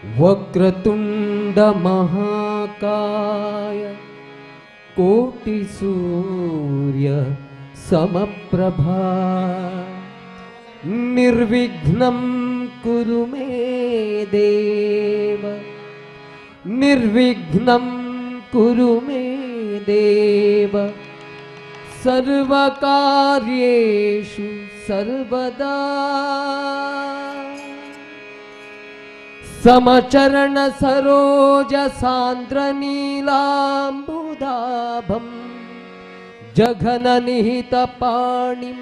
वक्रतुण्ड महाकाय कोटिसूर्य समप्रभा निर्विघ्नं कुरु मे देव निर्विघ्नं कुरु मे देव सर्वकार्येषु सर्वदा। समचरण सरोज सान्द्र नीलाम्बुदाभं जघन निहित पाणिं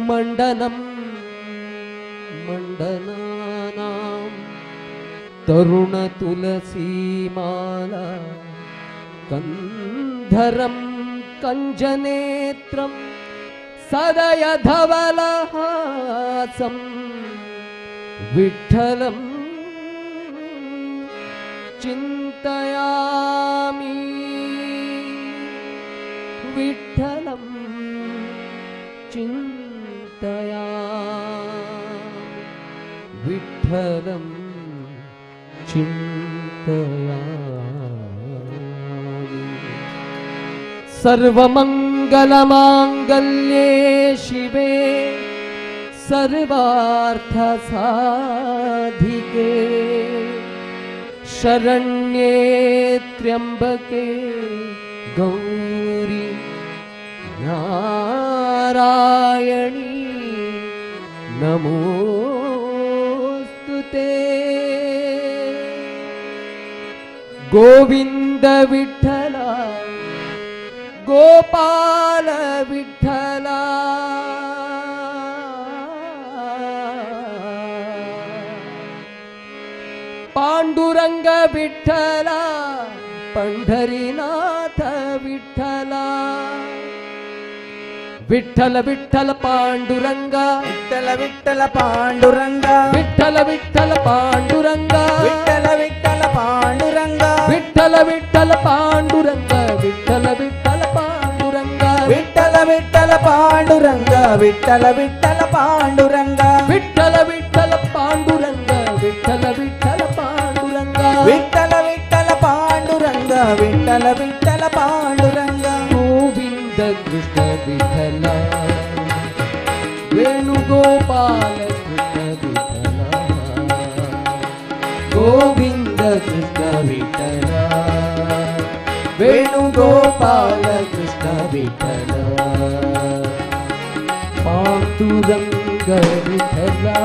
मण्डनं मण्डनानां तरुण तुलसीमाला कन्धरं कञ्जनेत्रं सदय धवलहासं विठ्ठलं चिन्तयामि विठ्ठलं चिन्तयामि विठ्ठलं चिन्तयामि। सर्वमङ्गलमाङ्गल्ये शिवे सर्वार्थसाधिके शरण्ये त्र्यम्बके गौरी नारायणी नमोऽस्तु ते। गोविन्द विठ्ठला गोपाल विठ्ठला पांडुरंग विठ्ठला पंढरीनाथ विठ्ठला विठ्ठल विठ्ठल पांडुरंग विठ्ठल विठ्ठल पांडुरंग विठ्ठल विठ्ठल पांडुरंग विठ्ठल विठ्ठल पांडुरंग विठ्ठल विठ्ठल पांडुरंग विठ्ठल विठ्ठल पांडुरंग विठ्ठल विठ्ठल पांडुरंग विठ्ठल विठ्ठल पांडुरंग विठ्ठल विठ्ठल पांडुरंग विठ्ठल विठ्ठल पांडुरंग विठ्ठल विठ्ठल पांडुरंग विठ्ठल विठ्ठल पांडुरंग गोविंद कृष्ण विठ्ठला वेणुगोपाल कृष्ण विठ्ठला गोविंद कृष्ण विठ्ठला वेणुगोपाल कृष्ण विठ्ठला पांडुरंग विठ्ठला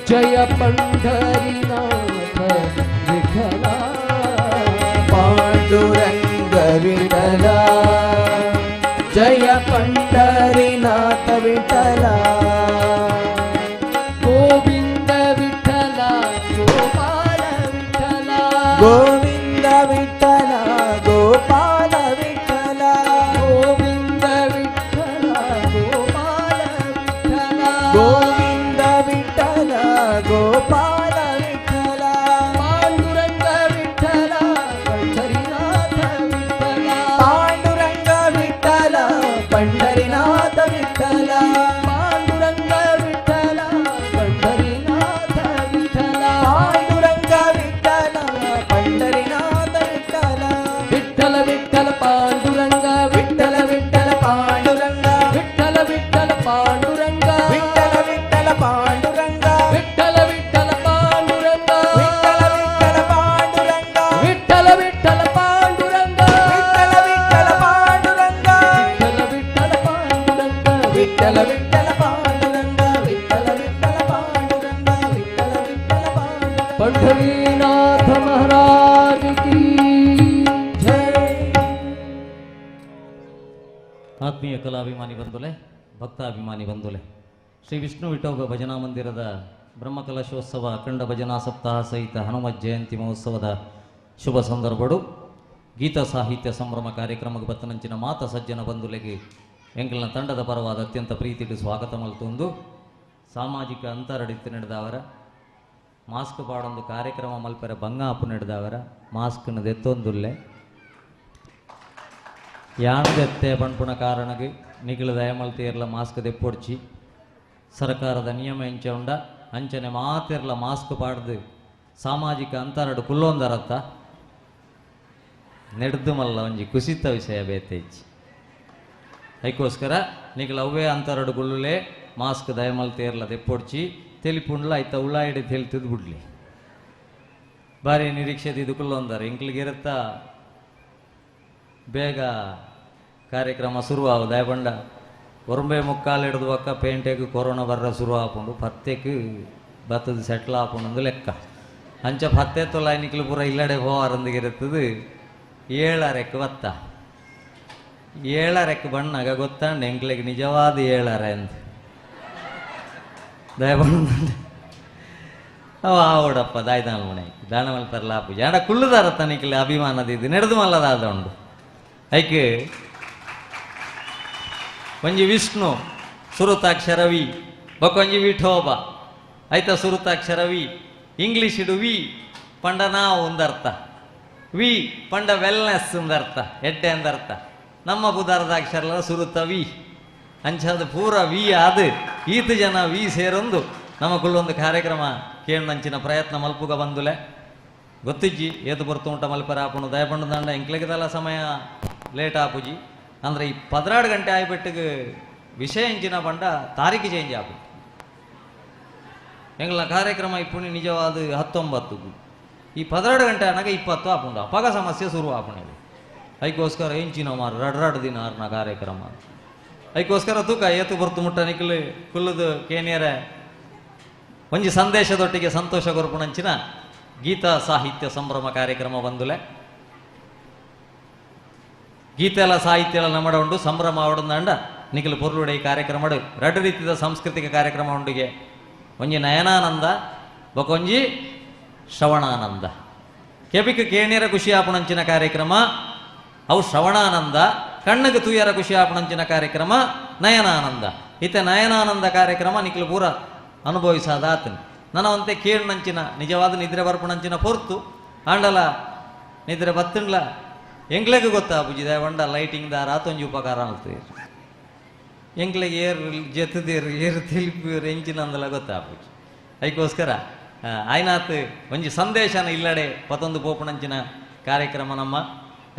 जय पंढरीनाथ विठ्ठला पांडुरंग विठ्ठला जय पंढरीनाथ विठ्ठला गोविंद विठ्ठला गोपाल विठ्ठला गोविंद विठ्ठला गोपाल विठ्ठला गोविंद विठ्ठला गोपाल विठ्ठला गोविंद विठ्ठला गोपाल विठ्ठला पांडुरंग विठ्ठला पंढरीनाथ विठ्ठला पांडुरंग विठ्ठला पंढरीनाथ विठ्ठला पांडुरंग विठ्ठला पंढरीनाथ विठ्ठला पांडुरंग विठ्ठला पंढरीनाथ विठ्ठला विठ्ठल विठ्ठल पांडुरंग विठ्ठल विठ्ठल पांडुरंग विठ्ठल विठ्ठल पांडुरंग विठ्ठल विठ्ठल पांडुरंग विठ्ठल विठ्ठल पांडुरंग विठ्ठल विठ्ठल पांडुरंग विठ्ठल विठ्ठल पांडुरंग विठ्ठल विठ्ठल पांडुरंग विठ्ठल विठ्ठल पांडुरंग विठ्ठल विठ्ठल पांडुरंग विठ्ठल विठ्ठल पांडुरंग विठ्ठल विठ्ठल पांडुरंग पंढरीनाथ महाराज की जय. ಆತ್ಮೀಯ ಕಲಾಭಿಮಾನಿ ಬಂಧುಲೆ, ಭಕ್ತಾಭಿಮಾನಿ ಬಂಧುಲೆ, ಶ್ರೀ ವಿಷ್ಣು ವಿಠೋಬ ಭಜನಾ ಮಂದಿರದ ಬ್ರಹ್ಮಕಲಶೋತ್ಸವ ಅಖಂಡ ಭಜನಾ ಸಪ್ತಾಹ ಸಹಿತ ಹನುಮ ಜಯಂತಿ ಮಹೋತ್ಸವದ ಶುಭ ಸಂದರ್ಭಡು ಗೀತಾ ಸಾಹಿತ್ಯ ಸಂಭ್ರಮ ಕಾರ್ಯಕ್ರಮಕ್ಕೆ ಬತ್ತನಂಚಿನ ಮಾತ ಸಜ್ಜನ ಬಂಧುಲೆಗೆ ಎಂಕಲ್ನ ತಂಡದ ಪರವಾದ ಅತ್ಯಂತ ಪ್ರೀತಿಗೆ ಸ್ವಾಗತ ಮಲ್ತೊಂದು, ಸಾಮಾಜಿಕ ಅಂತರಡಿತ್ತು ನಡೆದವರ ಮಾಸ್ಕ್ ಪಾಡೊಂದು ಕಾರ್ಯಕ್ರಮ ಮಲ್ಪೆರ ಬಂಗ ಅಪ್ಪು ನಡೆದವರ ಮಾಸ್ಕ್ನ ದೆತ್ತೊಂದುಲ್ಲೆ ಯಾಣದೆತ್ತೆ ಪಣ್ಪುಣ ಕಾರಣಗೆ ನಿಗಿಲು ದಯಮಲ್ತೇರ್ಲ ಮಾಸ್ಕ್ ದೆಪ್ಪೊಡ್ಚಿ. ಸರ್ಕಾರದ ನಿಯಮ ಎಂಚ ಉಂಡ ಅಂಚನೆ ಮಾತೆರ್ಲ ಮಾಸ್ಕ್ ಪಾಡ್ದು ಸಾಮಾಜಿಕ ಅಂತರಡು ಕುಲ್ಲೊಂದರತ್ತ ನೆಡ್ದು ಮಲ್ಲ ಒಂಜಿ ಕುಸಿತ ವಿಷಯ ಬೇತೇಜ್. ಐಕೋಸ್ಕರ ನಿಕಲ ಅವ್ವೇ ಅಂತರಡು ಗುಳ್ಳುಲೆ ಮಾಸ್ಕ್ ದಯಮಲ್ ತೇರ್ಲ ದೆಪ್ಪೊಡ್ಚಿ ತೆಲಿಪುಂಡ್ಲ ಐತ ಉಳ್ಳಾಯಿಡೆ ತೆಲಿತದ್ ಬುಡ್ಲಿ. ಬಾರಿ ನಿರೀಕ್ಷೆ ಇದು ಕುಲ್ಲೊಂದಾರೆ ಇಂಕ್ಲಿಗಿರತ್ತ ಬೇಗ ಕಾರ್ಯಕ್ರಮ ಶುರುವಾವು. ದಯಬಂಡ ಒರಂಬೆ ಮುಕ್ಕಾಲು ಹಿಡಿದು ಬಕ್ಕ ಪೇಂಟೆಗೆ ಕೊರೋನಾ ಬರ್ರ ಶುರು ಆಪುಂಡು, ಪತ್ತೆಗೆ ಬತ್ತದ ಸೆಟ್ಲ್ ಆಪುಂಡು ಲೆಕ್ಕ. ಅಂಚ ಪತ್ತೆ ತೊಲ ನಿಕ್ಲು ಪೂರ ಇಲ್ಲಡೆ ಹೋವಾರಂದಿಗಿರುತ್ತದೆ. ಏಳರೆಕ್ಕೆ ಬತ್ತ ಏಳರೆಕ್ಕೆ ಬಣ್ಣಾಗ ಗೊತ್ತಾಂಡ ಎಂಕ್ಲಿಗೆ ನಿಜವಾದ ಏಳರೆ ಅಂತ ದಯಬಂಡ ಅವ ಆವಡಪ್ಪ ದಾಯ್ದಾನ ಮನೆ ದಾನ ಮಲ್ಪರ್ಲ ಆಪುಜಿ ಆಂಡ ಕುಳ್ಳುದಾರ ತನಿಕ್ಲೆ ಅಭಿಮಾನದ ಇದು ನೆಡ್ದು ಮಲ್ಲದಾದ ಉಂಡು. ಐಕ್ ಒಂಜಿ ವಿಷ್ಣು ಸುರುತಾಕ್ಷರ ವಿ, ಬೊಕೊಂಜಿ ವಿಠೋಬ ಐತ ಸುರುತಾಕ್ಷರ ವಿ, ಇಂಗ್ಲೀಷ್ ಇಡು ವಿ ಪಂಡ ನಾವು ಒಂದರ್ಥ, ವಿ ಪಂಡ ವೆಲ್ನೆಸ್ ಒಂದರ್ಥ, ಎಡ್ಡೆ ಅಂದರ್ಥ. ನಮ್ಮ ಬುಧಾರದ ಅಕ್ಷರ ಸುರುತ ವಿ ಅಂಚಾದ ಪೂರ ವಿ ಆದ ಈತ ಜನ ವಿ ಸೇರೊಂದು ನಮ್ಮ ಕುಲ್ಲೊಂದು ಕಾರ್ಯಕ್ರಮ ಕೇಳಂಚಿನ ಪ್ರಯತ್ನ ಮಲ್ಪುಗ ಬಂದುಲೆ ಗೊತ್ತಿಜ್ಜಿ ಏತು ಬರ್ತುಂಟ ಉಂಟ ಮಲ್ಪರ ಆಪುಂಡು. ದಯಪಂಡು ದಂಡ ಎಂಕ್ಲೆಗದಲ್ಲ ಸಮಯ ಲೇಟ್ ಆಪುಜಿ ಅಂದರೆ ಈ 12 ಗಂಟೆ ಆಯ್ಬಿಟ್ಟಿಗೆ ವಿಷಯ ಎಂಚಿನ ಬಂಡ ತಾರೀಕು ಚೇಂಜ್ ಆಪು. ಎಂಗ್ಲ ಕಾರ್ಯಕ್ರಮ ಇಪ್ಪುಣಿ ನಿಜವಾದ 19 ಈ 12 ಗಂಟೆ ಆನಾಗ 20 ಆಪುಂಡು. ಅಪಗ ಸಮಸ್ಯೆ ಶುರು ಆಪುಣಿ. ಐಕೋಸ್ಕರ ಎಂಚಿನ ಮಾರು ರಡ್ ರಡ್ ದಿನ ಆರ್ನ ಕಾರ್ಯಕ್ರಮ ಐಕೋಸ್ಕರ ತೂಕ ಏತು ಬರ್ತು ಮುಟ್ಟ ನಿಕ್ಲು ಕುಲ್ಲದು ಕೇನಿಯರೆ ಒಂಜಿ ಸಂದೇಶದೊಟ್ಟಿಗೆ ಸಂತೋಷ ಕೊರ್ಪುಣಂಚಿನ ಗೀತಾ ಸಾಹಿತ್ಯ ಸಂಭ್ರಮ ಕಾರ್ಯಕ್ರಮ ಬಂದುಲೆ. ಗೀತೆಲ ಸಾಹಿತ್ಯ ನಮ್ಮಡ ಉಂಡು ಸಂಭ್ರಮ ಅವಡಂದಾಂಡ ನಿಖಿಲ್ ಪೊರ್ಲುಡೆ ಈ ಕಾರ್ಯಕ್ರಮ ರಡ್ಡು ರೀತಿಯ ಸಾಂಸ್ಕೃತಿಕ ಕಾರ್ಯಕ್ರಮ ಉಂಡಿಗೆ ಒಂಜಿ ನಯನಾನಂದ ಬೊಕೊಂಜಿ ಶ್ರವಣಾನಂದ. ಕೆಬಿಕ ಕೇಣಿಯರ ಖುಷಿ ಆಪುಣಂಚಿನ ಕಾರ್ಯಕ್ರಮ ಅವು ಶ್ರವಣಾನಂದ, ಕಣ್ಣಿಗೆ ತೂಯರ ಖುಷಿ ಆಪುಣಂಚಿನ ಕಾರ್ಯಕ್ರಮ ನಯನಾನಂದ. ಇತ ನಯನಾನಂದ ಕಾರ್ಯಕ್ರಮ ನಿಖಿಲ್ ಪೂರ ಅನುಭವಿಸಾದ ಆತನು ನನವಂತೆ ಕೇಳುನಂಚಿನ ನಿಜವಾದ ನಿದ್ರೆ ಬರ್ಪುಣಂಚಿನ ಪೊರ್ತು ಆಂಡಲ ನಿದ್ರೆ ಬತ್ತಂಡ್ಲ ಎಂಕ್ಲೆಗೆ ಗೊತ್ತಾ ಬುಜಿದೆ వంಡ ಲೈಟಿಂಗ್ ದಾರ ಆತೊಂಜಿ ಉಪಕಾರ ಅನ್ತೀರಿ ಎಂಕ್ಲೆಗೆ ಏರ್ ಜೆತ್ತದೇರು ಏರು ತಿಳಿಪು ಎಂಚಿನಂದಲ ಗೊತ್ತಾಪುಜಿ. ಅದಕ್ಕೋಸ್ಕರ ಆಯ್ನಾತ್ ಒಂಜಿ ಸಂದೇಶನ ಇಲ್ಲಡೆ ಪತೊಂದು ಪೋಪುಣಂಚಿನ ಕಾರ್ಯಕ್ರಮ ನಮ್ಮ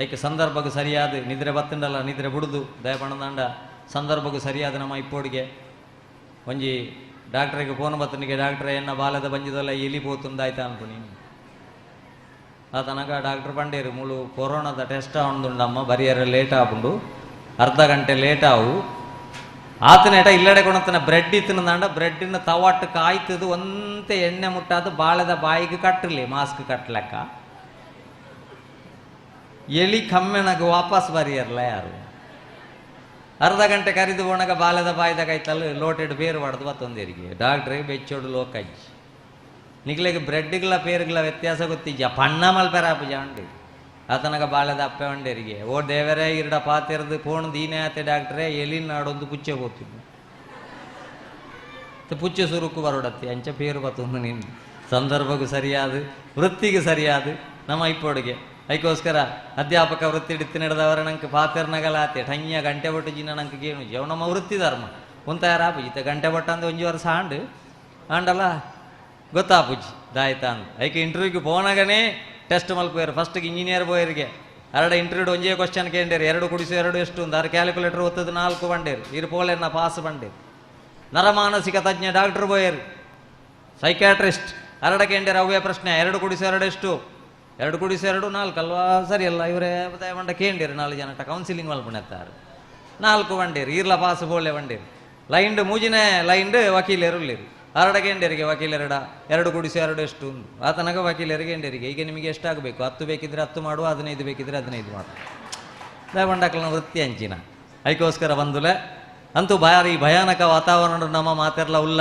ಐಕೆ ಸಂದರ್ಭಕ್ಕೆ ಸರಿಯಾದ ನಿದ್ರೆ ಬತ್ತಂಡಲ್ಲ ನಿದ್ರೆ ಬುಡುದು ದಯಪಣದಂಡ ಸಂದರ್ಭಕ್ಕೆ ಸರಿಯಾದ ನಮ್ಮ ಇಪ್ಪೋಡಿಗೆ ಒಂಜಿ ಡಾಕ್ಟ್ರಿಗೆ ಫೋನ್ ಬತ್ತನಿಗೆ ಡಾಕ್ಟ್ರೆ ಎನ್ನ ಬಾಲದ ಬಂಜಿದಲ್ಲ ಎಲಿ ಪೋತುಂದಾಯ್ತಾ ಅನ್ಕುನಿ. ಆತನಗ ಡಾಕ್ಟ್ರ್ ಪಂಡೇರು ಮುಳು ಕೊರೋನಾದ ಟೆಸ್ಟ್ ಉಂಡುಂಡಮ್ಮ ಬರಿಯರ ಲೇಟ್ ಆಪುಂಡು ಅರ್ಧ ಗಂಟೆ ಲೇಟ್ ಆವು ಆತನೇಟ ಇಲ್ಲಡೆ ಕೊಣತನ ಬ್ರೆಡ್ ಇತ್ತನಂದಾಂಡ ಬ್ರೆಡ್ಡಿನ ತವಾಟ್ ಕಾಯ್ತದು ಒಂತೆ ಎಣ್ಣೆ ಮುಟ್ಟಾದ ಬಾಳೆದ ಬಾಯಿಗೆ ಕಟ್ಟಲಿ ಮಾಸ್ಕ್ ಕಟ್ಟಲೆಕ್ಕ ಎಲಿ ಕಮ್ಮೆನಗ ವಾಪಸ್ ಬರಿಯರ್ಲ ಯಾರು ಅರ್ಧ ಗಂಟೆ ಕರಿದು ಹೋಣಗ ಬಾಲೆದ ಬಾಯ್ದ ಕೈತಲ್ಲ ಲೋಟೆಡ್ ಬೇರು ಹೊಡೆದು ಬತ್ತೊಂದೇರಿಗೆ ಡಾಕ್ಟ್ರಿಗೆ ಬೆಚ್ಚೋಡು ಲೋಕಜ್ಜಿ ನಿಗ್ಲೆಗೆ ಬ್ರೆಡ್ಗಳ ಪೇರುಗಳ ವ್ಯತ್ಯಾಸ ಗೊತ್ತಿಜ್ಜ ಪಣ್ಣ ಮಲ್ಪೆರಾಪುಜ ಉಂಡು ಆತನಗ ಬಾಳೆದ ಅಪ್ಪೆ ಉಂಡೇರಿಗೆ ಓ ದೇವರೇ ಇರಡ ಪಾತೆರ್ದು ಫೋನ್ ದೀನೇ ಆತೆ ಡಾಕ್ಟ್ರೇ ಎಲಿನ ನಾಡೊಂದು ಪುಚ್ಚೆ ಹೋಗ್ತಿದ್ದು ಪುಚ್ಚೆ ಸುರುಕು ಬರೋಡತ್ತಿ ಅಂಚ ಪೇರು ಬತ್ತೊಂದು ನೀನು ಸಂದರ್ಭಕ್ಕೂ ಸರಿಯಾದ ವೃತ್ತಿಗೆ ಸರಿಯಾದ ನಮ್ಮ ಇಪ್ಪೊಡುಗೆ ಅದಕ್ಕೋಸ್ಕರ ಅಧ್ಯಾಪಕ ವೃತ್ತಿ ಹಿಡಿತು ನಡೆದವರ ನಂಗೆ ಪಾತೆರ್ನಗಲಾತೆ ಟಂಗ್ಯ ಗಂಟೆ ಬೊಟ್ಟು ಜಿನ ನಂಗೆ ಗೇಣು ಜೀವ ನಮ್ಮ ವೃತ್ತಿ ಧರ್ಮ ಉಂತಾರ ಆಪುಜಿ ಗಂಟೆ ಬೊಟ್ಟ ಅಂದ್ರೆ ಒಂಜಿ ವರ್ಷ ಆಂಡು ಆಂಡಲ್ಲ ಗೊತ್ತಾಪುಜಿ ದಾಯ್ತ ಅಂದ್ ಐಕೆ ಇಂಟರ್ವ್ಯೂಗೆ ಪೋನಾಗನೇ ಟೆಸ್ಟ್ ಮಲ್ಪೋಯರು ಫಸ್ಟ್ಗೆ ಇಂಜಿನಿಯರ್ ಬೋಯರಿಗೆ ಅರಡ ಇಂಟರ್ವ್ಯೂ ಒಂಜೇ ಕ್ವಶನ್ ಕೇಂಡೇರು 2 ಕೂಡಿಸು 2 ಎಷ್ಟು ಒಂದು ಆರು ಕ್ಯಾಲ್ಕುಲೇಟರ್ ಒತ್ತದು 4 ಬಂಡೇರು ಇರು ಪೋಲೆನ್ನ ಪಾಸ್ ಬಂಡೇರು. ನರಮಾನಸಿಕ ತಜ್ಞ ಡಾಕ್ಟರ್ ಬೋಯರು ಸೈಕ್ಯಾಟ್ರಿಸ್ಟ್ ಅರಡ ಕೇಂಡೇರು ಅವೇ ಪ್ರಶ್ನೆ 2 ಕೂಡಿಸು 2 ಎಷ್ಟು 2 ಕೂಡಿಸು 2 4 ಅಲ್ವಾ ಸರಿಯಲ್ಲ ಇವರೇ ಬಂಡ ಕೇಂಡೇರು 4 ಜನ ಕೌನ್ಸಿಲಿಂಗ್ ಮಲ್ಪುಣೆತ್ತಾರೆ 4 ಬಂಡೇರು ಈರ್ಲ ಪಾಸ್ ಬೋಳೆ ಬಂಡೇರು ಲೈಂಡ್ ಮೂಜಿನೇ ಲೈಂಡ್ ವಕೀಲರು ಉಳ್ಳೇರು ಅರಡ ಕೇಂಡೇರಿಗೆ ವಕೀಲರಡ 2 ಕೂಡಿಸು 2 ಎಷ್ಟು ಒಂದು ಆತನಗ ವಕೀಲರಿಗೆ ಎಂಡೇರಿಗೆ ಈಗ ನಿಮಗೆ ಎಷ್ಟಾಗಬೇಕು 10 ಬೇಕಿದ್ರೆ 10 ಮಾಡುವ 15 ಬೇಕಿದ್ರೆ 15 ಮಾಡುವ ದಯಬಂಡಾಕಲನ ವೃತ್ತಿ ಅಂಚಿನ ಅದಕ್ಕೋಸ್ಕರ ಬಂದುಲೆ ಅಂತೂ ಭಾರಿ ಭಯಾನಕ ವಾತಾವರಣ ನಮ್ಮ ಮಾತೆರ್ಲ ಉಲ್ಲ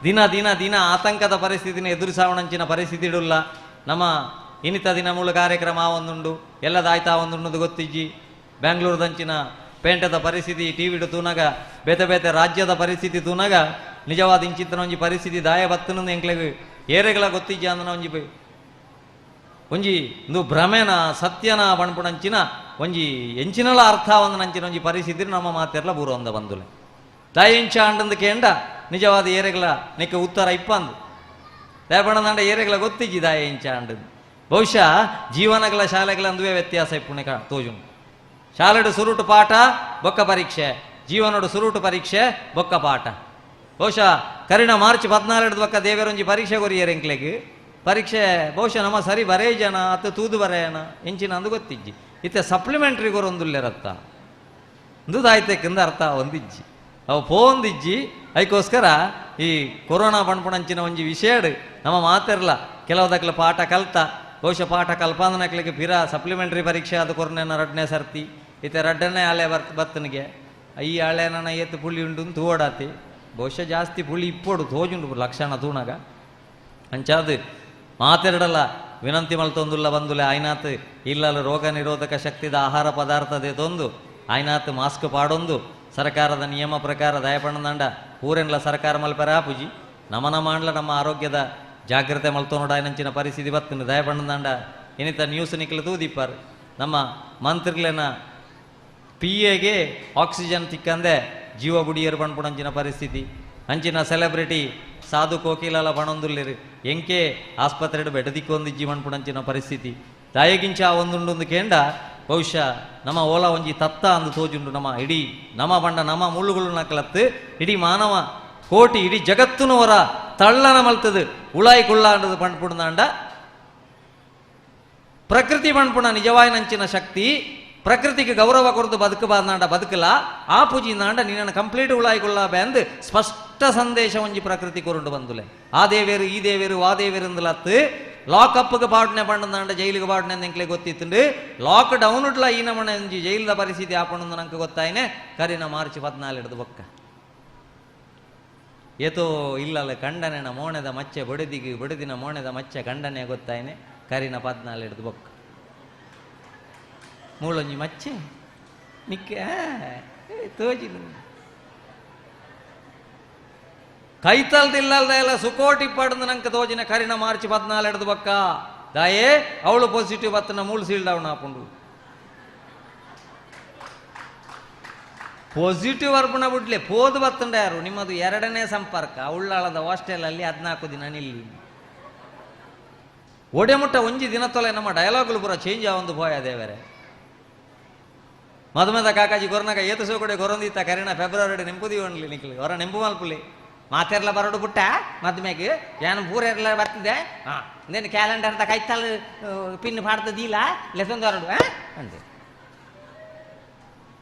ದಿನ ದಿನ ದಿನ ಆತಂಕದ ಪರಿಸ್ಥಿತಿನ ಎದುರಿಸಾವಣಂಚಿನ ಪರಿಸ್ಥಿತಿ ಇಡುಲ್ಲ. ನಮ್ಮ ಇನ್ನಿತ ದಿನ ಮೂಲ ಕಾರ್ಯಕ್ರಮ ಒಂದುಂಡು ಎಲ್ಲದಾಯ್ತಾ ಒಂದುಂಡು ಗೊತ್ತಿಜ್ಜಿ. ಬ್ಯಾಂಗ್ಳೂರ್ದಂಚಿನ ಪೇಂಟದ ಪರಿಸ್ಥಿತಿ ಟಿ ವಿಡು ತೂನಗ ಬೇತೆ ಬೇತೆ ರಾಜ್ಯದ ಪರಿಸ್ಥಿತಿ ತೂನಗ ನಿಜವಾದ ಇಂಚಿತ್ತನ ಒಂಜಿ ಪರಿಸ್ಥಿತಿ ದಾಯ ಬತ್ತನ ಎಂಕ್ಲೆಗ್ ಏರೆಗಳ ಗೊತ್ತಿಜ್ಜಿ ಅಂದನ ಒಂಜಿ ಒಂಜಿ ಇಂದು ಭ್ರಮೆನ ಸತ್ಯನ ಬಣ್ಪುಣಂಚಿನ ಒಂಜಿ ಎಂಚಿನಲ ಅರ್ಥ ಒಂದನಂಚಿನ ಒಂಜಿ ಪರಿಸ್ಥಿತಿ ನಮ್ಮ ಮಾತೆರ್ಲ ಬೂರೊಂದ ಬಂದುಲೆ ದಾಯ ಎಂಚ ಅಂಡಂದು ಕೇಂಡ ನಿಜವಾದ ಏರೆಗಳ ನಿಕ್ಕ ಉತ್ತರ ಇಪ್ಪಂದು. ದಾಯಪಣದಂಡ ಏರೆಗ್ಲ ಗೊತ್ತಿಜ್ಜಿ ದಾಯ ಇಂಚ ಅಂಡ್ ಬಹುಶಃ ಜೀವನಗಳ ಶಾಲೆಗಳ ಅಂದುವೆ ವ್ಯತ್ಯಾಸ ಇಪ್ಪುಣೆ ತೋಜುಂಡು. ಶಾಲೆಡು ಸುರುಟು ಪಾಠ ಬೊಕ್ಕ ಪರೀಕ್ಷೆ, ಜೀವನಡು ಸುರುಟು ಪರೀಕ್ಷೆ ಬೊಕ್ಕ ಪಾಠ. ಬಹುಶಃ ಕರಿಣ ಮಾರ್ಚ್ 14 ಬೊಕ್ಕ ದೇವರೊಂಜಿ ಪರೀಕ್ಷೆ ಕೊರಿಯರ್ ಎಂಕ್ಲೆಗ್ ಪರೀಕ್ಷೆ ಬಹುಶಃ ನಮ್ಮ ಸರಿ ಬರೇ ಜನ ಅತ್ತ ತೂದು ಬರೆಯನ ಎಂಚಿನ ಅಂದು ಗೊತ್ತಿಜ್ಜಿ. ಇತ್ತೆ ಸಪ್ಲಿಮೆಂಟ್ರಿ ಕೊರೊಂದುಲ್ಲೆರತ್ತ ಇಂದು ಅರ್ಥ ಒಂದಿಜ್ಜಿ ಅವು ಪೋಂದಿಜ್ಜಿ. ಅದಕ್ಕೋಸ್ಕರ ಈ ಕೊರೋನಾ ಪಣ್ಪುಣಂಚಿನ ಒಂಜಿ ವಿಷಯಡ್ ನಮ್ಮ ಮಾತಿರ್ಲ ಕೆಲವುದಕ್ಲ ಪಾಠ ಕಲ್ತ ಬಹುಶಃ ಪಾಠ ಕಲ್ಪಾಂದನಕ್ಲಿಗೆ ಪಿರ ಸಪ್ಲಿಮೆಂಟ್ರಿ ಪರೀಕ್ಷೆ ಅದು ಕೊರೋನ ರಡ್ಡನೇ ಸರ್ತಿ ಇತ್ತೆ ರಡ್ಡನೇ ಆಲೆ ಬರ್ತನಿಗೆ ಈ ಆಳೆ ನನ್ನ ಏತು ಪುಳ್ಳಿ ಉಂಟು ತೂವಡಾತಿ ಬಹುಶಃ ಜಾಸ್ತಿ ಪುಳ್ಳಿ ಇಪ್ಪೋಡು ತೋಜುಂಡು ಲಕ್ಷಣ ತೂಣಗ ಅಂಚಾದು ಮಾತೆರಡಲ್ಲ ವಿನಂತಿ ಮಲ್ತೊಂದುಲ್ಲ ಬಂದುಲೆ ಆಯ್ನಾತ್ ಇಲ್ಲಲ್ಲ ರೋಗ ನಿರೋಧಕ ಶಕ್ತಿದ ಆಹಾರ ಪದಾರ್ಥದೇ ತೊಂದು ಆಯ್ನಾತ್ ಮಾಸ್ಕ್ ಪಾಡೊಂದು ಸರ್ಕಾರದ ನಿಯಮ ಪ್ರಕಾರ ದಯಪಣ್ಣದಂಡ ಊರೆನ್ಲ ಸರ್ಕಾರ ಮಲ್ಪರ ಪೂಜಿ ನಮನ ಮಾಡ್ಲ ನಮ್ಮ ಆರೋಗ್ಯದ ಜಾಗ್ರತೆ ಮಲ್ತೊನೋಡ ಆಯ್ನಂಚಿನ ಪರಿಸ್ಥಿತಿ ಬತ್ತಿನ ದಯಪಣ್ಣದಂಡ ಏನಿತ ನ್ಯೂಸ್ ನಿಕ್ಲು ತೂದಿಪ್ಪಾರ್ ನಮ್ಮ ಮಂತ್ರಿಗಳನ್ನ ಪಿ ಎಗೆ ಆಕ್ಸಿಜನ್ ತಿಕ್ಕಂದೆ ಜೀವ ಬುಡಿಯರು ಪಣ್ಪುಣಂಚಿನ ಪರಿಸ್ಥಿತಿ ಅಂಚಿನ ಸೆಲೆಬ್ರಿಟಿ ಸಾಧು ಕೋಕಿಲಲ ಪಣೊಂದುಲ್ಲೇರು ಎಂಕೆ ಆಸ್ಪತ್ರೆ ಬೆಡದಿಕ್ಕೊಂದಿಜ್ಜಿ ಮಣ್ಪುಣಂಚಿನ ಪರಿಸ್ಥಿತಿ ದಾಯಗಿಂಚ ಒಂದುಂಡೊಂದು ಕೇಂಡ ಬಹುಶಃ ನಮ್ಮ ಓಲ ಒಂಜಿ ತತ್ತ ಅಂದು ತೋಜುಂಡು ನಮ್ಮ ಇಡೀ ನಮ್ಮ ಬಂಡ ನಮ್ಮ ಮುಳ್ಳುಗಳು ನಕಲತ್ತು ಇಡೀ ಮಾನವ ಕೋಟಿ ಇಡೀ ಜಗತ್ತುನವರ ತಳ್ಳನ ಮಲ್ತದು ಉಳಾಯಿ ಕುಳ್ಳಾಂಡದು ಪಣ್ಪುಣದಾಂಡ ಪ್ರಕೃತಿ ಪಣ್ಪುಣ ನಿಜವಾಯಿನಂಚಿನ ಶಕ್ತಿ ಪ್ರಕೃತಿಗೆ ಗೌರವ ಕೊರದು ಬದುಕಬಾರ್ದಾಂಡ ಬದುಕಲ ಆ ಪೂಜಿಂದಾಂಡ ನಿನ್ನ ಕಂಪ್ಲೀಟ್ ಉಳಾಯಿಕೊಳ್ಳ ಬ್ಯಾಂದ್ ಸ್ಪಷ್ಟ ಸಂದೇಶ ಒಂಜಿ ಪ್ರಕೃತಿ ಕೊರುಂಡು ಬಂದುಲೆ ಆ ದೇವೇರು ಈ ದೇವೇರು ಆ ದೇವೇರು ಅಂದಲತ್ತು ಲಾಕಪ್ಗೆ ಬಾಡ್ನೆ ಪಂಡಂದಾಂಡ ಜೈಲಿಗೆ ಬಾಡ್ನೆ ಅಂತ ಗೊತ್ತಿತ್ತು ಲಾಕ್ ಡೌನ್ ಇಡ್ಲ ಈ ನಮನೆ ಒಂಜಿ ಜೈಲದ ಪರಿಸ್ಥಿತಿ ಆಪಣಂದು ನಂಗೆ ಗೊತ್ತಾಯ್ನೆ ಕರಿನ ಮಾರ್ಚ್ 14 ಹಿಡಿದು ಬೊಕ್ಕ ಏತೋ ಇಲ್ಲಲ್ಲ ಕಂಡನೆನ ಮೋಣದ ಮಚ್ಚೆ ಬಡದಿಗೆ ಬಡದಿನ ಮೋಣದ ಮಚ್ಚೆ ಕಂಡನೆ ಗೊತ್ತಾಯ್ನೆ ಕರಿನ 14 ಹಿಡಿದು ಬೊಕ್ಕ ಮೂಲೊಂಜಿ ಮಚ್ಚೆ ನಿಕ್ಕೆ ತೋಜಿ ಕೈತಲ್ದಿಲ್ಲಲ್ದ ಎಲ್ಲ ಸುಕೋಟಿ ಪಡೆದು ನಂಗೆ ತೋಜಿನ ಕರಿನ ಮಾರ್ಚ್ 14 ಹಿಡಿದು ಬಕ್ಕ ದಾಯೇ ಅವಳು ಪಾಸಿಟಿವ್ ಬತ್ತನ ಮೂಳು ಸೀಲ್ಡ್ ಅವನು ಹಾಕೊಂಡು ಪಾಸಿಟಿವ್ ಅರ್ಪಣ ಬಿಡ್ಲೆ ಪೋದು ಬತ್ತಂಡ ಯಾರು ನಿಮ್ಮದು ಎರಡನೇ ಸಂಪರ್ಕ ಉಳ್ಳಾಳದ ಹಾಸ್ಟೆಲಲ್ಲಿ 14 ದಿನ ನಿಲ್ಲಿ ಒಡೆ ಮುಟ್ಟ ಒಂಜಿ ದಿನ ತೊಲೆ ನಮ್ಮ ಡೈಲಾಗ್ಗಳು ಪೂರ ಚೇಂಜ್ ಆವೊಂದು ಪೋಯ ದೇವರೇ ಮದುಮೆದ ಕಾಕಾಜಿ ಕೊರನಾಗ ಏತು ಸೋ ಕಡೆ ಕೊರೊಂದಿತ್ತ ಕರಿಣ ಫೆಬ್ರವರಿ ನೆಂಪುದಿ ಒಣ್ಲಿ ನಿಕ್ಲಿ ಹೊರ ನೆಂಪು ಮಲ್ಪುಲಿ ಮಾತೆರ್ಲ ಬರೋಡು ಪುಟ್ಟ ಮದುಮೆಗೆ ಏನು ಪೂರೆರ್ಲ ಬರ್ತಿದೆ ಹಾಂ ನೇನು ಕ್ಯಾಲೆಂಡರ್ದ ಕೈತಲ್ ಪಿನ್ ಪಾಡ್ತದೀಲ ಲೆಸೊಂದು ಹೊರಡು ಹಾಂ ಅಂದೆ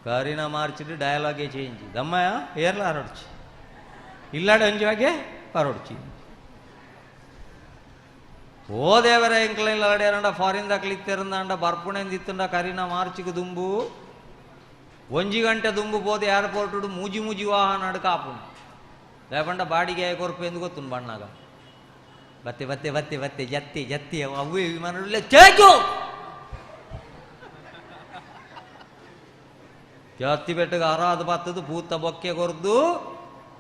ಕರಿನ ಮಾರ್ಚಿಡ್ ಡೈಲಾಗೇ ಚೇಂಜ್ ದಮ್ಮಯ್ಯ ಏರ್ಲ ಹರಡ್ಚಿ ಇಲ್ಲಾಡೆ ಒಂಜಿ ಪರೊಡ್ಚಿ ಓ ದೇವರ ಎಂಕ್ಲ ಆಡ್ಯಾರಂಡ ಫಾರಿನ್ ದಾಖಲಿತ್ತಿರಂದಾಂಡ ಬರ್ಪುಣೆಂದಿತ್ತಂಡ ಕರಿನ ಮಾರ್ಚಿಗೆ ದುಂಬು ಒಂಜಿ ಗಂಟೆ ದುಂಬು ಪೋದು ಏರ್ಪೋರ್ಟ್ ಮೂಜಿ ಮೂಜಿ ವಾಹನ ಅಡ್ಕ ಆಪುಂಡು ಲೇಪಂಡ ಬಾಡಿಗೆ ಕೊರ್ಪು ಎಂದು ಗೊತ್ತುಂಡು ಬಣ್ಣಾಗ ಬತ್ತೆ ಬತ್ತೆ ಬತ್ತೆ ಬತ್ತೆ ಜತ್ತಿ ಜತ್ತಿ ಅವು ವಿಮಾನ ಚೇಜು ಜತ್ತಿ ಬೆಟ್ಟಗೆ ಅರಾದ ಬತ್ತದು ಪೂತ ಬೊಕ್ಕೆ ಕೊರ್ದು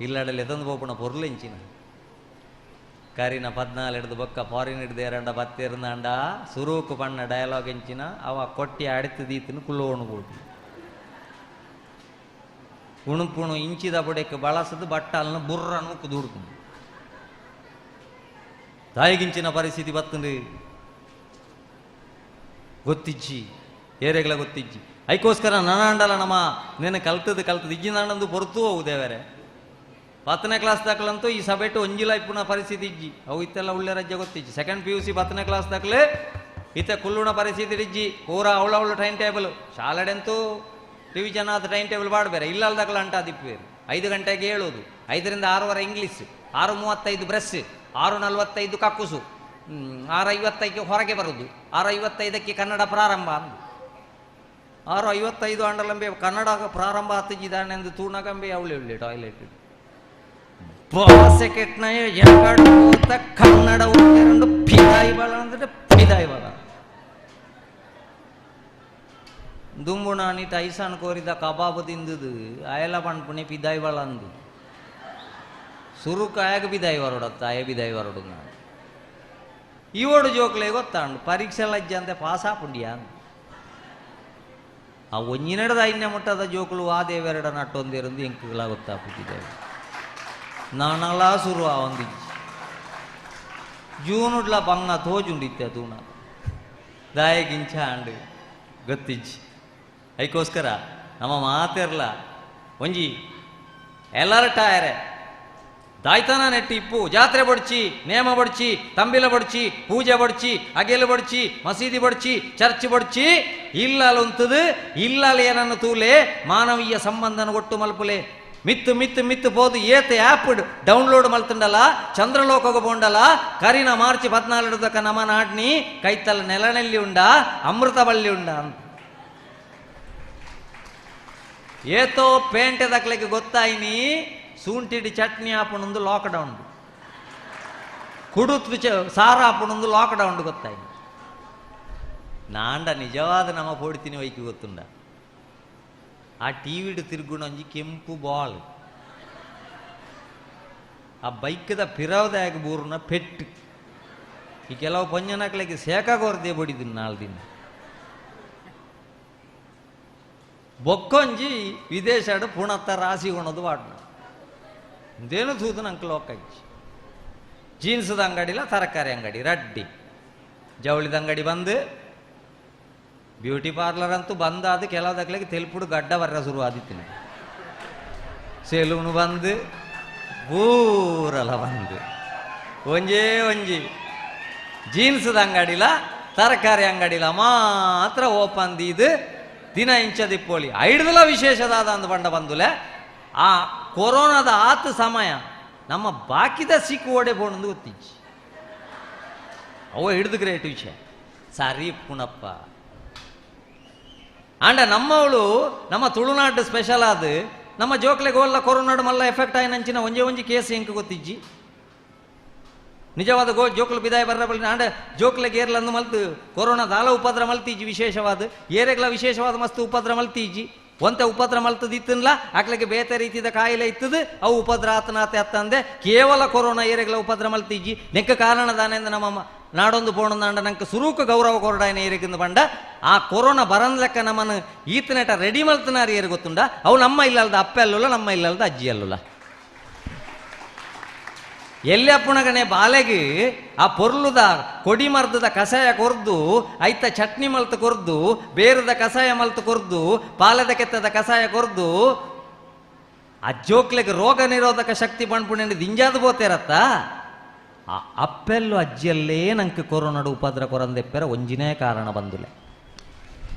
ಇಲ್ಲಡಲ್ಲಿ ತಂದು ಪೋಪುಣ ಪೊರ್ಲೆಂಚಿನ ಕರಿನ 14 ಹಿಡಿದು ಬೊಕ್ಕ ಫಾರಿನ್ ಹಿಡ್ದು ಏರಂಡ ಬತ್ತಿರಂದಾಂಡ ಸುರೂಕು ಪಣ್ಣ ಡೈಲಾಗ್ ಎಂಚಿನ ಅವ ಕೊಟ್ಟಿ ಅಡಿತದೀತನು ಕುಳ್ಳೋಣು ಬೋಟು ಉಣುಪುಣು ಇಂಚಿದ ಬುಡಕ್ಕೆ ಬಳಸದು ಬಟ್ಟಲ್ನ ಬುರ್ರ ನೂಕು ದುಡ್ಕು ತಾಯಿಗಿಂಚಿನ ಪರಿಸ್ಥಿತಿ ಬತ್ತಂದು ಗೊತ್ತಿಜ್ಜಿ ಏರೆಗಳ ಗೊತ್ತಿಜ್ಜಿ ಅದಕ್ಕೋಸ್ಕರ ನನಾಂಡಲ ನಮ್ಮ ನಿನ್ನ ಕಲ್ತದ್ದು ಕಲ್ತದ್ದು ಇಜ್ಜಿನಾಂಡಂದು ಹೊರತು ಹೋವು ದೇವರೇ 10ನೇ ಕ್ಲಾಸ್ ದಾಖಲಂತೂ ಈ ಸಭೆಟು ಒಂಜಿಲ ಇಪ್ಪುನ ಪರಿಸ್ಥಿತಿ ಇಜ್ಜಿ ಅವು ಇತ್ತೆಲ್ಲ ಒಳ್ಳೆ ರಜ್ಜೆ ಗೊತ್ತಿಜ್ಜಿ. ಸೆಕೆಂಡ್ ಪಿ ಯು ಸಿ 10ನೇ ಕ್ಲಾಸ್ ದಾಖಲೆ ಇತ್ತೆ ಕುಲ್ಲುಣ ಪರಿಸ್ಥಿತಿ ಇಜ್ಜಿ ಪೂರ ಅವಳವಳು ಟೈಮ್ ಟೇಬಲ್ ಶಾಲೆಡೆಂತೂ ರಿವಿಷನ್ ಆದ ಟೈಮ್ ಟೇಬಲ್ ಮಾಡಬೇರೆ ಇಲ್ಲ ದಾಖಲ ಅಂಟ ದಿಪ್ಪೇರು 5 ಗಂಟೆಗೆ ಹೇಳೋದು 5 ರಿಂದ 6:30 ಇಂಗ್ಲೀಷ್ 6:35 ಬ್ರಷ್ 6:45 ಕಕ್ಕುಸು 6:55ಕ್ಕೆ ಹೊರಗೆ ಬರೋದು 6:55ಕ್ಕೆ ಕನ್ನಡ ಪ್ರಾರಂಭ ಅಂದು 6:55 ಅಂಡಲಂಬೆ ಕನ್ನಡ ಪ್ರಾರಂಭ ಆತಿದ್ದಾನೆಂದು ತೂಣಗಂಬೆ ಅವಳು ಹೇಳಿ ಟಾಯ್ಲೆಟ್ ಬಾಸೆ ಕೆಟ್ಟನಾಯ ಎಕಡು ಹೋತ ಕನ್ನಡ ಓದ್ತಿರಂಡು ಪಿದಾಯಿ ಬಲ ಅಂದ್ರೆ ಪಿದಾಯಿ ಬಲ ದುಂಬು ನಾನಿ ಟೈಸನ್ ಕೋರಿದ ಕಬಾಬ್ ತಿಂದುದು ಅಯಲ ಪಣ್ಪುಣಿ ಪಿದಾಯಿ ಬಲ ಅಂದು ಸುರುಕು ಆಯಾಗ ಬಿದಾಯಿ ಬರೋಡತ್ತ ಆಯ ಬಿದಾಯಿ ಬರೋಡು ನಾನು ಇವಡು ಜೋಕ್ಲೆ ಗೊತ್ತಾಂಡು ಪರೀಕ್ಷೆ ಲಜ್ಜೆ ಅಂತೆ ಪಾಸ್ ಆಪುಂಡಿಯಾ ಆ ಒಂಜಿನೆಡದ ಐನೇ ಮುಟ್ಟದ ಜೋಕುಲು ಆ ದೇವೆರಡ ನಟ್ಟೊಂದಿರಂದು ಎಂಕುಗಳ ಗೊತ್ತಾಪುತ್ತಿದ್ದೇವೆ ನಾನಲ ಸುರು ಆ ಒಂದಿಜ್ಜಿ ಜೂನುಡ್ಲ ಬಂಗ ತೋಜುಂಡಿತ್ತೆ ತೂನ ದಾಯಗಿಂಚ ಆಂಡ್ ಗೊತ್ತಿಜ್ಜಿ. ಐಕೋಸ್ಕರ ನಮ್ಮ ಮಾತೆರ್ಲ ಒಂಜಿ ಅಲರ್ಟ್ ಆಯರೆ ದಾಯ್ತನ ನೆಟ್ಟಿ ಇಪ್ಪು ಜಾತ್ರೆ ಬಡ್ಚಿ, ನೇಮ ಬಡ್ಚಿ, ತಂಬಿಲ ಬಡ್ಚಿ, ಪೂಜೆ ಬಡ್ಚಿ, ಅಗೆಲು ಬಡ್ಚಿ, ಮಸೀದಿ ಬಡ್ಚಿ, ಚರ್ಚ್ ಬಡ್ಚಿ, ಇಲ್ಲಲುಂತದು ಇಲ್ಲಲ ಏನನ್ನು ತೂಲೆ ಮಾನವೀಯ ಸಂಬಂಧನ ಒಟ್ಟು ಮಲ್ಪುಲೆ. ಮಿತ್ತು ಮಿತ್ತು ಮಿತ್ತು ಪೋದು ಏತ ಆ್ಯಪ್ ಡೌನ್ಲೋಡ್ ಮಲ್ತುಂಡಲ ಚಂದ್ರಲೋಕಗ ಬೋಂಡಲ ಕರಿನ ಮಾರ್ಚ್ 14 ನಮ್ಮ ನಾಡ್ನಿ ಕೈತಲ್ ನೆಲನೆಲ್ಲಿ ಉಂಡ ಅಮೃತ ಬಳ್ಳಿ ಉಂಡ ಅಂತ ಏತೋ ಪೇಂಟೆ ದಕ್ಲೆಗೆ ಗೊತ್ತಾಯಿನಿ ಸೂಂಟಿಡಿ ಚಟ್ನಿ ಆಪಣೊಂದು ಲಾಕ್ಡೌನ್ ಕುಡುತ್ತು ಸಾರ ಆಪಣೊಂದು ಲಾಕ್ಡೌನ್ ಗೊತ್ತಾಯಿನಿ. ನಾಂಡ ನಿಜವಾದ ನಮ್ಮ ಪೋಡ್ತೀನಿ ವೈಕಿ ಗೊತ್ತುಂಡ ಆ ಟಿವಿಡು ತಿರುಗುಣೊಂಜಿ ಕೆಂಪು ಬಾಲ್ ಆ ಬೈಕ್ದ ಪಿರವದಾಗ ಬೂರುನ ಪೆಟ್ಟು ಈ ಕೆಲವು ಪಂಜನಕ್ಲೆಗೆ ಸೇಕಾಗೋರ್ದೇ ಬಡಿದಿನ 4 ದಿನ ಬೊಕ್ಕೊಂಜಿ ವಿದೇಶಡು ಪುಣತ್ತ ರಾಸಿ ಕೊಣದು ವಾಡ್ನ ಇದೇನು ತೂದು ನಂಗೆ ಲೋಕಾಯ್ಚಿ. ಜೀನ್ಸ್ದ ಅಂಗಡಿಲ ತರಕಾರಿ ಅಂಗಡಿ ರಡ್ಡಿ ಜವಳಿದ ಅಂಗಡಿ ಬಂದು ಬ್ಯೂಟಿ ಪಾರ್ಲರ್ ಅಂತೂ ಬಂದಾದ ಕೆಲವು ದಕ್ಲೆಗೆ ತೆಲ್ಪುಡು ಗಡ್ಡ ಬರ್ರ ಶುರು ಆದಿತ್ತಿನ ಸೆಲೂನು ಬಂದು ಊರಲ ಬಂದು ಒಂಜೇ ಒಂಜಿ ಜೀನ್ಸ್ದ ಅಂಗಡಿಲ ತರಕಾರಿ ಅಂಗಡಿಲ ಮಾತ್ರ ಓಪನ್ ಇದು ದಿನ ಇಂಚದಿಪ್ಪೋಳಿ ಐಡ್ದಲ ವಿಶೇಷದಾದ ಅಂದು ಬಂಡ ಬಂದುಲೆ ಆ ಕೊರೋನಾದ ಆತ ಸಮಯ ನಮ್ಮ ಬಾಕಿದ ಸಿಕ್ಕು ಓಡೆ ಬೋಣಂದು ಗೊತ್ತಿಜ್ಜಿ. ಅವ ಹಿಡಿದು ಗ್ರೇಟ್ ವಿಷಯ ಸರಿ ಪುಣಪ್ಪ. ಆಂಡ ನಮ್ಮವಳು ನಮ್ಮ ತುಳುನಾಡು ಸ್ಪೆಷಲ್ ಆದ ನಮ್ಮ ಜೋಕ್ಲೆಗೆ ಹೋಲ್ಲ ಕೊರೋನಾಡು ಮಲ್ಲ ಎಫೆಕ್ಟ್ ಆಯ್ನಂಚಿನ ಒಂಜೇ ಒಂಜಿ ಕೇಸ್ ಎಂಕ್ ಗೊತ್ತಿಜ್ಜಿ. ನಿಜವಾದ ಗೋ ಜೋಕ್ಲು ಬಿದಾಯ ಬರ್ರ ಬಳಿ ಆಂಡ ಜೋಕ್ಲೆಗೆ ಏರ್ಲಂದು ಮಲ್ತು ಕೊರೋನಾ ದಾಲ ಉಪದ್ರ ಮಲ್ತೀಜಿ ವಿಶೇಷವಾದ ಏರೆಗ್ಲ ವಿಶೇಷವಾದ ಮಸ್ತ್ ಉಪದ್ರ ಮಲ್ತೀಜಿ ಒಂತೆ ಉಪದ್ರ ಮಲ್ತದ ಇತ್ತನ್ಲ ಆಕ್ಲೆಗೆ ಬೇತೆ ರೀತಿದ ಕಾಯಿಲೆ ಇತ್ತದು ಅವು ಉಪದ್ರ ಆತನಾತೆ ಅತ್ತಂದೆ ಕೇವಲ ಕೊರೋನಾ ಏರೆಗ್ಲ ಉಪದ್ರ ಮಲ್ತೀಜಿ ನೆಕ್ಕ ಕಾರಣ ದಾನೆಂದ ನಮ್ಮ ನಾಡೊಂದು ಪೋಣಂದಾಂಡ ನಂಗೆ ಸುರೂಕ ಗೌರವ ಕೊರಡಾಯನ ಏರಿಗಿಂದ ಬಂಡ ಆ ಕೊರೋನಾ ಬರಂದ್ ಲೆಕ್ಕ ನಮ್ಮನ್ನು ಈತನೇಟ ರೆಡಿ ಮಲ್ತನಾರು ಏರು ಗೊತ್ತುಂಡ ಅವು ನಮ್ಮ ಇಲ್ಲಲ್ದ ಅಪ್ಪೆ ಅಲ್ಲಲ್ಲ ನಮ್ಮ ಇಲ್ಲಲ್ದ ಅಜ್ಜಿ ಅಲ್ಲಲ್ಲ. ಎಲ್ಲಿ ಅಪ್ಪುಣಗಣೆ ಬಾಲೆಗೆ ಆ ಪೊರ್ಲುದ ಕೊಡಿ ಮರ್ದದ ಕಷಾಯ ಕೊರ್ದು ಐತ ಚಟ್ನಿ ಮಲ್ತು ಕೊರ್ದು ಬೇರದ ಕಷಾಯ ಮಲ್ತು ಕೊರ್ದು ಪಾಲದ ಕೆತ್ತದ ಕಷಾಯ ಕೊರ್ದು ಆ ಜೋಕ್ಲೆಗೆ ರೋಗ ನಿರೋಧಕ ಶಕ್ತಿ ಪಣ್ಪುಣೆ ದಿಂಜಾದ ಬೋತೇರತ್ತ ಆ ಅಪ್ಪೆಲ್ಲು ಅಜ್ಜಿಯಲ್ಲೇ ನಂಗೆ ಕೊರೋನಾಡು ಉಪದ್ರ ಕೊರಂದೆಪ್ಪೆರ ಒಂಜಿನೇ ಕಾರಣ ಬಂದುಲೆ.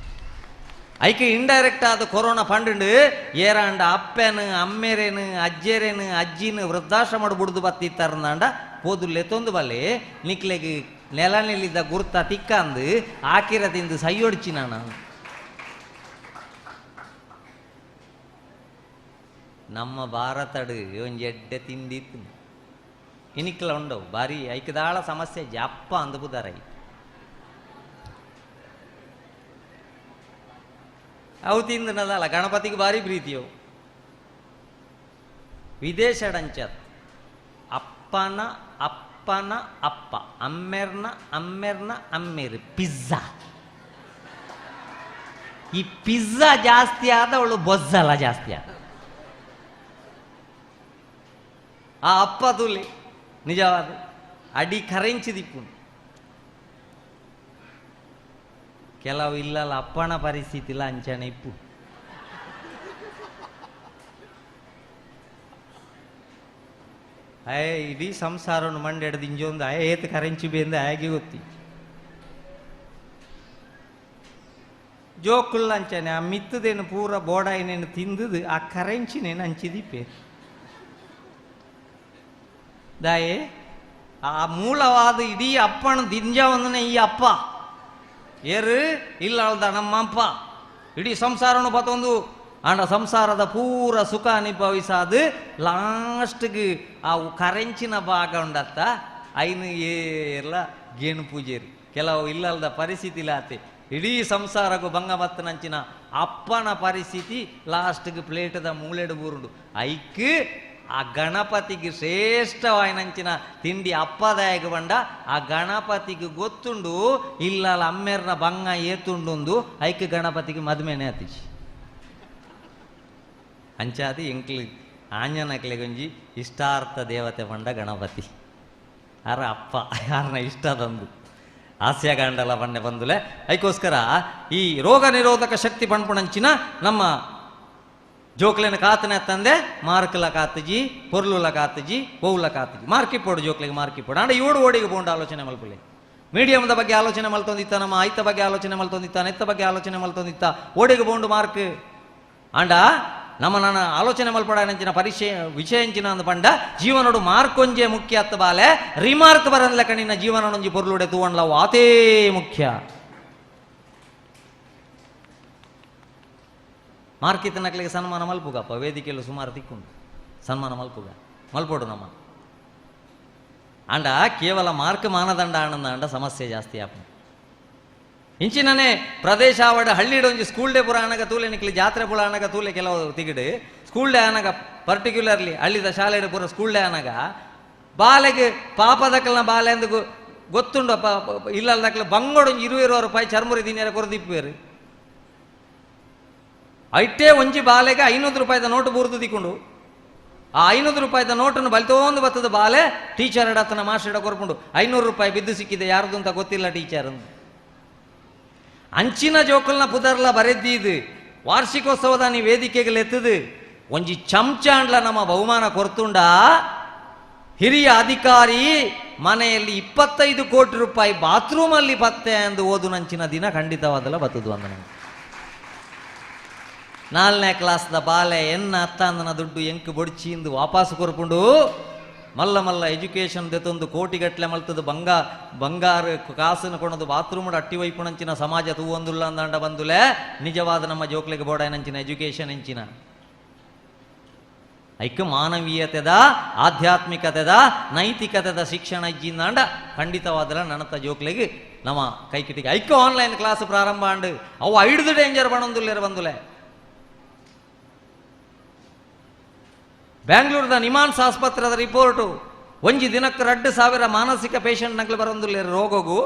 ಐಕೆ ಇಂಡೈರೆಕ್ಟ್ ಆದ ಕೊರೋನಾ ಪಂಡು ಏರಾಂಡ ಅಪ್ಪೆನು ಅಮ್ಮೇರೇನು ಅಜ್ಜೇರೇನು ಅಜ್ಜಿನ ವೃದ್ಧಾಶ್ರಮ ಬುಡ್ದು ಬತ್ತಿತ್ತಾರಂದಾಂಡ ಪೋದುಲ್ಲೆ ತೊಂದು ಬಲ್ಲೆ ನಿಕ್ಲೆಗೆ ನೆಲ ನಿಲ್ಲಿದ್ದ ಗುರ್ತ ತಿಕ್ಕಂದು ಆಕಿರದಿಂದ ಸೈಯೊಡ್ಚಿ ನಾನು. ನಮ್ಮ ಭಾರತಡು ಒಂಜಿ ಎಡ್ಡೆ ತಿಂದಿತ್ತು ಇನಿಕ್ಲ ಉಂಡವು ಬಾರಿ ಐಕದಾಳ ಸಮಸ್ಯೆ ಜಪ್ಪ ಅಂದಬುದಾರ ಅವು ತಿಂದನದಲ್ಲ ಗಣಪತಿಗೆ ಭಾರಿ ಪ್ರೀತಿಯವು. ವಿದೇಶಡಂಚತ್ ಅಪ್ಪನ ಅಪ್ಪನ ಅಪ್ಪ ಅಮ್ಮೆರ್ನ ಅಮ್ಮೆರ್ನ ಅಮ್ಮೇರು ಪಿಜ್ಜಾ. ಈ ಪಿಜ್ಜಾ ಜಾಸ್ತಿ ಆದ ಅವಳು ಬೊಜ್ಜಲ್ಲ ಜಾಸ್ತಿ ಆದ ಆ ಅಪ್ಪ ತುಲಿ ನಿಜವಾದ ಅಡಿ ಕರೆಂಚಿದಿಪ್ಪು. ಕೆಲವು ಇಲ್ಲಲ್ಲ ಅಪ್ಪನ ಪರಿಸ್ಥಿತಿ ಇಲ್ಲ ಅಂಚನೆ ಇಪ್ಪು. ಅಯ್ಯ ಇಡೀ ಸಂಸಾರವನ್ನು ಮಂಡೆಡ್ದು ಇಂಜೊಂದು ಅಯ್ಯ ಏತ್ ಕರೆಂಚಿ ಬೇಂದು ಆಗಿ ಗೊತ್ತಿ ಜೋಕುಲ್ಲ ಅಂಚನೆ ಆ ಮಿತ್ತದೇನು ಪೂರ ಬೋಡಾಯಿನೇನು ತಿಂದದು ಆ ಕರೆಂಚಿನೇನು ಅಂಚಿದಿಪ್ಪೆ ದಾಯೆ ಆ ಮೂಲವಾದ ಇಡೀ ಅಪ್ಪನ ದಿಂಜ ಒಂದನೆ ಈ ಅಪ್ಪ ಏರು ಇಲ್ಲ ಅಲ್ದ ನಮ್ಮಪ್ಪ ಇಡೀ ಸಂಸಾರನು ಬತ್ತೊಂದು ಆಂಡ ಸಂಸಾರದ ಪೂರ ಸುಖ ಅನುಭವಿಸಾದು ಲಾಸ್ಟ್ಗೆ ಆ ಕರೆಂಚಿನ ಭಾಗ ಉಂಡತ್ತ ಐನು ಏರ್ಲ ಗೇಣು ಪೂಜೇರಿ ಕೆಲವು ಇಲ್ಲಲ್ದ ಪರಿಸ್ಥಿತಿ ಲಾತೆ ಇಡೀ ಸಂಸಾರಕ್ಕೂ ಭಂಗ ಮತ್ತನಂಚಿನ ಅಪ್ಪನ ಪರಿಸ್ಥಿತಿ ಲಾಸ್ಟ್ಗೆ ಪ್ಲೇಟದ ಮೂಲೆಡು ಬೂರುಂಡು ಐಕ್ ಆ ಗಣಪತಿಗೆ ಶ್ರೇಷ್ಠವಾಯಿನಂಚಿನ ತಿಂಡಿ ಅಪ್ಪದಾಯಕ ಬಂಡ ಆ ಗಣಪತಿಗೆ ಗೊತ್ತುಂಡು ಇಲ್ಲ ಅಮ್ಮೇರ್ನ ಬಂಗ ಏತುಂಡುಂದು ಐಕ್ ಗಣಪತಿಗೆ ಮದುಮೆನೆ ಅತಿಶಿ ಅಂಚಾದಿ ಎಂಕ್ಲಿ ಆಂಜನಕ್ಲೆಗೊಂಜಿ ಇಷ್ಟಾರ್ಥ ದೇವತೆ ಬಂಡ ಗಣಪತಿ. ಅರ ಅಪ್ಪ ಯಾರನ್ನ ಇಷ್ಟ ತಂದು ಹಾಸ್ಯಗಾಂಡಲ ಬಣ್ಣೆ ಬಂದುಲೆ. ಅದಕ್ಕೋಸ್ಕರ ಈ ರೋಗ ನಿರೋಧಕ ಶಕ್ತಿ ಪಣ್ಪುಣಂಚಿನ ನಮ್ಮ ಜೋಕ್ಲೆನ ಕಾತನೆ ತಂದೆ ಮಾರ್ಕಲ ಕಾತಜಿ ಪೊರ್ಲುಲ ಕಾತಜಿ ಪೌಲ ಕಾತಜಿ ಮಾರ್ಕಿಪೋಡು ಜೋಕ್ಲೆಗೆ ಮಾರ್ಕಿಪೋಡು ಅಂಡ ಏಳು ಓಡಿಗೆ ಪೋಂಡು ಆಲೋಚನೆ ಮಲ್ಪುಲೆ. ಮೀಡಿಯಮ್ದ ಬಗ್ಗೆ ಆಲೋಚನೆ ಮಲ್ತೊಂದಿತ್ತ, ನಮ್ಮ ಆಯ್ತ ಬಗ್ಗೆ ಆಲೋಚನೆ ಮಲ್ತೊಂದಿತ್ತ, ನೆತ್ತ ಬಗ್ಗೆ ಆಲೋಚನೆ ಮಲ್ತೊಂದಿತ್ತ, ಓಡಿಗೆ ಬೋಂಡು ಮಾರ್ಕ್ ಅಂಡ ನಮ್ಮ ನನ್ನ ಆಲೋಚನೆ ಮಲ್ಪಡಂಚಿನ ಪರೀಕ್ಷೆ ವಿಷಯ ಎಂಚಿನ ಅಂದ ಪಂಡ ಜೀವನೋಡು ಮಾರ್ಕೊಂಜೆ ಮುಖ್ಯ ಅತ್ತ ಬಾಲೆ ರಿಮಾರ್ಕ್ ಬರನ್ಲೆಕ್ಕ ನಿನ್ನ ಜೀವನೊಂಜಿ ಪೊರ್ಲುಡೆ ತೂವಣ್ಲವು ಆತೇ ಮುಖ್ಯ. ಮಾರ್ಕಿತ ನಕ್ಲಿಗೆ ಸನ್ಮಾನ ಮಲ್ಪುಗಪ್ಪ, ವೇದಿಕೆಯಲ್ಲೂ ಸುಮಾರು ತಿಕ್ಕುಂಡು ಸನ್ಮಾನ ಮಲ್ಪುಗ ಮಲ್ಪೋಡು ನಮ್ಮ ಅಂಡ ಕೇವಲ ಮಾರ್ಕ್ ಮಾನದಂಡ ಆನಂದ ಅಂಡ ಸಮಸ್ಯೆ ಜಾಸ್ತಿ ಆಪ. ಇಂಚಿನನೇ ಪ್ರದೇಶ ಆವಡ ಹಳ್ಳಿಡ ಒಂಜಿ ಸ್ಕೂಲ್ ಡೇ ಪುರ ಆನಗ ತೂಲೆ ನಿಕ್ಲಿ ಜಾತ್ರೆ ಪುರ ಆನಗ ತೂಲೆ ಕೆಲವು ತಿಗಿಡು ಸ್ಕೂಲ್ ಡೇ ಆನಗ ಪರ್ಟಿಕ್ಯುಲರ್ಲಿ ಹಳ್ಳಿದ ಶಾಲೆಡ್ ಪೂರ ಸ್ಕೂಲ್ ಡೇ ಆನಗ ಬಾಲೆಗೆ ಪಾಪದಕ್ಕಲ್ನ ಬಾಲೆ ಅಂದು ಗೊತ್ತುಂಡು ಇಲ್ಲದಕ್ಕಲ ಬಂಗೋಡೊಂಜಿ 20 ರೂಪಾಯಿ ಚರ್ಮುರಿ ದಿನ ಕೊರದಿಪ್ಪೇರು ಐಟೇ ಒಂಜಿ ಬಾಲೆಗೆ 500 ರೂಪಾಯಿದ ನೋಟು ಬೂರ್ದು ದಿಕ್ಕೊಂಡು ಆ 500 ರೂಪಾಯಿದ ನೋಟನ್ನು ಬಲಿತೋಂದು ಬತ್ತದ ಬಾಲೆ ಟೀಚರ್ ಎಡತನ ಮಾಸ್ಟರ್ ಎಡ ಕೊರ್ಪುಂಡು 500 ರೂಪಾಯಿ ಬಿದ್ದು ಸಿಕ್ಕಿದೆ ಯಾರ್ದು ಅಂತ ಗೊತ್ತಿಲ್ಲ ಟೀಚರ್ ಅಂತ. ಅಂಚಿನ ಜೋಕಲ್ನ ಪುದರ್ಲ ಬರೆದ್ದೀದು ವಾರ್ಷಿಕೋತ್ಸವದ ನೀ ವೇದಿಕೆಗೆ ಎತ್ತದು ಒಂಜಿ ಚಮಚಾಂಡ್ಲ ನಮ್ಮ ಬಹುಮಾನ ಕೊರ್ತುಂಡ ಹಿರಿಯ ಅಧಿಕಾರಿ ಮನೆಯಲ್ಲಿ 25 ಕೋಟಿ ರೂಪಾಯಿ ಬಾತ್ರೂಮಲ್ಲಿ ಪತ್ತೆ ಎಂದು ಓದು ನಂಚಿನ ದಿನ ಖಂಡಿತವಾದಲ್ಲ ಬತ್ತದು ಅಂದ. 4ನೇ ಕ್ಲಾಸ್ದ ಬಾಲೆ ಎನ್ನ ಅತ್ತಾಂದನ ದುಡ್ಡು ಎಂಕ್ ಬೊಡ್ಚಿ ಇಂದು ವಾಪಸ್ ಕೊರ್ಪುಂಡು ಮಲ್ಲ ಮಲ್ಲ ಎಜುಕೇಶನ್ ದೆತ್ತೊಂದು ಕೋಟಿಗಟ್ಟಲೆ ಮಲ್ತದು ಬಂಗಾರ ಕಾಸನ್ನು ಕೊಣದು ಬಾತ್ರೂಮ್ ಅಟ್ಟಿ ವೈಪುಣಂಚಿನ ಸಮಾಜ ತೂವೊಂದುಲ್ಲ ಅಂದಾಂಡ ಬಂದುಲೆ ನಿಜವಾದ ನಮ್ಮ ಜೋಕ್ಲೆಗೆ ಬೋಡಾಯನಂಚಿನ ಎಜುಕೇಶನ್ ಎಂಚಿನ ಐಕ್ ಮಾನವೀಯತೆದ ಆಧ್ಯಾತ್ಮಿಕತೆದ ನೈತಿಕತೆದ ಶಿಕ್ಷಣ ಇಜ್ಜಿಂದಾಂಡ ಖಂಡಿತವಾದಲ ನನತ ಜೋಕ್ಲೆಗೆ ನಮ್ಮ ಕೈಕಿಟಿಗೆ ಐಕ್ ಆನ್ಲೈನ್ ಕ್ಲಾಸ್ ಪ್ರಾರಂಭ ಆಂಡು ಅವು ಐಡ್ದು ಡೇಂಜರ್ ಬಣೊಂದುಲ್ಲೇರ ಬಂದುಲೆ. ಬ್ಯಾಂಗ್ಳೂರ್ದ ನಿಮಾನ್ಸ್ ಆಸ್ಪತ್ರೆದ ರಿಪೋರ್ಟು ಒಂಜಿ ದಿನಕ್ಕೆ 2000 ಮಾನಸಿಕ ಪೇಷಂಟ್ ನಗ್ಲು ಬರೋದಿಲ್ಲ ರೋಗಗು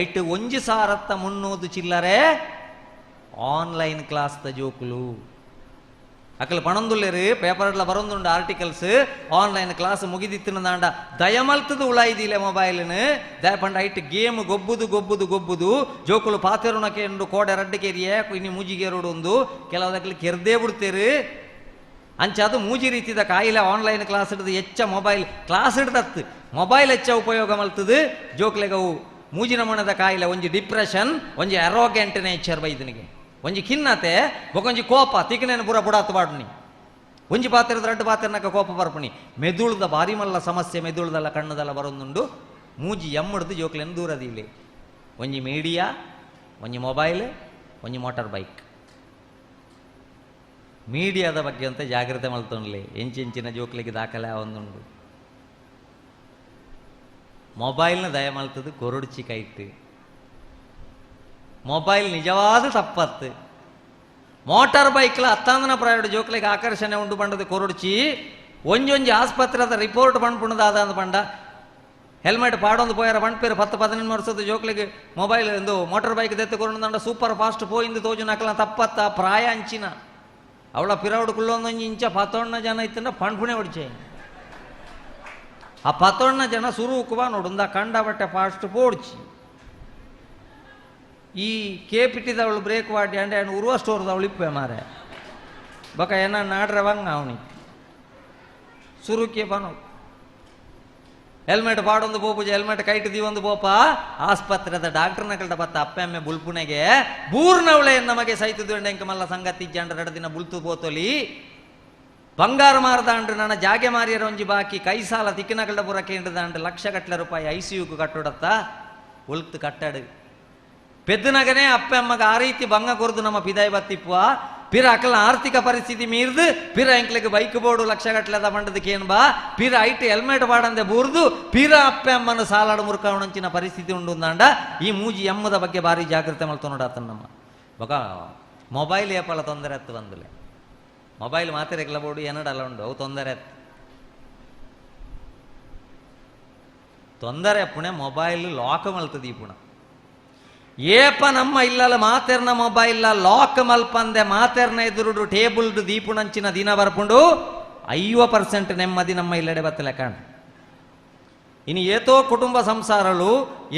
ಐಟು 1300 ಚಿಲ್ಲರೆ ಆನ್ಲೈನ್ ಕ್ಲಾಸ್ದ ಜೋಕುಲು ಅಕಲ್ ಪಣೊಂದುಲ್ಲೇರು ಪೇಪರ್ಲ ಬರೋದುಂಡು ಆರ್ಟಿಕಲ್ಸ್ ಆನ್ಲೈನ್ ಕ್ಲಾಸ್ ಮುಗಿದಿತ್ತಿನದಾಂಡ ದಯಮಲ್ತದು ಉಳಾಯ್ದಿಲ್ಲ ಮೊಬೈಲ್ನು ದಯಪಂಡ ಐಟ್ ಗೇಮ್ ಗೊಬ್ಬುದು ಗೊಬ್ಬುದು ಗೊಬ್ಬುದು ಜೋಕುಲು ಪಾತೆರುಣಕ್ಕೆ ಉಂಡು ಕೋಡೆ ರಡ್ಡು ಕೇರಿಯೇ ಇನ್ನು ಮೂಜಿಗೇರುಡು ಒಂದು ಕೆಲವುದಕ್ಕೆ ಕೆರ್ದೇ ಬಿಡ್ತೇರು. ಅಂಚಾದು ಮೂಜಿ ರೀತಿದ ಕಾಯಿಲೆ ಆನ್ಲೈನ್ ಕ್ಲಾಸ್ ಹಿಡಿದು ಹೆಚ್ಚ ಮೊಬೈಲ್ ಕ್ಲಾಸ್ ಹಿಡ್ದತ್ತು ಮೊಬೈಲ್ ಹೆಚ್ಚ ಉಪಯೋಗ ಮಲ್ತದು ಜೋಕ್ಲೆಗವು ಮೂಜಿನ ಮಣದ ಕಾಯಿಲೆ ಒಂಜಿ ಡಿಪ್ರೆಷನ್ ಒಂಜಿ ಅರೋಗೆಂಟ್ ನೇಚರ್ ಬೈದನಿಗೆ ಒಂಜಿ ಖಿನ್ನತೆ ಒಂಜಿ ಕೋಪ ತಿಕ್ಕನೇನು ಪೂರ ಬುಡಾತು ಬಾಡುನಿ ಒಂಜಿ ಪಾತ್ರದ ರಡ್ಡು ಪಾತ್ರನಕ ಕೋಪ ಬರ್ಪುನಿ ಮೆದುಳ್ದ ಭಾರಿ ಮಲ್ಲ ಸಮಸ್ಯೆ ಮೆದುಳ್ದಲ್ಲ ಕಣ್ಣದಲ್ಲ ಬರೋದುಂಡು ಮೂಜಿ ಎಮ್ಮಡ್ದು ಜೋಕ್ಲೆನ ದೂರದಿಲ್ಲ ಒಂಜಿ ಮೀಡಿಯಾ ಒಂಜಿ ಮೊಬೈಲ್ ಒಂಜಿ ಮೋಟಾರ್ ಬೈಕ್. ಮೀಡಿಯಾದ ಬಗ್ಗೆ ಅಂತ ಜಾಗ್ರತೆ ಮಲ್ತೊಂಡ್ಲಿ ಎಂಚೆಂಚಿನ ಜೋಕ್ಲಿಗೆ ದಾಖಲೆ ಒಂದುಂಡು ಮೊಬೈಲ್ನ ದಯ ಮಲ್ತದು ಕೊರಡ್ಚಿ ಕೈಟ್ ಮೊಬೈಲ್ ನಿಜವಾದ ತಪ್ಪತ್ತು ಮೋಟಾರ್ ಬೈಕ್ಲ ಅತ್ತಾಂದನ ಪ್ರಾಯಡು ಜೋಕ್ಲಿಗೆ ಆಕರ್ಷಣೆ ಉಂಡು ಬಂಡದು ಕೊರಡ್ಚಿ ಒಂಜೊಂಜಿ ಆಸ್ಪತ್ರೆದ ರಿಪೋರ್ಟ್ ಬಂಡ್ಪುಣದಾದ ಅಂದ ಪಂಡ ಹೆಲ್ಮೆಟ್ ಪಾಡೊಂದು ಪೋಯರ ಬಂಡ್ಪೇರು 10 15 ವರ್ಷದ ಜೋಕ್ಲಿಗೆ ಮೊಬೈಲ್ ಎಂದು ಮೋಟಾರ್ ಬೈಕ್ ದೆತ್ತು ಕೊರೊಂದಂಡ ಸೂಪರ್ ಫಾಸ್ಟ್ ಪೋಯಿಂದು ತೋಜು ನಕಲ ತಪ್ಪತ್ತ ಪ್ರಾಯ ಅಂಚಿನ ಅವಳ ಪಿರವಡು ಕುಳ್ಳೊಂದೊಂಜಿ ಇಂಚ ಪತೊಣ್ಣ ಜನ ಇತ್ತಂಡ ಪಣ್ಪುಣೆ ಹೊಡಿಚೆ ಆ ಪತೊಣ್ಣ ಜನ ಸುರುಕುವ ನೋಡುಂದ ಕಂಡ ಬಟ್ಟೆ ಫಾಸ್ಟ್ ಪೋಡ್ಚಿ ಈ ಕೇಪಿಟ್ಟಿದವಳು ಬ್ರೇಕ್ ವಾಡಿ ಅಂಡೆ ಅಣ್ಣ ಉರುವ ಸ್ಟೋರ್ದವಳು ಇಪ್ಪೆ ಮಾರೆ ಬಕ ಏನ ನಾಡ್ರೆ ವಂಗ ಅವನಿ ಸುರುಕೆ ಬನೋ ಹೆಲ್ಮೆಟ್ ಪಾಡೊಂದು ಪೋಪುಜ ಹೆಲ್ಮೆಟ್ ಕೈಟ್ ದೀವೊಂದು ಪೋಪ ಆಸ್ಪತ್ರೆದ ಡಾಕ್ಟರ್ನ ಕಲ್ಟ ಬತ್ತ ಅಪ್ಪೆ ಬುಲ್ಪುಣೆಗೆ ಬೂರ್ನವಳೆ ನಮಗೆ ಸೈತದು ಎಂಕ ಮಲ್ಲ ಸಂಗತಿ ಜಂಡ ಎರಡು ದಿನ ಬುಲ್ತು ಪೋತೊಲಿ ಬಂಗಾರ ಮಾರದಾಂಡ್ರು ನನ್ನ ಜಾಗೆ ಮಾರಿಯರ ಒಂಜಿ ಬಾಕಿ ಕೈ ಸಾಲ ತಿಕ್ಕಿನ ಕಲ್ಟ ಪೂರ ಕೇಂದ್ರದಾಂಡ್ರು ಲಕ್ಷ ಗಟ್ಟಲೆ ರೂಪಾಯಿ I C ಯುக்கு ಕಟ್ಟುಡತ್ತ ಉಲ್ತು ಕಟ್ಟಡು ಪೆದ್ದನಗನೇ ಅಪ್ಪೆ ಅಮ್ಮಗ ಆ ರೀತಿ ಬಂಗ ಕೊರ್ದು ನಮ್ಮ ಪಿದಾಯಿ ಬತ್ತಿಪ್ಪುವ ಪಿರ ಅಕಲ ಆರ್ಥಿಕ ಪರಿಸ್ಥಿತಿ ಮೀರ್ದು ಪಿರ ಎಂಕ್ಲೆಗೆ ಬೈಕ್ ಬೋರ್ಡು ಲಕ್ಷ ಗಟ್ಟಲೆದ ಬಂಡದಕ್ಕೇನು ಬಾ ಪಿರ ಐಟ್ ಹೆಲ್ಮೆಟ್ ಬಾಡಂದೆ ಬೂರ್ದು ಪಿರ ಅಪ್ಪೆ ಅಮ್ಮನ ಸಾಲಾಡು ಮುರ್ಕವಣಂಚಿನ ಪರಿಸ್ಥಿತಿ ಉಂಡು ಅಂದಾಂಡ ಈ ಮೂಜಿ ಎಮ್ಮದ ಬಗ್ಗೆ ಭಾರಿ ಜಾಗ್ರತೆ ಮಲ್ತು ನೋಡಾತನ ನಮ್ಮ ಬಕ ಮೊಬೈಲ್ ಏಪಲ ತೊಂದರೆ ಅತ್ತು ಬಂದುಲೆ ಮೊಬೈಲ್ ಮಾತಿರಕ್ಲ ಬೋರ್ಡು ಏನಡಲ್ಲ ಉಂಡು ಅವು ತೊಂದರೆ ಅತ್ತು ತೊಂದರೆ ಪುಣೆ ಮೊಬೈಲ್ ಲಾಕ್ ಮಲ್ತದ ಈ ಪುಣ ಏಪ ನಮ್ಮ ಇಲ್ಲಲ್ಲ ಮಾತೆರ್ನ ಮೊಬೈಲ್ ಲಾಕ್ ಮಲ್ಪಂದೆ ಮಾತೆರ್ನ ಎದುರುಡು ಟೇಬಲ್ ದೀಪುಣಂಚಿನ ದಿನ ಬರ್ಪುಂಡು 50% ನೆಮ್ಮದಿ ನಮ್ಮ ಇಲ್ಲಡೆ ಬತ್ತಲೆ ಕಾಣ. ಇನ್ನು ಏತೋ ಕುಟುಂಬ ಸಂಸಾರಲು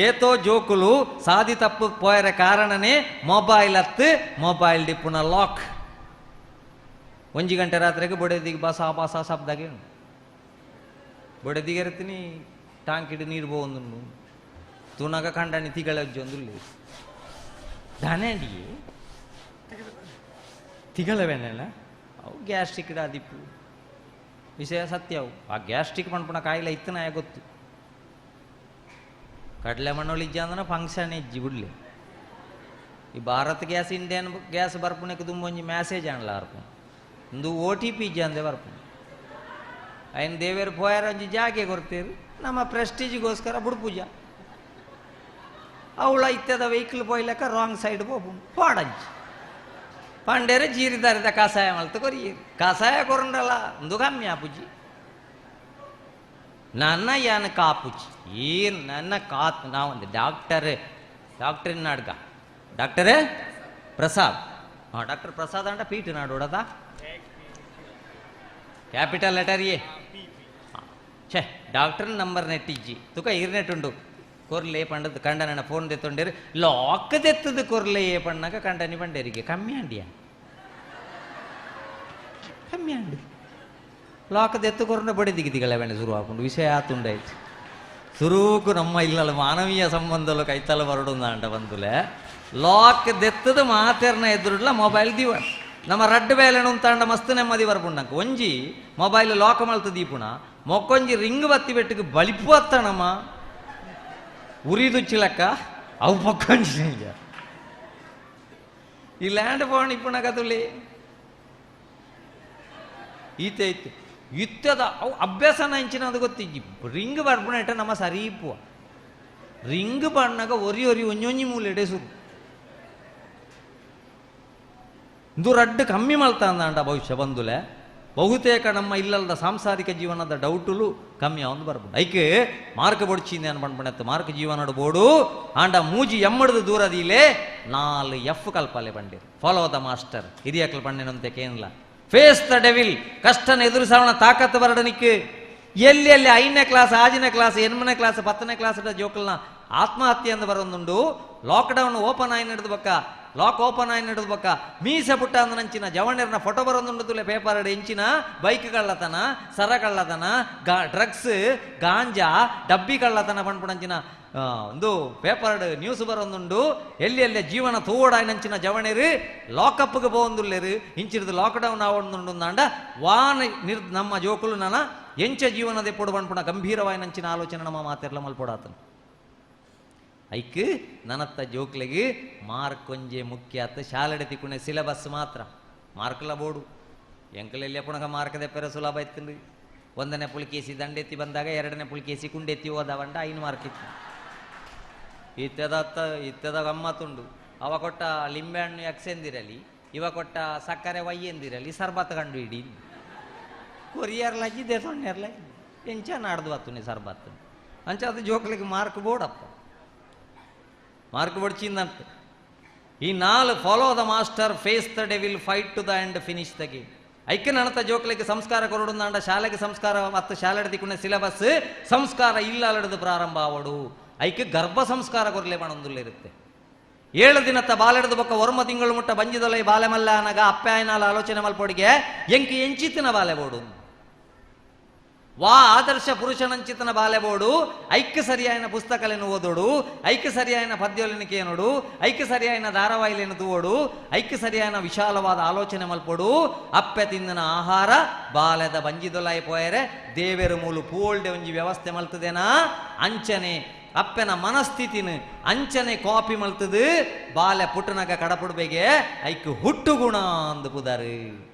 ಏತೋ ಜೋಕುಲು ಸಾದಿ ತಪ್ಪು ಪೋಯರ ಕಾರಣನೇ ಮೊಬೈಲ್ ಅತ್ತು ಮೊಬೈಲ್ ಡಿಪ್ಪುನ ಲಾಕ್. ಒಂಜಿ ಗಂಟೆ ರಾತ್ರಿಗೆ ಬೊಡೆದಿಗೆ ಬಸ ಬಸ ಶಬ್ದಾಗೆ ಬೊಡೆದಿಗೆ ಇರ್ತೀನಿ ಟಾಂಕಿಡು ನೀರು ಬೋಂದು ತೂನಾಗ ಕಂಡಾಣಿ ತಿಗಳ ಅಜ್ಜೊಂದು ದಾನೆ ಅಡಿಗೆ ತಿಗಳ ಬೇನಲ್ಲ ಅವು ಗ್ಯಾಸ್ಟ್ರಿಕ್ ಅದಿಪ್ಪು ವಿಷಯ ಸತ್ಯ ಅವು. ಆ ಗ್ಯಾಸ್ಟ್ರಿಕ್ ಪಣ್ಪುಣ ಕಾಯಿಲೆ ಇತ್ತನಾಯ ಗೊತ್ತು. ಕಡಲೆ ಮಣ್ಣೊಳಿಜ್ಜ ಅಂದ್ರೆ ಫಂಕ್ಷನ್ ಇಜ್ಜಿ ಬಿಡ್ಲಿ. ಈ ಭಾರತ್ ಗ್ಯಾಸ್ ಇಂಡಿಯನ್ ಗ್ಯಾಸ್ ಬರ್ಪುಣಕ್ಕೆ ದುಂಬೊಂಜಿ ಮೆಸೇಜ್ ಅನ್ಲ ಅರ್ಪು ಇಂದು ಓ ಟಿ ಪಿ ಇಜ್ಜ ಅಂದೆ ಬರ್ಪು. ಐನ್ ದೇವೇರು ಪೋಯಾರ ಒಂಜಿ ಜಾಗೆ ಕೊಡ್ತೀರಿ ನಮ್ಮ ಪ್ರೆಸ್ಟೀಜಿಗೋಸ್ಕರ ಬುಡ್ಪೂಜ ಅವಳ ಇತ್ತದ ವೆಹಿಕಲ್ ಪೋಯ್ಲಕ್ಕ ರಾಂಗ್ ಸೈಡ್ ಪೋಪು ಪಾಡಂಜಿ ಪಂಡೇರೆ ಜೀರಿದಾರಿದ ಕಷಾಯ ಮಲ್ತು ಕೊರಿಯೇರಿ ಕಷಾಯ ಕೊರಂಡಲ್ಲ ಇಂದು ಕಮ್ಮಿ ಆಪುಜಿ ನನ್ನ ಯಾನ ಕಾಪುಜಿ ಈ ನನ್ನ ಕಾತ್ ನಾವೊಂದು ಡಾಕ್ಟರ್ ಡಾಕ್ಟರ್ ನಾಡ್ಗ ಡಾಕ್ಟರೇ ಪ್ರಸಾದ್. ಹಾಂ ಡಾಕ್ಟರ್ ಪ್ರಸಾದ್ ಅಂಟ ಪೀಟ್ ನಾಡೋಡದ ಕ್ಯಾಪಿಟಲ್ ಲೆಟರ್ ಎ ಛೇ ಡಾಕ್ಟರ್ ನಂಬರ್ ನೆಟ್ ಇಜ್ಜಿ ತುಕ ಇರ್ನೆಟ್ ಉಂಡು ಕೊರ್ಲೆ ಪಂಡದ ಕಂಡನ ಫೋನ್ ದೆತ್ತೊಂಡೇರು ಲಾಕ್ ದೆತ್ತದ ಕೊರ್ಲೆ ಏ ಪಣ್ಣಾಗ ಕಂಡನಿ ಪಂಡೇರಿಗೆ ಕಮ್ಮಿ ಅಂಡಿಯ ಕಮ್ಮಿ ಅಂಡಿ ಲಾಕ್ ದೆತ್ತು ಕೊರ್ನ ಬಡಿದಿಗಿದಿಗಳ ಬೇಣ ಶುರು ಹಾಕೊಂಡು ವಿಷಯ ಆತುಂಡಾಯ್ತು. ಸುರುಕು ನಮ್ಮ ಇಲ್ಲಲ್ಲ ಮಾನವೀಯ ಸಂಬಂಧಲು ಕೈತಲ ಬರಡುಂದ ಬಂದುಲೆ ಲಾಕ್ ದೆತ್ತದ ಮಾತೆರ್ನ ಎದುರುಡ್ಲ ಮೊಬೈಲ್ ದಿವ ನಮ್ಮ ರಡ್ಡು ಬೇಲೆಣ ಉಂತಾಂಡ ಮಸ್ತ್ ನೆಮ್ಮದಿ ಬರ್ಪುಂಡಂಕ ಒಂಜಿ ಮೊಬೈಲ್ ಲಾಕ್ ಮಲ್ತು ದೀಪುಣ ಮೊಕ್ಕೊಂಜಿ ರಿಂಗ್ ಬತ್ತಿ ಬೆಟ್ಟಿಗೆ ಬಲಿಪು ಅತ್ತಣಮ್ಮ ಉರಿದುಚ್ಚಿಲಕ್ಕ ಅವು ಮೊಕ್ಕೊಂಜಿ ಈ ಲ್ಯಾಂಡ್ ಫೋನ್ ಇಪ್ಪುಣ ಕದುಲಿ ಈತೆ ಇತ್ತು ಇತ್ತದ ಅವು ಅಭ್ಯಾಸನ ಇಂಚಿನ ಅದು ಗೊತ್ತಿಜ್ಜಿ ರಿಂಗ್ ಬರ್ಪುಣೆಟ ನಮ್ಮ ಸರಿ ಇಪ್ಪುವ ರಿಂಗ್ ಬಣ್ಣಾಗ ಒರಿ ಒರಿ ಒಂಜೊಂಜಿ ಮೂಲೆಡೆ ಸುರು ಇಂದು ರಡ್ಡು ಕಮ್ಮಿ ಮಲ್ತಾಂದಾಂಡ ಭವಿಷ್ಯ ಬಂದುಲೆ ಬಹುತೇಕ ನಮ್ಮ ಇಲ್ಲದ ಸಾಂಸಾರಿಕ ಜೀವನದ ಡೌಟುಲು ಕಮ್ಮಿ ಅವನು ಬರ್ಬೋದು. ಐಕೆ ಮಾರ್ಕ್ ಬೊಡ್ಚಿಂದೆ ಅನ್ಪಣ್ಪಣೆತ್ತು ಮಾರ್ಕ್ ಜೀವನಡು ಬೋಡು ಆಂಡ ಮೂಜಿ ಎಮ್ಮಡ್ದು ದೂರದಿಲೆ 4 ಎಫ್ ಕಲ್ಪಾಲೆ ಬಂಡಿರು. ಫಾಲೋ the master ಹಿರಿಯಕಲ್ ಪಣ್ಣೆನಂತೆ ಕೇನ್ಲ ಫೇಸ್ the devil ಕಷ್ಟನ ಎದುರಿಸವಣ ತಾಕತ್ತು ಬರಡನಿಕ್ಕೆ ಎಲ್ಲಿ ಎಲ್ಲಿ 5ನೇ ಕ್ಲಾಸ್ 6ನೇ ಕ್ಲಾಸ್ 8ನೇ ಕ್ಲಾಸ್ 10ನೇ ಕ್ಲಾಸ್ ಜೋಕಲ್ನ ಆತ್ಮಹತ್ಯೆ ಅಂದು ಬರೋದುಂಡು. ಲಾಕ್ಡೌನ್ ಓಪನ್ ಆಗಿ ನಡೆದು ಬಕ್ಕ ಲಾಕ್ ಓಪನ್ ಆಗಿ ನಡೆದು ಬಕ್ಕ ಮೀಸೆ ಪುಟ್ಟ ಅಂದ ನಂಚಿನ ಜವಣ್ಯರನ್ನ ಫೋಟೋ ಬರೋದುಂಡು ಪೇಪರ್ ಎಂಚಿನ ಬೈಕ್ ಕಳ್ಳತನ ಸರ ಕಳ್ಳತನ ಡ್ರಗ್ಸ್ ಗಾಂಜಾ ಡಬ್ಬಿ ಕಳ್ಳತನ ಪಣ್ಪುಣಂಚಿನ ಒಂದು ಪೇಪರ್ ನ್ಯೂಸ್ ಬರೋದುಂಡು. ಎಲ್ಲಿ ಎಲ್ಲಿ ಜೀವನ ತೋಡಾಯಿನಂಚಿನ ಜವಣೇರು ಲಾಕಪ್ಗೆ ಪೋಂದುಲ್ಲೇರು ಇಂಚಿಡ್ದು ಲಾಕ್ಡೌನ್ ಆವೊಂದುಂಡು ಅಂಡ ವಾನ ನಿರ್ ನಮ್ಮ ಜೋಕುಲು ನನ ಎಂಚ ಜೀವನದ ಪೊಡು ಪಣ್ಪುಣ ಗಂಭೀರವಾಯಿನಂಚಿನ ಆಲೋಚನೆ ನಮ್ಮ ಮಾತೆರ್ಲ ಮಲ್ಪೊಡಾತನು. ಐಕ್ ನನತ್ತ ಜೋಕ್ಲೆಗೆ ಮಾರ್ಕ್ ಒಂಜೆ ಮುಖ್ಯ ಆತ ಶಾಲೆಡೆ ತಿಕ್ಕುಣೆ ಸಿಲೆಬಸ್ ಮಾತ್ರ ಮಾರ್ಕ್ಲ ಬೋಡು ಎಂಕಲೆಲ್ಲಿ ಪುಣಕ ಮಾರ್ಕ್ ದೆಪ್ಪೆರ ಸುಲಭ ಇತ್ತು. 1ನೇ ಪುಲ್ಕೇಸಿ ದಂಡೆತ್ತಿ ಬಂದಾಗ 2ನೇ ಪುಲ್ಕೇಸಿ ಕುಂಡೆತ್ತಿ ಹೋದವಂಡ 5 ಮಾರ್ಕ್ ಇತ್ತು. ಇತ್ತದತ್ತ ಇತ್ತದ ಗಮ್ಮತ್ತುಂಡು ಅವ ಕೊಟ್ಟ ಲಿಂಬೆಹಣ್ಣು ಎಕ್ಸ್ ಎಂದಿರಲಿ ಇವ ಕೊಟ್ಟ ಸಕ್ಕರೆ ವೈ ಎಂದಿರಲಿ ಸರ್ಬತ್ ಕಂಡು ಹಿಡಿ ಕೊರಿಯರ್ಲಾಜಿ ದೇಸೊಣ್ಣೆರ್ಲ ಎಂಚ ನಾಡ್ದು ಬತ್ತುನಿ ಸರ್ಬತ್ ಅಂಚ ಅದು ಜೋಕ್ಲಿಗೆ ಮಾರ್ಕ್ ಬೋಡಪ್ಪ ಮಾರ್ಕ್ ಬಡ್ಚಿಂದಂತೆ. ಈ 4 follow the master face the devil fight to the end finish the game. ಐಕ್ಯ ನನತ ಜೋಕ್ಲಿಗೆ ಸಂಸ್ಕಾರ ಕೊರಡುಂದಾಂಡ ಶಾಲೆಗೆ ಸಂಸ್ಕಾರ ಮತ್ತು ಶಾಲೆಡ್ ದಿಕ್ಕುನ ಸಿಲೆಬಸ್ ಸಂಸ್ಕಾರ ಇಲ್ಲ ಪ್ರಾರಂಭ ಆವಡು ಐಕ್ಯ ಗರ್ಭ ಸಂಸ್ಕಾರ ಕೊರಲೆ ಇರುತ್ತೆ. 7 ದಿನತ್ತ ಬಾಲೆಡ್ದು ಬೊಕ್ಕ ಒರ್ಮ ತಿಂಗಳು ಮುಟ್ಟ ಬಂಜಿದೊಲೈ ಬಾಲೆ ಮಲ್ಲ ಅನಗ ಅಪ್ಪಾಯನಾಲ ಆಲೋಚನೆ ಮಲ್ಪೊಡಿಗೆ ಎಂಕಿ ಎಂಚಿತನ ಬಾಲೆ ಬೋಡು ವಾ ಆದರ್ಶ ಪುರುಷನಂಚಿತನ ಬಾಲೆಬೋಡು ಐಕ್ಯ ಸರಿಯಾಯಿನ ಪುಸ್ತಕలను ಓದೋಡು ಐಕ್ಯ ಸರಿಯಾಯಿನ ಪದ್ಯలను ಕೇನೋಡು ಐಕ್ಯ ಸರಿಯಾಯಿನ ಧಾರಾವಾಹಿలను ತೂವೋಡು ಐಕ್ಯ ಸರಿಯಾಯಿನ ವಿಶಾಲವಾದ ಆಲೋಚನೆ ಮಲ್ಪೊಡು ಅಪ್ಪೆ ತಿಂದನ ಆಹಾರ ಬಾಲೆದ ಬಂಜಿದೊಲಾಯಿ ಪೋಯರೆ ದೇವೆರು ಮೂಲು ಪೋಲ್ಡೆ ಒಂಜಿ ವ್ಯವಸ್ಥೆ ಮಲ್ತದೇನಾ ಅಂಚನೆ ಅಪ್ಪೆನ ಮನಸ್ಥಿತಿನ ಅಂಚನೆ ಕಾಪಿ ಮಲ್ತದು ಬಾಲೆ ಪುಟ್ಟನಾಗ ಕಡಪುಡ್ಬೇಗೆ ಐಕ್ ಹುಟ್ಟು ಗುಣ ಅಂದು ಪುದಾರು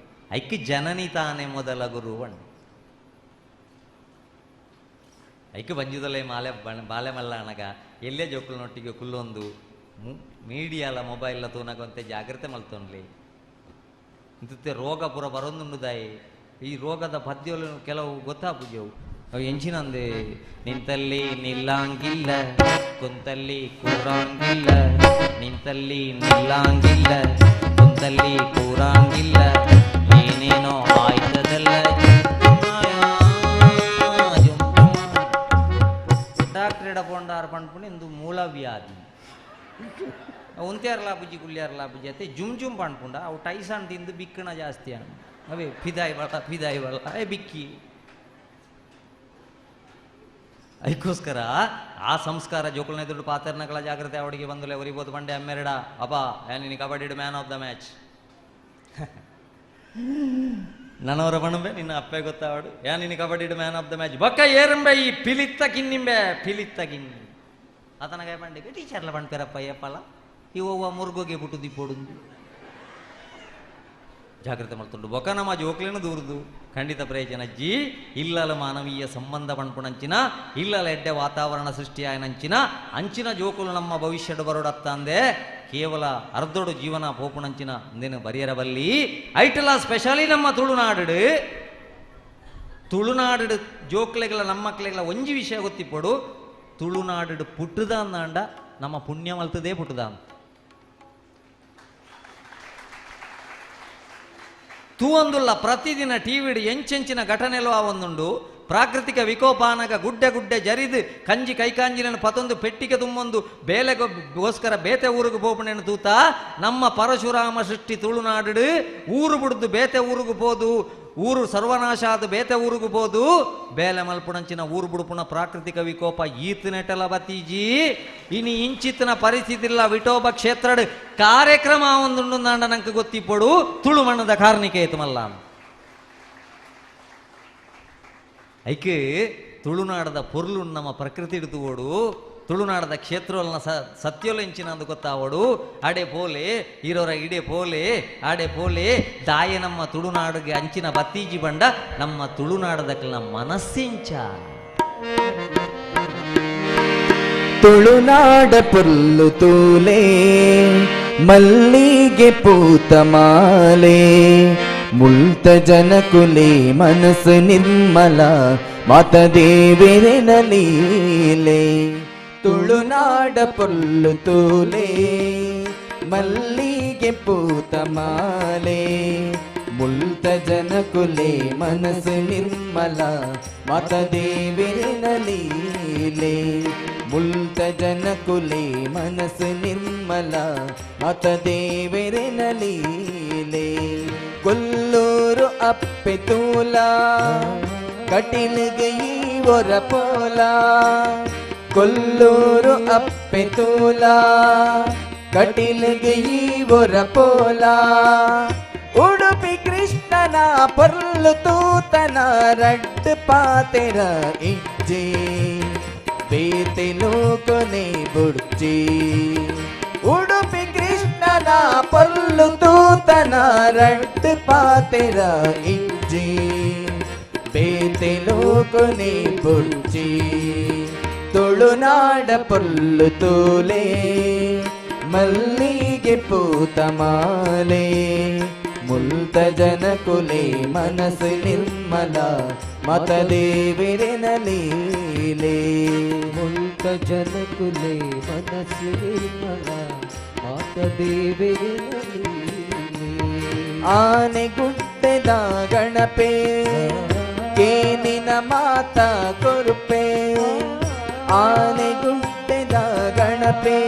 ಐಕ್ ಜನನಿ ತಾನೆ ಮೊದಲ ಗುರುವಣ್ಣ ಐಕ್ ಬಂಜಿದೊಲೆ ಮಾಲೆ ಬಾಲೆ ಮಲ್ಲ ಅನಗ ಎಲ್ಲೇ ಜೋಕುಲನೊಟ್ಟಿಗೆ ಕುಲ್ಲೊಂದು ಮೀಡಿಯಾಲ ಮೊಬೈಲ್ ತೂನಗಂತೆ ಜಾಗ್ರತೆ ಮಲ್ತೊನ್ಲಿ ಇಂತತ್ತೆ ರೋಗ ಪೂರ ಬರೊಂದುಂಡುದಾಯಿ ಈ ರೋಗದ ಪದ್ಯಲು ಕೆಲವು ಗೊತ್ತಾಪುಜವು ಅವು ಎಂಚಿನಂದೆ ನಿಂತಲ್ಲಿ ನಿಲ್ಲಾಂಗಿಲ್ಲ ಕುಂತಲ್ಲಿ ಕೂರಾಂಗಿಲ್ಲ ನಿಂತಲ್ಲಿ ನಿಲ್ಲಾಂಗಿಲ್ಲ ಕುಂತಲ್ಲಿ ಕೂರಾಂಗಿಲ್ಲ ಏನೇನೋ ಆಯ್ತದಲ್ಲ. ಮೂಲವ್ಯಾಧಿ ಉಂತ್ಯಾರಲಾ ಬುಜ್ಜಿ ಕುಲ್ಯಾರಲಾ ಬುಜ್ಜಿ ಅತ್ತೆ ಜುಮ್ ಜುಮ್ ಪಣ್ಪುಂಡ ಅವು ಟೈಸನ್ ತಿಂದು ಬಿಕ್ಕಣ ಜಾಸ್ತಿ ಅಣ್ಣ ಅವೇ ಫಿದಾಯಿ ಬಳ ಫಿದಾಯಿ ಬಳ ಏ ಬಿಕ್ಕಿ. ಅದಕ್ಕೋಸ್ಕರ ಆ ಸಂಸ್ಕಾರ ಜೋಕುಲ್ನ ಎದುರು ಪಾತ್ರನಗಳ ಜಾಗ್ರತೆ ಅವಡಿಗೆ ಬಂದುಲೆ ಒರಿಬೋದು ಬಂಡೆ ಅಮ್ಮೆರಡ ಅಪ್ಪ ನೀನು kabaddi man of the match ನನ್ನವರ ಬಣಂಬೆ ನಿನ್ನ ಅಪ್ಪೆ ಗೊತ್ತಾವಡು ಯಾ ನಿನ್ನ kabaddi man of the match ಬಕ್ಕ ಏರಂಬೆ ಈ ಪಿಲಿತ್ತ ಕಿನ್ನಿಂಬೆ ಪಿಲಿತ್ತ ಕಿನ್ನಿ ಆತನಗಾಯ ಬಂಡೆಗೆ ಟೀಚರ್ಲ ಬಂಡ್ಪೇರಪ್ಪ ಏಪಲ್ಲ ಇವ ಮುರ್ಗೋಗೆ ಬಿಟ್ಟು ದಿಪ್ಪೋಡು ಜಾಗ್ರತೆ ಮಾಡ್ತುಂಡು ಬೊಕ್ಕ ನಮ್ಮ ಜೋಕ್ಲೇನು ದೂರದು ಖಂಡಿತ ಪ್ರಯೋಜನ ಅಜ್ಜಿ. ಇಲ್ಲಲ ಮಾನವೀಯ ಸಂಬಂಧ ಪಣ್ಪುಣಂಚಿನ ಇಲ್ಲಲ ಎಡ್ಡೆ ವಾತಾವರಣ ಸೃಷ್ಟಿಯಾಯನಂಚಿನ ಅಂಚಿನ ಜೋಕುಲು ನಮ್ಮ ಭವಿಷ್ಯದ ಬರೋಡತ್ತಂದೆ ಕೇವಲ ಅರ್ಧೊಡು ಜೀವನ ಪೋಪುಣಂಚಿನ ಅಂದೇನು ಬರಿಯರ ಬಲ್ಲಿ ಐಟಲ ಸ್ಪೆಷಲಿ ನಮ್ಮ ತುಳುನಾಡು ತುಳುನಾಡು ಜೋಕ್ಲೆಗಳ ನಮ್ಮಕ್ಲೆಗಳ ಒಂಜಿ ವಿಷಯ ಗೊತ್ತಿಪ್ಪಡು ತುಳುನಾಡು ಪುಟ್ಟುದ ಅಂದಾಂಡ ನಮ್ಮ ಪುಣ್ಯ ಮಲ್ತದೇ ಪುಟ್ಟುದ ಅಂತ. ತೂವಂದುಲ್ಲ ಪ್ರತಿದಿನ ಟಿವಿಡು ಎಂಚೆಂಚಿನ ಘಟನೆಲು ಆ ಒಂದುಂಡು ಪ್ರಾಕೃತಿಕ ವಿಕೋಪಾನಗ ಗುಡ್ಡೆ ಗುಡ್ಡೆ ಜರಿದು ಕಂಜಿ ಕೈಕಾಂಜಿನ ಪತೊಂದು ಪೆಟ್ಟಿಗೆ ತುಂಬೊಂದು ಬೇಲೆಗೋಸ್ಕರ ಬೇತೆ ಊರಿಗೆ ಪೋಪಣೆಯನ್ನು ತೂತ ನಮ್ಮ ಪರಶುರಾಮ ಸೃಷ್ಟಿ ತುಳುನಾಡು ಊರು ಬಿಡ್ದು ಬೇತೆ ಊರಿಗೆ ಪೋದು ಊರು ಸರ್ವನಾಶ ಆದ ಬೇತೆ ಊರಿಗೆ ಪೋದು ಬೇಲೆ ಮಲ್ಪುಣಂಚಿನ ಊರು ಬುಡುಪುಣ ಪ್ರಾಕೃತಿಕ ವಿಕೋಪ ಈತನೆಟಲ ಬತೀಜಿ ಇನಿ ಇಂಚಿತನ ಪರಿಸ್ಥಿತಿ ಇಲ್ಲ ವಿಠೋಬ ಕ್ಷೇತ್ರಡ್ ಕಾರ್ಯಕ್ರಮ ಒಂದುಂಡು ನಾಂಡ ನಂಗೆ ಗೊತ್ತಿಪ್ಪಡು ತುಳು ಮಣ್ಣದ ಕಾರ್ಣಿಕೆ ಮಲ್ಲ ಐಕೆ ತುಳುನಾಡದ ಪೊರ್ಲು ನಮ್ಮ ಪ್ರಕೃತಿ ಹಿಡಿದುவோಡು ತುಳುನಾಡದ ಕ್ಷೇತ್ರವನ್ನ ಸತ್ಯೋಲೆಂಚಿನ ಅಂದು ಗೊತ್ತಾವಡು ಆಡೆ ಪೋಲೆ ಇರೋರ ಇಡೆ ಪೋಲೆ ಆಡೆ ಪೋಲೆ ದಾಯ ನಮ್ಮ ತುಳುನಾಡಿಗೆ ಅಂಚಿನ ಬತ್ತೀಜಿ ಬಂಡ ನಮ್ಮ ತುಳುನಾಡದಕ್ಕಿನ ಮನಸ್ಸಿಂಚ ತುಳುನಾಡ ಪೊರ್ಲು ತೂಲೆ ಮಲ್ಲಿಗೆ ಪೂತ ಮಾಲೆ ಮುಲ್ತ ಜನಕುಲೆ ಮನಸ್ಸು ನಿರ್ಮಲ ಮಾತ ದೇವಿರನ ಲೀಲೆ ತುಳುನಾಡ ಪೊರ್ಲು ತೂಲೆ ಮಲ್ಲಿಗೆ ಪೂತ ಮಾಲೆ ಮುಲ್ತ ಜನಕುಲೆ ಮನಸ್ಸು ನಿರ್ಮಲ ಮಾತ ದೇವಿರನ ಲೀಲೆ ಮುಲ್ತ ಜನಕುಲೆ ಮನಸ್ಸು ನಿರ್ಮಲ ಮಾತ ದೇವಿರನ ಲೀಲೆ ಕೊಲ್ಲೂರು ಅಪ್ಪೆ ತೂಲ ಕಟಿಲ್ಗೆ ಒರ ಪೋಲ ಕೊಲ್ಲೂರು ಅಪ್ಪೆ ತೂಲ ಕಟಿಲ್ಗೆ ಒರ ಪೋಲ ಉಡುಪಿ ಕೃಷ್ಣನ ಪೊರ್ಲು ತೂತನ ರಡ್ಡು ಪಾತೆರ ಇಜ್ಜೆ ಬೇತೆ ಲೋಕನೆ ಬುಡ್ಜಿ ಉಡುಪಿ ಕೃಷ್ಣನ ಪೊರ್ಲು ತೂತನ ರಡ್ಡು ಪಾತೆರ ಇಜ್ಜೆ ಬೇತೆ ಲೋಕನೆ ಬುಡ್ಜಿ ತುಳುನಾಡ ಪೊರ್ಲು ತೂಲೆ ಮಲ್ಲಿಗೆ ಪೂತ ಮಾಲೆ ಮುಲ್ತ ಜನಕುಲೆ ಮನಸ್ಸು ನಿರ್ಮಲ ಮತ ದೇವಿರನ ಲೀಲೆ ಮುಲ್ತ ಜನಕುಲೆ ಮನಸ್ಸು ನಿರ್ಮಲ ಮಾತ ದೇವಿರನ ಲೀಲೆ ಆನೆ ಗುಡ್ಡೆದ ಗಣಪೆ ಕೇನಿನ ಮಾತ ಕೊರುಪೆ ಆನೆ ಗುಡ್ಡೆದ ಗಣಪೆ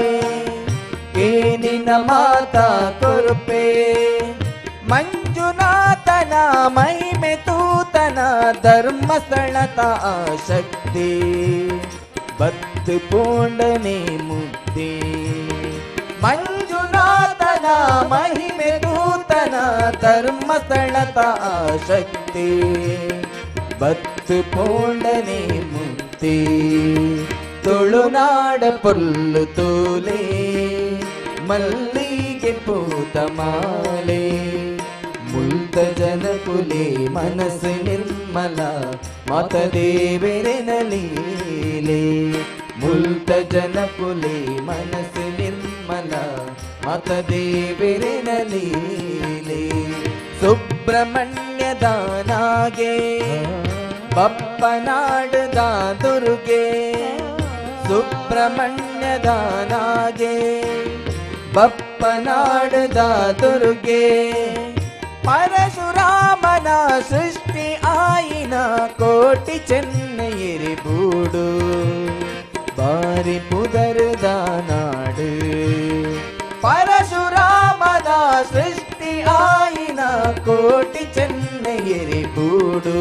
ಕೇನಿನ ಮಾತ ಕೊರುಪೆ ಮಂಜುನಾಥನ ಮಹಿಮೆ ತೂತನ ಧರ್ಮಸ್ಥಳತ ಶಕ್ತಿ ಬತ್ತು ಪೂಂಡನೆ ಮುದ್ದೆ ಮಂಜುನಾಥನ ಮಹಿಮೆ ತೂತನ ಧರ್ಮಸ್ಥಳತ ಶಕ್ತಿ ಬತ್ತು ಪೂಂಡನೆ ಮುದ್ದೆ ತುಳುನಾಡ ಪೊರ್ಲು ತೂಲೆ ಮಲ್ಲಿಗೆ ಪೂತ ಮಾಲೆ ಮುಲ್ತ ಜನಕುಲೆ ಮನಸ್ಸು ನಿರ್ಮಲ ಮಾತ ದೇವಿರನ ಲೀಲೆ ಮುಲ್ತ ಜನಕುಲೆ ಮನಸ್ಸು ನಿರ್ಮಲ ಮಾತ ದೇವಿರನ ಲೀಲೆ ಸುಬ್ರಹ್ಮಣ್ಯದ ನಾಗೆ ಬಪ್ಪನಾಡದ ದುರ್ಗೆ ಸುಬ್ರಹ್ಮಣ್ಯದ ನಾಗೆ ಬಪ್ಪನಾಡದ ದುರ್ಗೆ ಪರಶುರಾಮನ ಸೃಷ್ಟಿ ಆಯಿನ ಕೋಟಿ ಚೆನ್ನಯಿರಿ ಬೂಡು ಬಾರಿ ಪುದರ್ದ ನಾಡು ಪರಶುರಾಮನ ಸೃಷ್ಟಿ ಆಯಿನ ಕೋಟಿ ಚೆನ್ನಗಿರಿ ಬೂಡು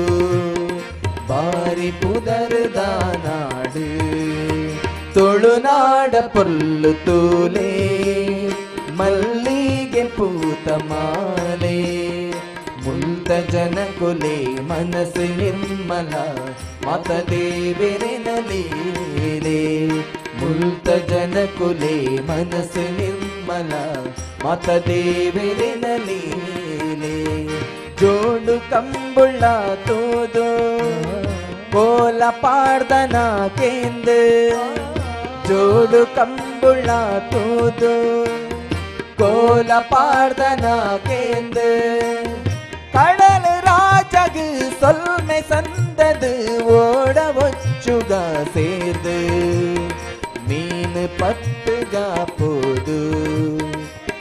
ಬಾರಿ ಪುದರ್ದ ನಾಡು ತುಳುನಾಡ ಪೊಲ್ಲು ತೂಲೆ ಮಲ್ಲಿಗೆ ಪೂತ ಮಾಲೆ ಮುಲ್ತ ಜನಕುಲೆ ಮನಸ್ಸು ನಿರ್ಮಲ ಮಾತ ದೇವರಿನ ಲೀಲೆ ಮುಲ್ತ ಜನಕುಲೆ ಮನಸ್ಸು ನಿರ್ಮಲ ಮಾತ ದೇವರಿನ ಲೀಲೆ ಜೋಡು ಕಂಬುಳ ತೂದು ಕೋಲ ಪಾಡ್ದನ ಕೇಂದು ಜೋಡು ಕಂಬುಳ ತೂದು ಕೋಲ ಪಾಡ್ದನ ಕೇಂದು கடல் ராஜகு சொல்மை சந்தது ஓட ஒச்சுகா சேர்ந்து மீன் பத்துகா போது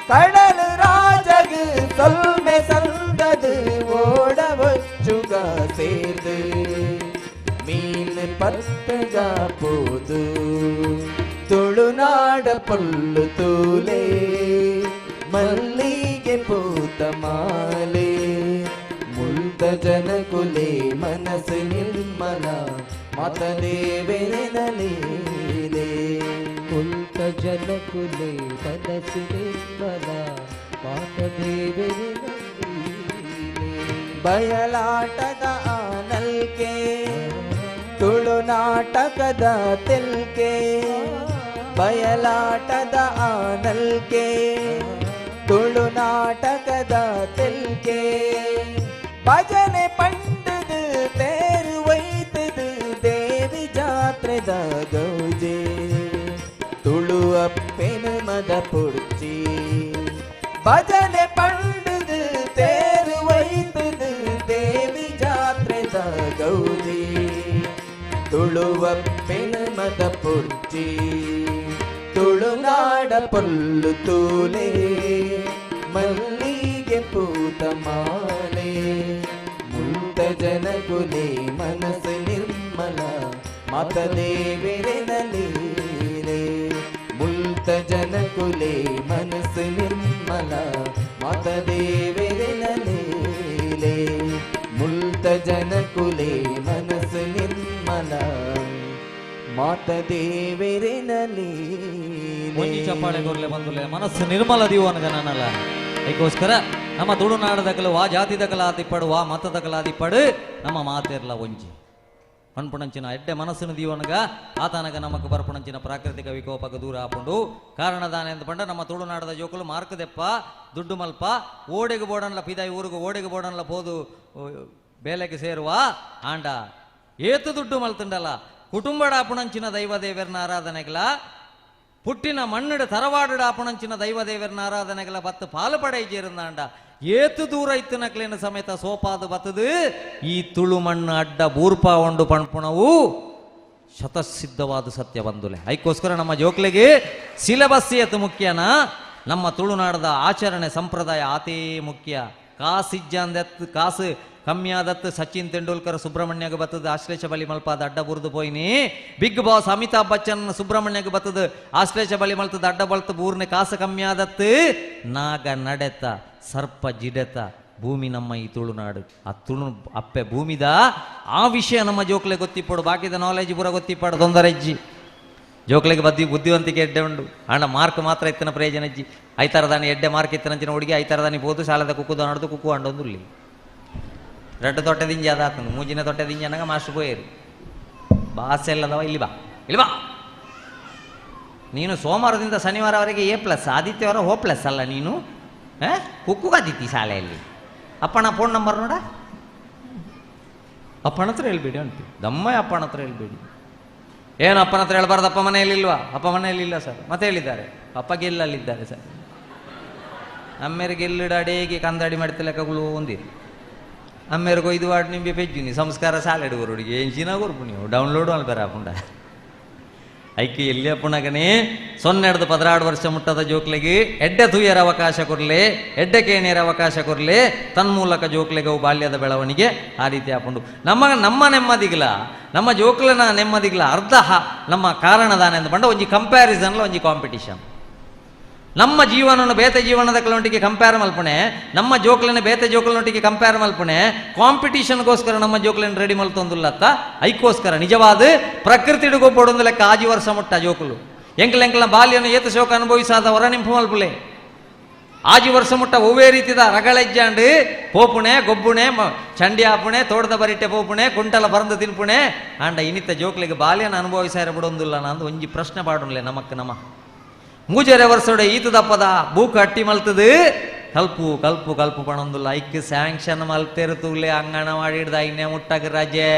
கடல் ராஜகு சொல்மை சந்தது ஓட ஒச்சுகா சேர்ந்து மீன் பத்துகா போது ತುಳುನಾಡ ಪೊಲ್ಲು ತೂಲೆ ಮಲ್ಲಿಗೆ ಪೂತ ಮಾಲೆ ಮುಲ್ತ ಜನಕುಲೆ ಮನಸ್ಸು ನಿರ್ಮಲ ಮಾತ ದೇವರಿನ ಲೀಲೆ ಮುಲ್ತ ಜನಕುಲೆ ಮನಸ್ಸು ನಿರ್ಮಲ ಮಾತ ದೇವರಿನ ಲೀಲೆ. ಬಯಲಾಟದ ಆನಲ್ಕೆ ತುಳುನಾಟಕದ ತೆಲ್ಕೆ ಬಯಲಾಟದ ಆನಲ್ಕೆ ತುಳುನಾಟಕದ ತೆಲ್ಕೆ ಭಜನೆ ಪಂಡದು ತೇರು ವೈತದು ದೇವಿ ಜಾತ್ರೆದ ಗೌಜೆ ತುಳು ಅಪ್ಪೆನ ಮದ ಪುಡ್ಚಿ ಭಜನೆ ಪಂಡದು ತೇರು ವೈತದು ದೇವಿ ಜಾತ್ರೆದ ಗೌಜೆ ತುಳುವಪ್ಪೆನ ಮದ ಪುಡ್ಚಿ ತುಳುನಾಡ ಪೊಲ್ಲು ತೂಲೆ ಮಲ್ಲಿಗೆ ಪೂತ ಮಾಲೆ ಮುಲ್ತ ಜನಕುಲೆ ಮನಸ್ಸು ನಿರ್ಮಲ ಮಾತ ದೇವರಿನ ಲೀಲೆ ಮುಲ್ತ ಜನಕುಲೆ ಮನಸ್ಸು ನಿರ್ಮಲ ಮಾತ ದೇವರಿನ ಲೀಲೆ ಮುಲ್ತ ಜನಕುಲೆ ಮನಸ್ಸು ನಿರ್ಮಲ ಮಾತ ದೇವರಿನ ಒಂಜಿ ಲೀಲೆ ಚಪ್ಪಾಳೆ ಕೊರ್ಲೆ ಬಂದುಲೆ ಮನಸ್ಸು ನಿರ್ಮಲ ದೀವನಗ ನಾನಲ್ಲ. ಅದಕ್ಕೋಸ್ಕರ ನಮ್ಮ ತುಳುನಾಡದಕಲು ವಾ ಜಾತಿದಕಲ ಆದಿಪ್ಪಡು ವಾ ಮತದಕಲ ಆದಿಪ್ಪಡು ನಮ್ಮ ಮಾತೆರ್ಲ ಒಂಜಿ ಪನ್ಪುಣಂಚಿನ ಎಡ್ಡೆ ಮನಸ್ಸಿನ ದೀವನಗ ಆತನಗ ನಮಕ್ ಬರ್ಪುಣಂಚಿನ ಪ್ರಾಕೃತಿಕ ವಿಕೋಪಕ ದೂರ ಆಪುಂಡು. ಕಾರಣ ದಾನೆ ಅಂತ ಪಂಡ ನಮ್ಮ ತುಳುನಾಡದ ಜೋಕುಲು ಮಾರ್ಕದೆಪ್ಪ ದುಡ್ಡು ಮಲ್ಪ ಓಡೆಗೆ ಬೋಡನ್ಲ ಪಿದಾಯಿ ಊರುಗು ಓಡೆಗೆ ಬೋಡನ್ಲ ಪೋದು ಬೇಲೆಗೆ ಸೇರುವ ಆಂಡ ಏತು ದುಡ್ಡು ಮಲ್ತುಂಡಲ್ಲ ಕುಟುಂಬಡ ಆಪುಣಂಚಿನ ದೈವ ದೇವರನ ಆರಾಧನೆಗಳ ಪುಟ್ಟಿನ ಮಣ್ಣುಡು ತರವಾಡುಡು ಆಪುಣಂಚಿನ ದೈವ ದೇವರನ ಆರಾಧನೆಗಳ ಬತ್ತು ಪಾಲು ಪಡೆಯಿರುಂದಾಂಡ ಏತು ದೂರ ಇತ್ತಿನಕ್ಲೇನ ಸಮೇತ ಸೋಪಾದು ಬತ್ತದು ಈ ತುಳು ಮಣ್ಣು ಅಡ್ಡ ಬೂರ್ಪ ಉಂಡು ಪಣ್ಪುಣವು ಶತಸಿದ್ಧವಾದ ಸತ್ಯ ಬಂದುಲೆ. ಅದಕ್ಕೋಸ್ಕರ ನಮ್ಮ ಜೋಕ್ಲಿಗೆ ಸಿಲೆಬಸ್ ಏತು ಮುಖ್ಯನಾ ನಮ್ಮ ತುಳುನಾಡದ ಆಚರಣೆ ಸಂಪ್ರದಾಯ ಆತೇ ಮುಖ್ಯ. ಕಾಸಿಜ್ಜಂದೆತ್ತು ಕಾಸು ಕಮ್ಮಿ ಆದತ್ತು ಸಚಿನ್ ತೆಂಡೂಲ್ಕರ್ ಸುಬ್ರಹ್ಮಣ್ಯಗೆ ಬತ್ತದ ಆಶ್ಲೇಷ ಬಲಿ ಮಲ್ಪಾದ ಅಡ್ಡ ಬುರ್ದು ಪೋಯಿನಿ. ಬಿಗ್ ಬಾಸ್ ಅಮಿತಾಬ್ ಬಚ್ಚನ್ ಸುಬ್ರಹ್ಮಣ್ಯಗೆ ಬತ್ತದ ಆಶ್ಲೇಷ ಬಲಿ ಮಲ್ತದ ಅಡ್ಡ ಬಲ್ತು ಬೂರ್ನೆ ಕಾಸು ಕಮ್ಮಿ ಆದತ್ತು ನಾಗ ನಡೆತ ಸರ್ಪ ಜಿಡೆತ ಭೂಮಿ ನಮ್ಮ ಈ ತುಳುನಾಡು ಆ ತುಳು ಅಪ್ಪೆ ಭೂಮಿದ ಆ ವಿಷಯ ನಮ್ಮ ಜೋಕ್ಲೆ ಗೊತ್ತಿಪ್ಪಡು ಬಾಕಿದ ನಾಲೆಜ್ ಪೂರ ಗೊತ್ತಿಪ್ಪಡು ತೊಂದರೆ ಇಜ್ಜಿ. ಜೋಕ್ಲೆಗೆ ಬದ್ದಿ ಬುದ್ಧಿವಂತಿಕೆ ಎಡ್ಡೆ ಉಂಡು ಅಣ್ಣ ಮಾರ್ಕ್ ಮಾತ್ರ ಇತ್ತಿನ ಪ್ರಯೋಜನ ಇಜ್ಜಿ. ಐತಾರದಾನಿ ಎಡ್ಡೆ ಮಾರ್ಕ್ ಇತ್ತಿನಂಚಿನ ಹುಡುಗಿ ಐತಾರದಾನಿ ಪೋದು ಶಾಲೆದ ಕುಕ್ಕುದ ನಡ್ದು ಕುಕ್ಕು ಅಂಡೊಂದುಲ್ಲಿ ரெட்டு தொட்டை திஞ்சி அதாத்தணும் மூஞ்சின தொட்டை திஞ்சானாங்க மாஸ்டர் போயிரு ಬಾಸ್ ಎಲ್ಲದವ ಇಲ್ಲಿ ಬಾ ಇಲ್ಲಿ ಬಾ ನೀನು ಸೋಮವಾರದಿಂದ ಶನಿವಾರವರೆಗೆ ಎ ಪ್ಲಸ್ ಆದಿತ್ಯವಾರ ಓ ಪ್ಲಸ್ ಅಲ್ಲ ನೀನು ಕುಕ್ಕುಗಾದಿತ್ತಿ ಶಾಲೆಯಲ್ಲಿ ಅಪ್ಪಣ ಫೋನ್ ನಂಬರ್ ನೋಡ ಅಪ್ಪನ ಹತ್ರ ಹೇಳ್ಬೇಡಿ ಅಂತೀವಿ ದಮ್ಮ ಅಪ್ಪನ ಹತ್ರ ಹೇಳ್ಬೇಡಿ ಏನು ಅಪ್ಪನ ಹತ್ರ ಹೇಳ್ಬಾರ್ದು ಅಪ್ಪ ಮನೆಯಲ್ಲಿಲ್ವಾ ಅಪ್ಪ ಮನೆಯಲ್ಲಿಲ್ಲ ಸರ್ ಮತ್ತೆ ಹೇಳಿದ್ದಾರೆ ಅಪ್ಪ ಗೆಲ್ಲಲ್ಲಿದ್ದಾರೆ ಸರ್ ಅಮ್ಮೇರು ಗೆಲ್ಲಿಡ ಅಡೇಗೆ ಕಂದಾಡಿ ಮಾಡ್ತಿಲ್ಲ ಒಂದಿರಿ ಅಮ್ಮೇರು ಇದು ವಾಡ್ ನಿಂಬೆ ಪೆಜ್ಜುನಿ ಸಂಸ್ಕಾರ ಶಾಲೆ ಹುಡುಗಿ ಏನು ಚೀನಾ ಕೊರ್ಪು ನೀವು ಡೌನ್ಲೋಡ್ ಅಲ್ಲಿ ಬೇರೆ ಹಾಕೊಂಡ ಐಕೆ ಎಲ್ಲಿಯಪ್ಪನಗನೇ 0 12 ವರ್ಷ ಮುಟ್ಟದ ಜೋಕ್ಲೆಗೆ ಎಡ್ಡೆ ತೂಯರ ಅವಕಾಶ ಕೊರಲೆ, ಎಡ್ಡೆ ಕೇಣಿಯರ ಅವಕಾಶ ಕೊರಲೆ, ತನ್ಮೂಲಕ ಜೋಕ್ಲೆಗೆ ಅವು ಬಾಲ್ಯದ ಬೆಳವಣಿಗೆ ಆ ರೀತಿ ಹಾಕೊಂಡು ನಮ್ಮ ನಮ್ಮ ನೆಮ್ಮದಿಗ್ಲ ನಮ್ಮ ಜೋಕ್ಲನ ನೆಮ್ಮದಿಗ್ಲ ಅರ್ಧ ನಮ್ಮ ಕಾರಣದಾನೆ ಅಂತ ಬಂಡ ಒಂಜಿ ಕಂಪ್ಯಾರಿಸನ್ಲ ಒಂಜಿ ಕಾಂಪಿಟಿಷನ್. ನಮ್ಮ ಜೀವನವನ್ನು ಬೇತೆ ಜೀವನದ ಕೆಲವೊಟ್ಟಿಗೆ ಕಂಪೇರ್ ಮಲ್ಪಣೆ, ನಮ್ಮ ಜೋಕ್ಲನ ಬೇತೆ ಜೋಕ್ಲನೊಟ್ಟಿಗೆ ಕಂಪೇರ್ ಮಲ್ಪಣೆ, ಕಾಂಪಿಟಿಷನ್ಗೋಸ್ಕರ ನಮ್ಮ ಜೋಕ್ಲನ ರೆಡಿ ಮಲ್ತೊಂದುಲ್ಲತ್ತ. ಐಕ್ಕೋಸ್ಕರ ನಿಜವಾದ ಪ್ರಕೃತಿಡು ಗೊಬ್ಬಡೊಂದು ಲೆಕ್ಕ ಆಜಿ ವರ್ಷ ಮುಟ್ಟ ಜೋಕುಲು ಎಂಕಲ ಎಂಕಲ ಬಾಲ್ಯನ ಏತ ಶೋಕ ಅನುಭವಿಸಾದ ಹೊರ ನಿಂಪು ಮಲ್ಪುಲೆ. ಆಜಿ ವರ್ಷ ಮುಟ್ಟ ಒವ್ವೇ ರೀತಿದ ರಗಳೆಜ್ಜಾಂಡು ಪೋಪುಣೆ ಗೊಬ್ಬುಣೆ ಚಂಡಿ ಆಪುಣೆ ತೋಟದ ಬರಿಟೆ ಪೋಪುಣೆ ಕುಂಟಲ ಬರಂದು ತಿನ್ಪುಣೆ ಆಂಡ ಇನಿತ ಜೋಕ್ಲಿಗೆ ಬಾಲ್ಯನ ಅನುಭವಿಸಾರ ಬಿಡೊಂದುಲ್ಲ ನಂದು ಒಂಜಿ ಪ್ರಶ್ನೆ ಪಾಡುನ್ಲೆ ನಮಕ್ ನಮ. ಮೂಜರೆ ವರ್ಷೋಡೆ ಈತದಪ್ಪದ ಬೂಕು ಅಟ್ಟಿ ಮಲ್ತದು ಕಲ್ಪು ಕಲ್ಪು ಕಲ್ಪು ಪಣೊಂದುಲ್ಲ. ಐಕ್ ಸ್ಯಾಂಕ್ಷನ್ ಮಲ್ತೇರು ತೂಲೆ ಅಂಗನವಾಡಿ ಹಿಡ್ದು ಐನೇ ಮುಟ್ಟಕ್ಕೆ ರಜೆ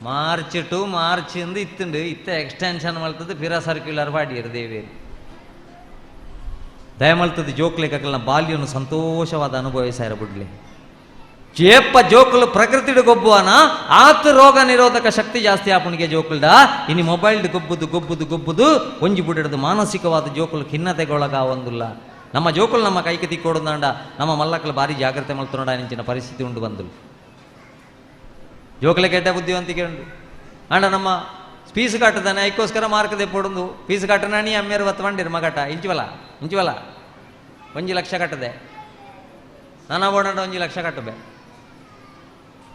ಮಾರ್ಚ್ ಟು ಮಾರ್ಚ್ ಇಂದು ಇತ್ತುಂಡು ಇತ್ತ ಎಕ್ಸ್ಟೆನ್ಷನ್ ಮಲ್ತದ್ದು ಪಿರ ಸರ್ಕ್ಯುಲರ್ ಪಾಡಿಯರು ದೇವೇರಿ ದಯಮಲ್ತದ್ದು ಜೋಕ್ಲಿಕ್ಕಲ್ಲ ಬಾಲ್ಯನು ಸಂತೋಷವಾದ ಅನುಭವಿಸಾರ ಬಿಡ್ಲಿ. ಜೇಪ್ಪ ಜೋಕುಲು ಪ್ರಕೃತಿಡು ಗೊಬ್ಬುವನ ಆತ ರೋಗ ನಿರೋಧಕ ಶಕ್ತಿ ಜಾಸ್ತಿ ಆಪುಣಿಗೆ ಜೋಕುಲ್ಡ ಇನಿ ಮೊಬೈಲ್ ಗೊಬ್ಬುದು ಗೊಬ್ಬುದು ಗೊಬ್ಬುದು ಒಂಜಿ ಬುಡಿಡ್ದು ಮಾನಸಿಕವಾದ ಜೋಕುಲು ಖಿನ್ನತೆಗೊಳಗಾವೊಂದುಲ್ಲ. ನಮ್ಮ ಜೋಕುಲು ನಮ್ಮ ಕೈಗೆ ತಿಕ್ಕೊಡುಂದಾಂಡ ನಮ್ಮ ಮಲ್ಲಕ್ಕಲು ಭಾರಿ ಜಾಗ್ರತೆ ಮಲ್ತುನಡ ನಿಂಚಿನ ಪರಿಸ್ಥಿತಿ ಉಂಡು ಬಂದುಲು. ಜೋಕುಲೆ ಕೆಟ್ಟ ಬುದ್ಧಿವಂತಿಕೆ ಉಂಡು ಆಂಡ ನಮ್ಮ ಫೀಸ್ ಕಟ್ಟದಾನೆ ಐಕ್ಕೋಸ್ಕರ ಮಾರ್ಕ್ ದೆಪ್ಪೊಡುಂದು ಫೀಸ್ ಕಟ್ಟನಾಣಿ ಅಮ್ಮೇರು ಬತ್ತು ಬಂಡಿರು ಮಗಟ ಇಂಚುವಲ ಇಂಚುವಲ 1 ಲಕ್ಷ ಕಟ್ಟದೆ ನಾನಾ ಬೋಡಂಡ 1 ಲಕ್ಷ ಕಟ್ಟಬೆ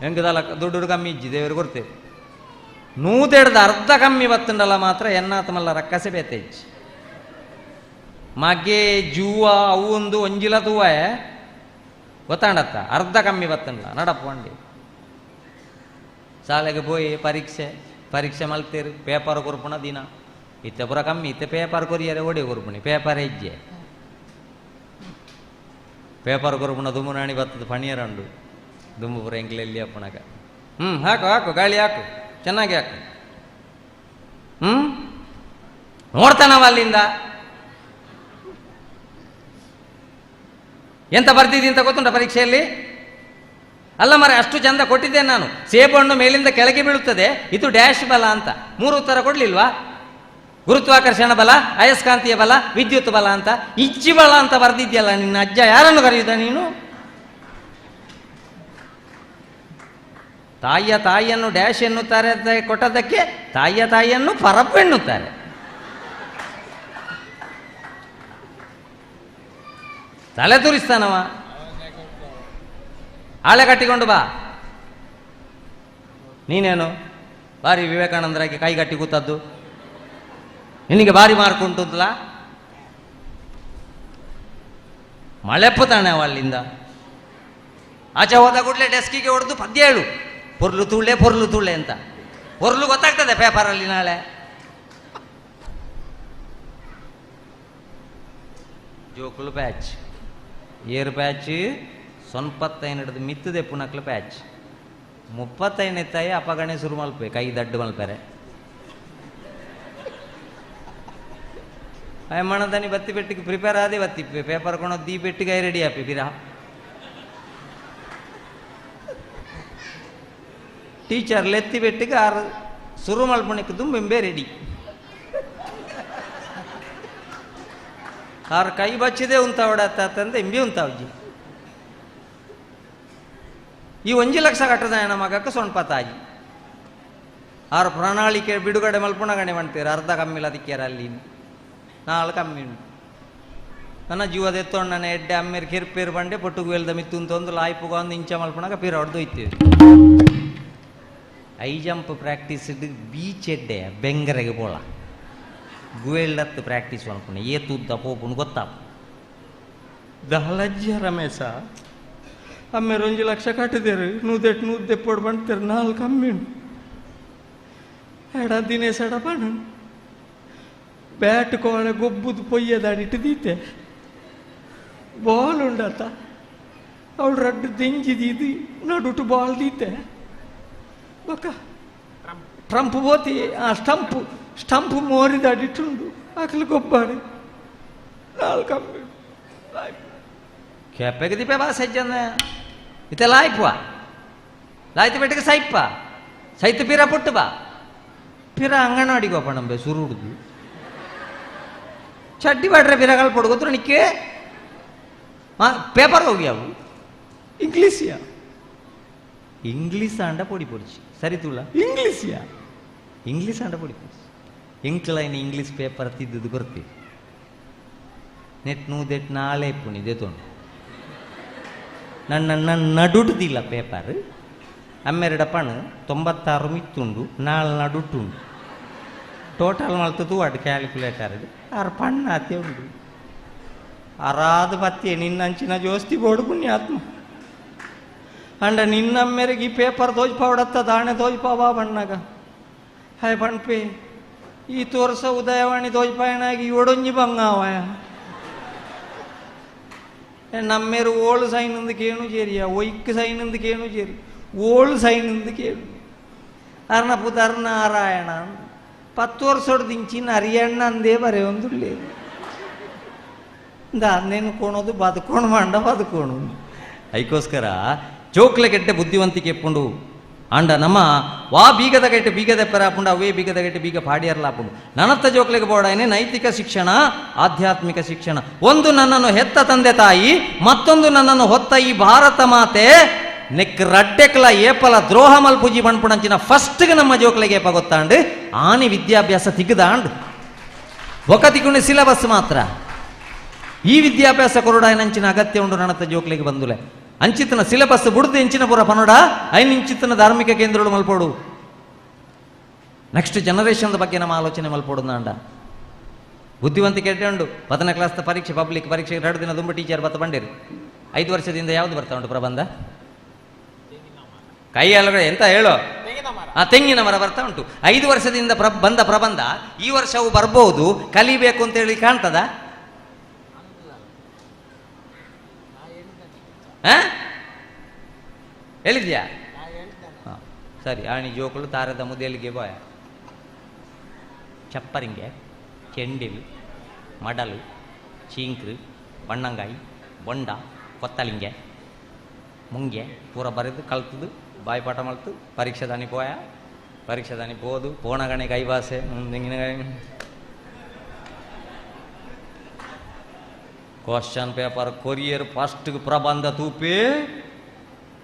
ಹೆಂಗದಲ್ಲ ದುಡ್ಡು ಕಮ್ಮಿ ಇಜ್ಜಿ ದೇವರು ಕೊಡ್ತೇವೆ ನೂತೆಡ್ದು ಅರ್ಧ ಕಮ್ಮಿ ಬತ್ತುಂಡಲ್ಲ ಮಾತ್ರ ಎನ್ನಾತ ಮಲ್ಲ ರಕ್ಕಸೆ ಬೇತೆ ಇಜ್ಜಿ ಮಗೆ ಜೂವ ಅವು ಒಂದು ಒಂಜಿಲ ತೂವ ಗೊತ್ತಾಂಡತ್ತ ಅರ್ಧ ಕಮ್ಮಿ ಬತ್ತುಂಡಲ್ಲ ನಡಪ್ಪ ಬಂಡಿ ಶಾಲೆಗೆ ಪೋಯಿ ಪರೀಕ್ಷೆ ಪರೀಕ್ಷೆ ಮಲ್ತೇರು ಪೇಪರ್ ಕೊರ್ಪುಣ ದಿನ ಇತ್ತೆ ಪೂರ ಕಮ್ಮಿ ಇತ್ತೆ ಪೇಪರ್ ಕೊರಿಯರೆ ಓಡಿ ಕೊರ್ಪುಣಿ ಪೇಪರ್ ಹೆಜ್ಜೆ ಪೇಪರ್ ಕೊರ್ಪುಣ ದುಮ್ಮುನಾಣಿ ಬತ್ತದ ಪಣಿಯರಂಡು ದುಂಬು ಪೂರ ಎಂಕ್ಲೆಲ್ಲಿ ಅಪ್ಪಣಗ ಹಾಕು ಹಾಕು ಗಾಳಿ ಹಾಕು ಚೆನ್ನಾಗಿ ಹಾಕು ನೋಡ್ತಾನವ ಅಲ್ಲಿಂದ ಎಂತ ಬರ್ತಿದ್ದಿ ಅಂತ ಗೊತ್ತುಂಟ ಪರೀಕ್ಷೆಯಲ್ಲಿ? ಅಲ್ಲ ಮರ ಅಷ್ಟು ಚಂದ ಕೊಟ್ಟಿದ್ದೇನೆ ನಾನು, ಸೇಬು ಹಣ್ಣು ಮೇಲಿಂದ ಕೆಳಗೆ ಬೀಳುತ್ತದೆ ಇದು ಡ್ಯಾಶ್ ಬಲ ಅಂತ 3 ಉತ್ತರ ಕೊಡ್ಲಿಲ್ವಾ? ಗುರುತ್ವಾಕರ್ಷಣ ಬಲ, ಅಯಸ್ಕಾಂತೀಯ ಬಲ, ವಿದ್ಯುತ್ ಬಲ ಅಂತ ಇಚ್ಚಿ ಬಲ ಅಂತ ಬರ್ದಿದ್ಯಲ್ಲ ನಿನ್ನ ಅಜ್ಜ ಯಾರನ್ನು ಕರೆಯುತ್ತ ನೀನು? ತಾಯಿಯ ತಾಯಿಯನ್ನು ಡ್ಯಾಶ್ ಎನ್ನುತ್ತಾರೆ ಅಂತ ಕೊಟ್ಟದ್ದಕ್ಕೆ ತಾಯಿಯ ತಾಯಿಯನ್ನು ಪರಪ್ಪು ಎನ್ನುತ್ತಾರೆ. ತಲೆ ತುರಿಸ್ತಾನವ. ಆಳೆ ಕಟ್ಟಿಕೊಂಡು ಬಾ ನೀನೇನು ಭಾರಿ ವಿವೇಕಾನಂದರಾಗಿ ಕೈ ಕಟ್ಟಿ ಕೂತದ್ದು, ನಿನಗೆ ಭಾರಿ ಮಾರ್ಕ್ ಉಂಟುಂತಲ್ಲ? ಮಳೆಪ್ಪು ತಾನೆ ಅವ ಅಲ್ಲಿಂದ ಆಚೆ ಹೋದ ಕೂಡಲೇ ಡೆಸ್ಕಿಗೆ ಹೊಡೆದು ಪದ್ಯ ಹೇಳು, ಪೊರ್ಲು ತುಳ್ಳೆ ಪೊರ್ಲು ತುಳ್ಳೆ ಅಂತ. ಪೊರ್ಲು ಗೊತ್ತಾಗ್ತದೆ ಪೇಪರಲ್ಲಿ ನಾಳೆ. ಜೋಕುಲು ಪ್ಯಾಚ್ ಏರು ಪ್ಯಾಚ್ ಸೊನ್ಪತ್ತೈನ್ ಹಿಡಿದು ಮಿತ್ತದೆ ಪುನಕ್ಲು ಪ್ಯಾಚ್ 35 ಎತ್ತಾಯಿ ಅಪಗಣೆ ಶುರು ಮಲ್ಪೆ ಕೈ ದಡ್ಡು ಮಲ್ಪರೆ ಮಣದನಿ ಬತ್ತಿ ಬೆಟ್ಟಿಗೆ ಪ್ರಿಪೇರ್ ಆದಿ ಬತ್ತಿ ಪೇಪರ್ ಕೊಣೋದು ದೀ ಬೆಟ್ಟಿಗೆ ರೆಡಿ ಆಪಿ ಬಿರಾ ಟೀಚರ್ ಲೆತ್ತಿ ಬೆಟ್ಟಿಗೆ ಆರು ಶುರು ಮಲ್ಪಣಿಕ್ಕೆ ದುಂಬೆಂಬೆ ರೆಡಿ ಆರು ಕೈ ಬಚ್ಚಿದೆ ಉಂತಾವಡತ್ತಂದೆ ಇಂಬಿ ಉಂತಾವ್ಜಿ ಈ 1 ಲಕ್ಷ ಕಟ್ಟದ ಮಗಕ್ಕೆ ಸೊಣ್ಪತಾಜಿ ಆರು ಪ್ರಣಾಳಿಕೆ ಬಿಡುಗಡೆ ಮಲ್ಪುಣಗಣೆ ಮಾಡ್ತೀರ ಅರ್ಧ ಕಮ್ಮಿಲ್ಲ ಅದಕ್ಕೆ ಅಲ್ಲಿ ನಾಳು ಕಮ್ಮಿ ಉಂಟು. ನನ್ನ ಜೀವದ ಎತ್ತೊಣ್ಣನೆ ಎಡ್ಡೆ ಅಮ್ಮೇರು ಕಿರ್ಪೇರು ಬಂಡೆ ಪೊಟ್ಟುಗು ವೆಲ್ದ ಮಿತ್ತು ಒಂದು ಲಾಯ್ಪುಗ ಒಂದು ಇಂಚ ಮಲ್ಪುಣಗ ಪೀರ ಹೊಡೆದು ಹೋಯ್ತೀವಿ. I jump practice beach ಎಡ್ಡೆ ಬೆಂಗರೆಗೆ ಪೋಳ ಗುವೆಳ್ಳತ್ತು ಪ್ರಾಕ್ಟೀಸ್ ಮಲ್ಪುಣ ಏ ತುದ್ದ ಪೋಪುನು ಗೊತ್ತಾಪ ದಾಲಜ್ಜ ರಮೇಶ ಅಮ್ಮೇರು 1 ಲಕ್ಷ ಕಟ್ಟಿದೇರು ನೂದೆಟ್ಟು ನೂದೆಪ್ಪೋಡು ಬಂಡ್ತೇರು 4 ಕಮ್ಮಿ ಉಂಟು ಎಡ ದಿನೇಶ್ ಎಡ ಬಣ್ಣ ಬ್ಯಾಟ್ ಕೋಣೆ ಗೊಬ್ಬುದು ಪೊಯ್ಯದಾಡಿಟ್ಟು ದೀತೆ ಬಾಲ್ ಉಂಡತ ಅವಳು ರಡ್ಡು ದಿಂಜಿ ದೀದಿ ನಡುಟು ಬಾಲ್ ದೀತೆ ಬಕ್ಕ ಟ್ರಂಪ್ ಬೋತಿ ಆ ಸ್ಟಂಪು ಸ್ಟಂಪ್ ಮೋರಿದಾಡಿಟ್ಟುಂಡು ಆಕಲಿ ಗೊಬ್ಬಾಡಿ 4 ಕಮ್ಮಿ ಕೆಪ್ಪೆಗೆ ದೀಪೆ ಬಾ ಸಜ್ಜನ ಇತ್ತೆ ಲಾಯ್ಪುವ ಲಾಯ್ತು ಬೆಟ್ಟಿಗೆ ಸೈಪ್ಪ ಸೈತು ಪೀರ ಪುಟ್ಟು ಬಾ ಪಿರ ಅಂಗನವಾಡಿಗೆ ಹೋಪಣಂಬೆ ಸುರುಡುದು ಚಡ್ಡಿ ಬಾಡ್ರೆ ಪಿರಗಾಲ್ ಪೊಡು ಗೊತ್ತು ನಿಕ್ಕೆ ಪೇಪರ್ ಹೋಗಿ ಅವು ಇಂಗ್ಲೀಷಿಯಾ ಇಂಗ್ಲೀಷ್ ಆಂಡ ಪೊಡಿ ಪೊಡಿಚಿ ಸರಿ ತುಳ ಇಂಗ್ಲೀಷಿಯಾ ಇಂಗ್ಲೀಷ್ ಆಂಡ ಪೊಡಿ ಪೊಡಿಚಿ ಎಂಕ್ಲೈನ್ ಇಂಗ್ಲೀಷ್ ಪೇಪರ್ ತಿದ್ದುದು ಕೊರ್ತಿ ನೆಟ್ ನೂದೆಟ್ ನಾಳೆ ಪುಣಿ ದೇತೋಂಡು ನನ್ನ ನನ್ನ ನಡುಟುದಿಲ್ಲ ಪೇಪರ್ ಅಮ್ಮೆರಡ ಪಣು 96 ಮಿತ್ತುಂಡು ನಾಳೆ ನಡುಟುಂಡು ಟೋಟಲ್ ಮಲ್ತದು ಅಡ್ ಕ್ಯಾಲ್ಕುಲೇಟರ್ ಆರು ಪಣ್ಣ ಆತೆ ಉಂಡು ಅರಾದ ಪತ್ತೆ ನಿನ್ನಂಚಿನ ಜೋಸ್ತಿ ಬೋಡು ಪುಣ್ಯಾತ್ಮ ಅಂಡ ನಿನ್ನಮ್ಮೆರೆಗೆ ಈ ಪೇಪರ್ ತೋಜ್ಪಾವಡತ್ತ ದಾಣೆ ತೋಜ್ಪಾವ ಬಣ್ಣಗ ಹಾಯ್ ಪಣ್ಪೆ ಈ ತೋರ್ಸ ಉದಯವಾಣಿ ತೋಜ್ಪಾಯಣಾಗಿ ಒಡೊಂಜಿ ಬಂಗಾವಯ ನಮ್ಮೇರು ಓಳು ಸೈನ್ ಕೇಣು ചേರಿಯ ಒಯ್ಕ್ ಸೈನ್ ಕೇಣು ചേರಿ ಓಳು ಸೈನ್ ಕೇಳು ಅರ್ಣ ಪುದರ್ ನಾರಾಯಣ 10 ವರ್ಷದಿಂಚಿನ ಅರಿಯಣ್ಣ ಅಂದೇ ಬರೆ ಒಂದುಳ್ಳೆ ನೇನು ಕೋಣೋದು ಬದುಕೋಣ ಮಂಡ ಬದುಕೋಣು ಅದಕ್ಕೋಸ್ಕರ ಜೋಕ್ಲೆ ಕೆಟ್ಟ ಬುದ್ಧಿವಂತಿಕೆ ಎಪ್ಪುಂಡು ಅಂಡ ನಮ್ಮ ವಾ ಬೀಗದ ಗಟ್ಟೆ ಬೀಗದ ಪೆರಾಪುಂಡು ಅವೇ ಬೀಗದ ಗಟ್ಟೆ ಬೀಗ ಪಾಡಿಯರ್ಲಾಪುಂಡು ನನತ್ತ ಜೋಕ್ಲೆಗೆ ಬೋಡಾಯನೆ ನೈತಿಕ ಶಿಕ್ಷಣ ಆಧ್ಯಾತ್ಮಿಕ ಶಿಕ್ಷಣ. ಒಂದು ನನ್ನನ್ನು ಹೆತ್ತ ತಂದೆ ತಾಯಿ, ಮತ್ತೊಂದು ನನ್ನನ್ನು ಹೊತ್ತ ಈ ಭಾರತ ಮಾತೆ. ನೆಕ್ ರಡ್ಡೆಕ್ಲ ಏಪಲ ದ್ರೋಹ ಮಲ್ಪುಜಿ ಪಣ್ಪುಣಂಚಿನ ಫಸ್ಟ್ಗೆ ನಮ್ಮ ಜೋಕ್ಲೆಗೆ ಏಪ ಗೊತ್ತಾಂಡು ಆನಿ ವಿದ್ಯಾಭ್ಯಾಸ ತಿಗ್ದಾಂಡು ಒಕ ತಿಕ್ಕೊಂಡು ಸಿಲೆಬಸ್ ಮಾತ್ರ. ಈ ವಿದ್ಯಾಭ್ಯಾಸ ಕೊರಡಾಯನಂಚಿನ ಅಗತ್ಯ ಉಂಡು ನನ್ನತ್ತ ಜೋಕ್ಲೆಗೆ ಬಂದುಲೆ ಅಂಚಿತನ ಸಿಲೆಬಸ್ ಬುಡ್ದು ಎಂಚಿನ ಪುರ ಪನೋಡ ಐನ್ ಇಂಚಿತನ ಧಾರ್ಮಿಕ ಕೇಂದ್ರಗಳು ಮಲ್ಪೋಡು. ನೆಕ್ಸ್ಟ್ ಜನರೇಷನ್ ಬಗ್ಗೆ ನಮ್ಮ ಆಲೋಚನೆ ಮಲ್ಪೋಡು ನಾಂಡ ಬುದ್ಧಿವಂತಿಕೆ ಉಂಡು. 10ನೇ ಕ್ಲಾಸ್ ಪರೀಕ್ಷೆ ಪಬ್ಲಿಕ್ ಪರೀಕ್ಷೆ 2 ದಿನ ದುಂಬು ಟೀಚರ್ ಬತ್ತ ಬಂದಿರು. 5 ವರ್ಷದಿಂದ ಯಾವುದು ಬರ್ತಾ ಉಂಟು ಪ್ರಬಂಧ? ಕೈ ಅಲ್ಲ ಎಂತ ಹೇಳೋ, ಆ ತೆಂಗಿನ ಮರ ಬರ್ತಾ ಉಂಟು. 5 ವರ್ಷದಿಂದ ಬಂದ ಪ್ರಬಂಧ ಈ ವರ್ಷವು ಬರ್ಬೋದು, ಕಲಿಬೇಕು ಅಂತ ಹೇಳಿ ಕಾಣ್ತದ? ಹೇಳಿದ್ಯಾ? ಸರಿ. ಆಣಿ ಜೋಕುಳು ತಾರದ ಮುದೇಲಿಗೆ ಬಾಯ ಚಪ್ಪರಿಂಗೆ ಚೆಂಡಿಲು ಮಡಲು ಚೀಂಕ್ರು ಬಣ್ಣಂಗಾಯಿ ಬೊಂಡ ಕೊತ್ತಲಿಂಗೆ ಮುಂಗೆ ಪೂರ ಬರೆದು ಕಲ್ತದು ಬಾಯಿಪಾಠ ಮಲ್ತು ಪರೀಕ್ಷೆ ದಾನಿ ಪೋಯ. ಪರೀಕ್ಷೆ ದಾನಿ ಪೋದು ಪೋಣಗಣೆ ಕೈಬಾಸೆ ತೆಂಗಿನಕಾಯಿ question paper courier first ಪ್ರಬಂಧ ತೂಪಿ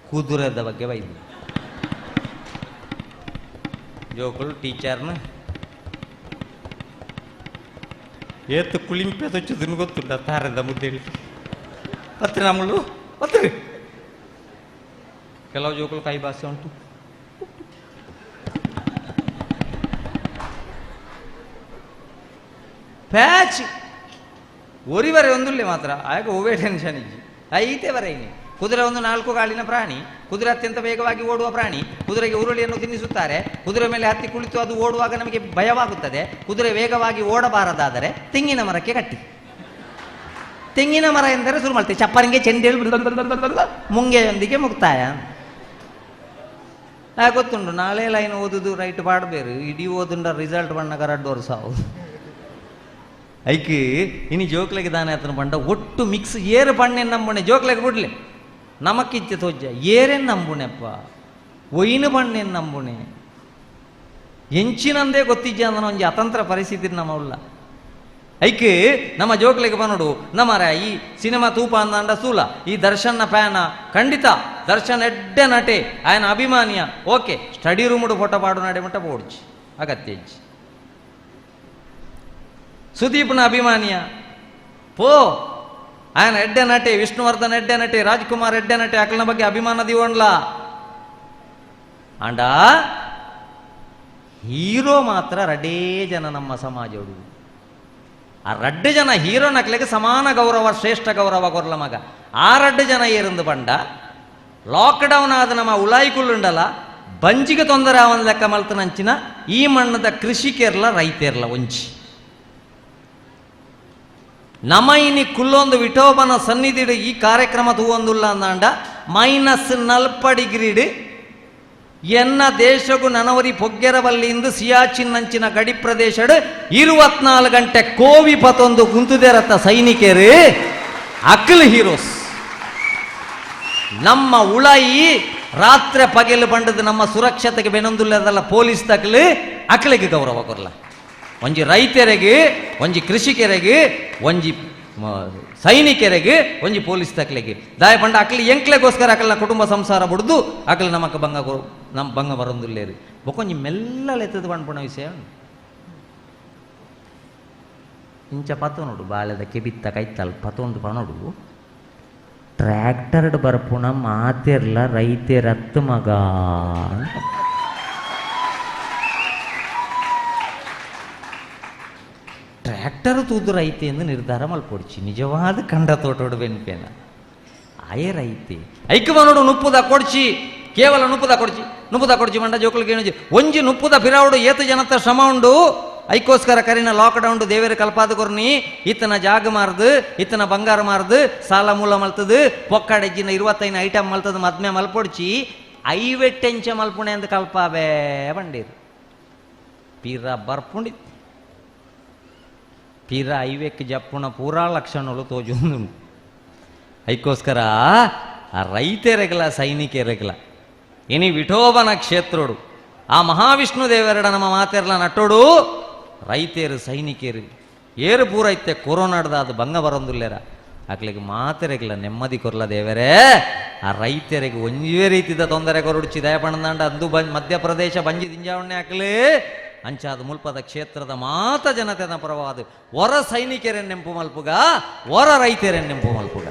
ಕುದುರೆದ ಬಗ್ಗೆ ಬೈದು ಜೋಕುಳು ಟೀಚರ್ನ ಏತು ಕುಳಿಂಪೆ ತೊಚ್ಚುದನ್ನು ಗೊತ್ತುಂಟ ತಾರದ ಮುದ್ದೇಳಿ ಪತ್ರಿ ನಮ್ಮಳು ಪತ್ರಿ. ಕೆಲವು ಜೋಕುಳು ಕೈ ಭಾಷೆ ಉಂಟು. ಪ್ಯಾಚ್ ಒರಿವರೆ ಒಂದುಳ್ಳೆ ಮಾತ್ರ ಆಗ ಹೂವೇ ಟೆನ್ಷನ್ ಇಜ್ಜಿ ಐತೆ ಬರೈನಿ. ಕುದುರೆ ಒಂದು 4 ಕಾಲಿನ ಪ್ರಾಣಿ. ಕುದುರೆ ಅತ್ಯಂತ ವೇಗವಾಗಿ ಓಡುವ ಪ್ರಾಣಿ. ಕುದುರೆಗೆ ಉರುಳಿಯನ್ನು ತಿನ್ನಿಸುತ್ತಾರೆ. ಕುದುರೆ ಮೇಲೆ ಹತ್ತಿ ಕುಳಿತು ಅದು ಓಡುವಾಗ ನಮಗೆ ಭಯವಾಗುತ್ತದೆ. ಕುದುರೆ ವೇಗವಾಗಿ ಓಡಬಾರದಾದರೆ ತೆಂಗಿನ ಮರಕ್ಕೆ ಕಟ್ಟಿ. ತೆಂಗಿನ ಮರ ಎಂದರೆ ಶುರು ಮಾಡ್ತೀವಿ ಚಪ್ಪರಿಂಗೆ ಚೆಂಡೇಳು ಮುಂಗೆಯೊಂದಿಗೆ ಮುಕ್ತಾಯ. ಗೊತ್ತುಂಟು ನಾಳೆ ಲೈನ್ ಓದುದು ರೈಟ್ ಪಾಡಬೇರು ಇಡೀ ಓದುಂಡ ರಿಸಲ್ಟ್ ಬಣ್ಣಗ 2 ವರ್ಷ ಆವು. ಐಕ್ ಇನಿ ಜೋಕ್ಲೆಗೆ ದಾನೆ ಆತನ ಬಂಡ ಒಟ್ಟು ಮಿಕ್ಸ್ ಏರು ಪಣ್ಣೆ ನಂಬುಣೆ ಜೋಕ್ಲೆಗೆ ಬಿಡ್ಲೆ ನಮಕ್ಕಿಚ್ಚೆ ತೋಜ್ಜ ಏರೇನು ನಂಬುಣೆಪ್ಪ ಒಯ್ನು ಪಣ್ಣೇನು ನಂಬುಣೆ ಎಂಚಿನಂದೇ ಗೊತ್ತಿಜ್ಜ ಅಂದನ ಒಂಜಿ ಅತಂತ್ರ ಪರಿಸ್ಥಿತಿ ನಮ್ಮ ಉಳ್ಳ. ಐಕ್ ನಮ್ಮ ಜೋಕ್ಲೆಗೆ ಬನ್ನೋಡು ನಮ್ಮರ ಈ ಸಿನಿಮಾ ತೂಪ ಅಂದಂಡ ಸೂಲ ಈ ದರ್ಶನ್ನ ಫ್ಯಾನ ಖಂಡಿತ ದರ್ಶನ್ ಎಡ್ಡೆ ನಟೆ ಆಯನ ಅಭಿಮಾನಿಯ ಓಕೆ ಸ್ಟಡಿ ರೂಮುಡು ಫೋಟೋ ಪಾಡು ನಡೆ ಮಟ್ಟ ಬೋಡ್ಚಿ ಅಗತ್ಯ ಇಜ್ಜಿ. ಸುದೀಪ್ನ ಅಭಿಮಾನಿಯ ಪೋ ಆಯನ ಎಡ್ಡೆ ನಟೆ ವಿಷ್ಣುವರ್ಧನ್ ಎಡ್ಡೆ ನಟೆ ರಾಜ್ಕುಮಾರ್ ಎಡ್ಡೆ ನಟೆ ಅಕಲ್ನ ಬಗ್ಗೆ ಅಭಿಮಾನ ದಿವಣ್ಲ ಅಂಡ ಹೀರೋ ಮಾತ್ರ ರಡೇ ಜನ ನಮ್ಮ ಸಮಾಜೋಡು. ಆ ರಡ್ಡು ಜನ ಹೀರೋ ನಕ್ಲೆಗೆ ಸಮಾನ ಗೌರವ ಶ್ರೇಷ್ಠ ಗೌರವ ಕೊರ್ಲ ಮಗ. ಆ ರಡ್ಡು ಜನ ಏರಿಂದು ಬಂಡ ಲಾಕ್ಡೌನ್ ಆದ ನಮ್ಮ ಉಳಾಯಿಕುಳ್ಳುಂಡಲ ಬಂಜಿಗೆ ತೊಂದರೆ ಅವನ ಲೆಕ್ಕ ಮಲ್ತನಂಚಿನ ಈ ಮಣ್ಣದ ಕೃಷಿಕೇರ್ಲ ರೈತೇರ್ಲ ಒಂಚಿ ನಮ ಇನಿ ಕುಲ್ಲೊಂದು ವಿಠೋಬನ ಸನ್ನಿಧಿಡು ಈ ಕಾರ್ಯಕ್ರಮ ತೂವೊಂದುಲ್ಲ ಅಂದಾಂಡ -40 ಡಿಗ್ರಿಡು ಎನ್ನ ದೇಶಗೂ ನನವರಿ ಪೊಗ್ಗೆರಬಲ್ಲಿಂದು ಸಿಯಾಚಿನ್ ಅಂಚಿನ ಗಡಿ ಪ್ರದೇಶಡು 24 ಗಂಟೆ ಕೋವಿ ಪತೊಂದು ಕುಂತುದೇರತ್ತ ಸೈನಿಕರು ಅಕ್ಲ್ ಹೀರೋಸ್. ನಮ್ಮ ಉಳಾಯಿ ರಾತ್ರಿ ಪಗೆಲು ಬಂಡದ ನಮ್ಮ ಸುರಕ್ಷತೆಗೆ ಬೆನೊಂದುಲ್ಲದಲ್ಲ ಪೊಲೀಸ್ ತಕಲು ಅಕ್ಲೆಗೆ ಗೌರವ ಕೊರ್ಲ. ಒಂಜಿ ರೈತರಿಗೆ, ಒಂಜಿ ಕೃಷಿಕರಿಗೆ, ಒಂಜಿ ಸೈನಿಕರಿಗೆ, ಒಂಜಿ ಪೊಲೀಸ್ ತಕ್ಲೆಗೆ ದಾಯ ಪಂಡ ಅಕ್ಲಿ ಎಂಕ್ಲೆಗೋಸ್ಕರ ಅಕಲ್ನ ಕುಟುಂಬ ಸಂಸಾರ ಬುಡ್ದು ಅಕ್ಲೆ ನಮಕ್ ಬಂಗ ನಮ್ಮ ಬಂಗ ಬರೊಂದುಲ್ಲೇರು. ಬೊಕೊಂಜಿ ಮೆಲ್ಲಲೆತ್ತದ ಪನ್ಪುನ ವಿಷಯ ಇಂಚ ಪತೊನುಡು ಬಾಳೆದ ಕೆಬಿತ್ತ ಕೈತಲ್ ಪತೊಂದು ಪನೊಡು ಟ್ರ್ಯಾಕ್ಟರ್ಡ್ ಬರ್ಪುಣ ಮಾತೆರ್ಲ ರೈತೆರತ್ತು ಮಗ. ಟ್ರ್ಯಾಕ್ಟರ್ ತೂದು ರೈತೆ ಎಂದು ನಿರ್ಧಾರ ಮಲ್ಪೊಡ್ಚಿ ನಿಜವಾದ ಕಂಡ ತೋಟೋಡು ಬೆನ್ಪೇನ ಆಯೇ ರೈತೆ ಐಕ್ ಬನೋಡು ನುಪ್ಪುದ ಕೊಡ್ಚಿ ಕೇವಲ ನುಪ್ಪುದ ಕೊಡ್ಚಿ ನುಪ್ಪುದ ಕೊಡ್ಚಿ ಮಂಡ ಜೋಕುಲ್ಗೆ ಏನೊಂಜಿ ಒಂಜಿ ನುಪ್ಪುದ ಪಿರಾವುಡು ಏತು ಜನತ ಶ್ರಮ ಉಂಡು. ಐಕೋಸ್ಕರ ಕರಿನ ಲಾಕ್ಡೌನ್ ದೇವೇರ ಕಲ್ಪಾದ ಕೊರ್ನಿ ಇತ್ತನ ಜಾಗ ಮಾರ್ದು ಇತ್ತನ ಬಂಗಾರ ಮಾರ್ದು ಸಾಲ ಮೂಲ ಮಲ್ತದು ಪೊಕ್ಕಾಡೆಜ್ಜಿನ 25 ಐಟಮ್ ಮಲ್ತದು ಮದ್ಮೆ ಮಲ್ಪೊಡ್ಚಿ ಐವೆಟ್ಟೆಂಚ ಮಲ್ಪುಣೆ ಅಂದ್ ಕಲ್ಪಾವೆ ಬಂಡೀರು ಪಿರ ಬರ್ಪುಂಡಿ ಪಿರ ಐವೆಕ್ ಜಪ್ಪುಣ ಪೂರಾ ಲಕ್ಷಣಗಳು ತೋಜೊಂದು. ಐಕೋಸ್ಕರ ಆ ರೈತೆರೆಗಲ ಸೈನಿಕರೆಗಲ ಇನಿ ವಿಠೋಬನ ಕ್ಷೇತ್ರೋಡು ಆ ಮಹಾವಿಷ್ಣು ದೇವರಡ ನಮ್ಮ ಮಾತೆರ್ಲ ನಟ್ಟೋಡು ರೈತೇರು ಸೈನಿಕರು ಏರು ಪೂರ ಇತ್ತೆ ಕೊರೋನಾಡ್ದ ಅದು ಬಂಗ ಬರೊಂದುಲ್ಲೇರ ಅಕ್ಲಿಗೆ ಮಾತೆರೆಗಲ ನೆಮ್ಮದಿ ಕೊರ್ಲ ದೇವರೇ. ಆ ರೈತರಿಗೆ ಒಂಜೇ ರೀತಿದ ತೊಂದರೆ ಕೊರಡುಚಿ ದಯಪಣದಾಂಡ ಅಂದು ಮಧ್ಯಪ್ರದೇಶ ಬಂಜಿ ದಿಂಜಾವಣ್ಣೆ ಹಾಕಲಿ ಅಂಚಾದ ಮುಲ್ಪದ ಕ್ಷೇತ್ರದ ಮಾತ ಜನತೆನ ಪರವಾದ ಹೊರ ಸೈನಿಕರನ್ನ ನೆಂಪು ಮಲ್ಪುಗ ಹೊರ ರೈತರನ್ನ ನೆಂಪು ಮಲ್ಪುಗ.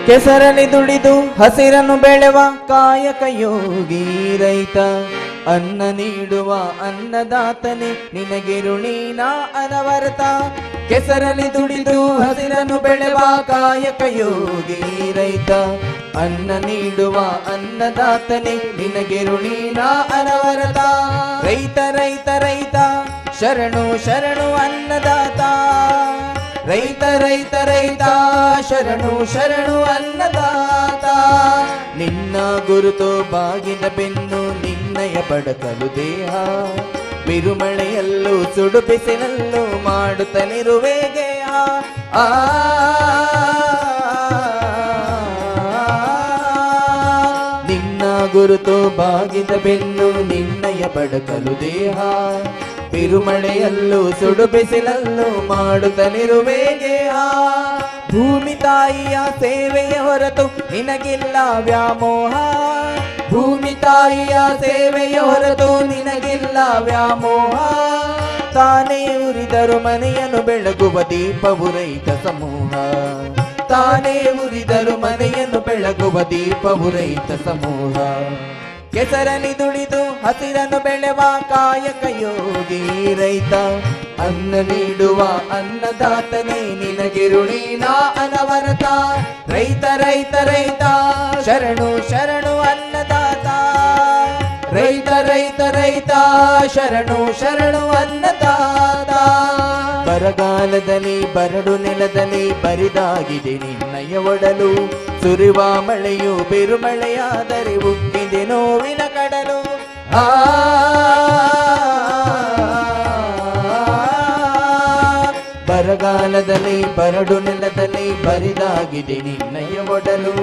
ಕೆಸರಲಿ ದುಡಿದು ಹಸಿರನ್ನು ಬೆಳೆವ ಕಾಯಕ ಯೋಗಿ ರೈತ, ಅನ್ನ ನೀಡುವ ಅನ್ನದಾತನೆ ನಿನಗೆ ಋಣೀನ ಅನವರತ. ಕೆಸರಲಿ ದುಡಿದು ಹಸಿರನ್ನು ಬೆಳೆವ ಕಾಯಕ ಯೋಗಿ ರೈತ, ಅನ್ನ ನೀಡುವ ಅನ್ನದಾತನೆ ನಿನಗೆ ಋಣೀನ ಅನವರತ. ರೈತ ರೈತ ರೈತ ಶರಣು ಶರಣು ಅನ್ನದಾತ, ರೈತ ರೈತ ರೈತ ಶರಣು ಶರಣು ಅನ್ನದಾತ. ನಿನ್ನ ಗುರುತು ಬಾಗಿದ ಬೆನ್ನು ನಿನ್ನಯ ಬಡಕಲು ದೇಹ, ಬಿರುಮಳೆಯಲ್ಲೂ ಸುಡು ಬಿಸಿಲಲ್ಲೂ ಮಾಡುತ್ತಲಿರುವೆ ಗೇಹ. ಆ ನಿನ್ನ ಗುರುತು ಬಾಗಿದ ಬೆನ್ನು ನಿನ್ನಯ ಬಡಕಲು ದೇಹ, ಬಿರುಮಳೆಯಲ್ಲೂ ಸುಡು ಬಿಸಿಲಲ್ಲೂ ಮಾಡುತ್ತಲಿರುವೆ ಗೇಹ. ಭೂಮಿ ತಾಯಿಯ ಸೇವೆಯ ಹೊರತು ನಿನಗಿಲ್ಲ ವ್ಯಾಮೋಹ, ಭೂಮಿ ತಾಯಿಯ ಸೇವೆಯ ಹೊರತು ನಿನಗಿಲ್ಲ ವ್ಯಾಮೋಹ. ತಾನೇ ಉರಿದರು ಮನೆಯನ್ನು ಬೆಳಗುವ ದೀಪವು ರೈತ ಸಮೂಹ, ತಾನೇ ಉರಿದರು ಮನೆಯನ್ನು ಬೆಳಗುವ ದೀಪವು ರೈತ ಸಮೂಹ. ಕೆಸರಲಿ ದುಡಿದು ಹಸಿರನ್ನು ಬೆಳೆವ ಕಾಯಕ ಯೋಗಿ ರೈತ, ಅನ್ನ ನೀಡುವ ಅನ್ನದಾತನೇ ನಿನಗೆ ಋಣೀನ ಅನವರತ. ರೈತ ರೈತ ರೈತ ಶರಣು ಶರಣು ಅನ್ನದಾತ, ರೈತ ರೈತ ರೈತ ಶರಣು ಶರಣು ಅನ್ನದಾತ. ಬರಗಾಲದಲ್ಲಿ ಬರಡು ನೆಲದಲ್ಲಿ ಬರಿದಾಗಿದೆ ನಿನ್ನಯ ಒಡಲು, ಸುರಿವ ಮಳೆಯು ಬಿರುಮಳೆಯಾದರೆ ಉಕ್ಕಿದೆ ನೋವಿನ ಕಡಲು. ಆ ಬರಗಾಲದಲ್ಲಿ ಬರಡು ನೆಲದಲ್ಲಿ ಬರಿದಾಗಿದೆ ನಿನ್ನಯ ಒಡಲು,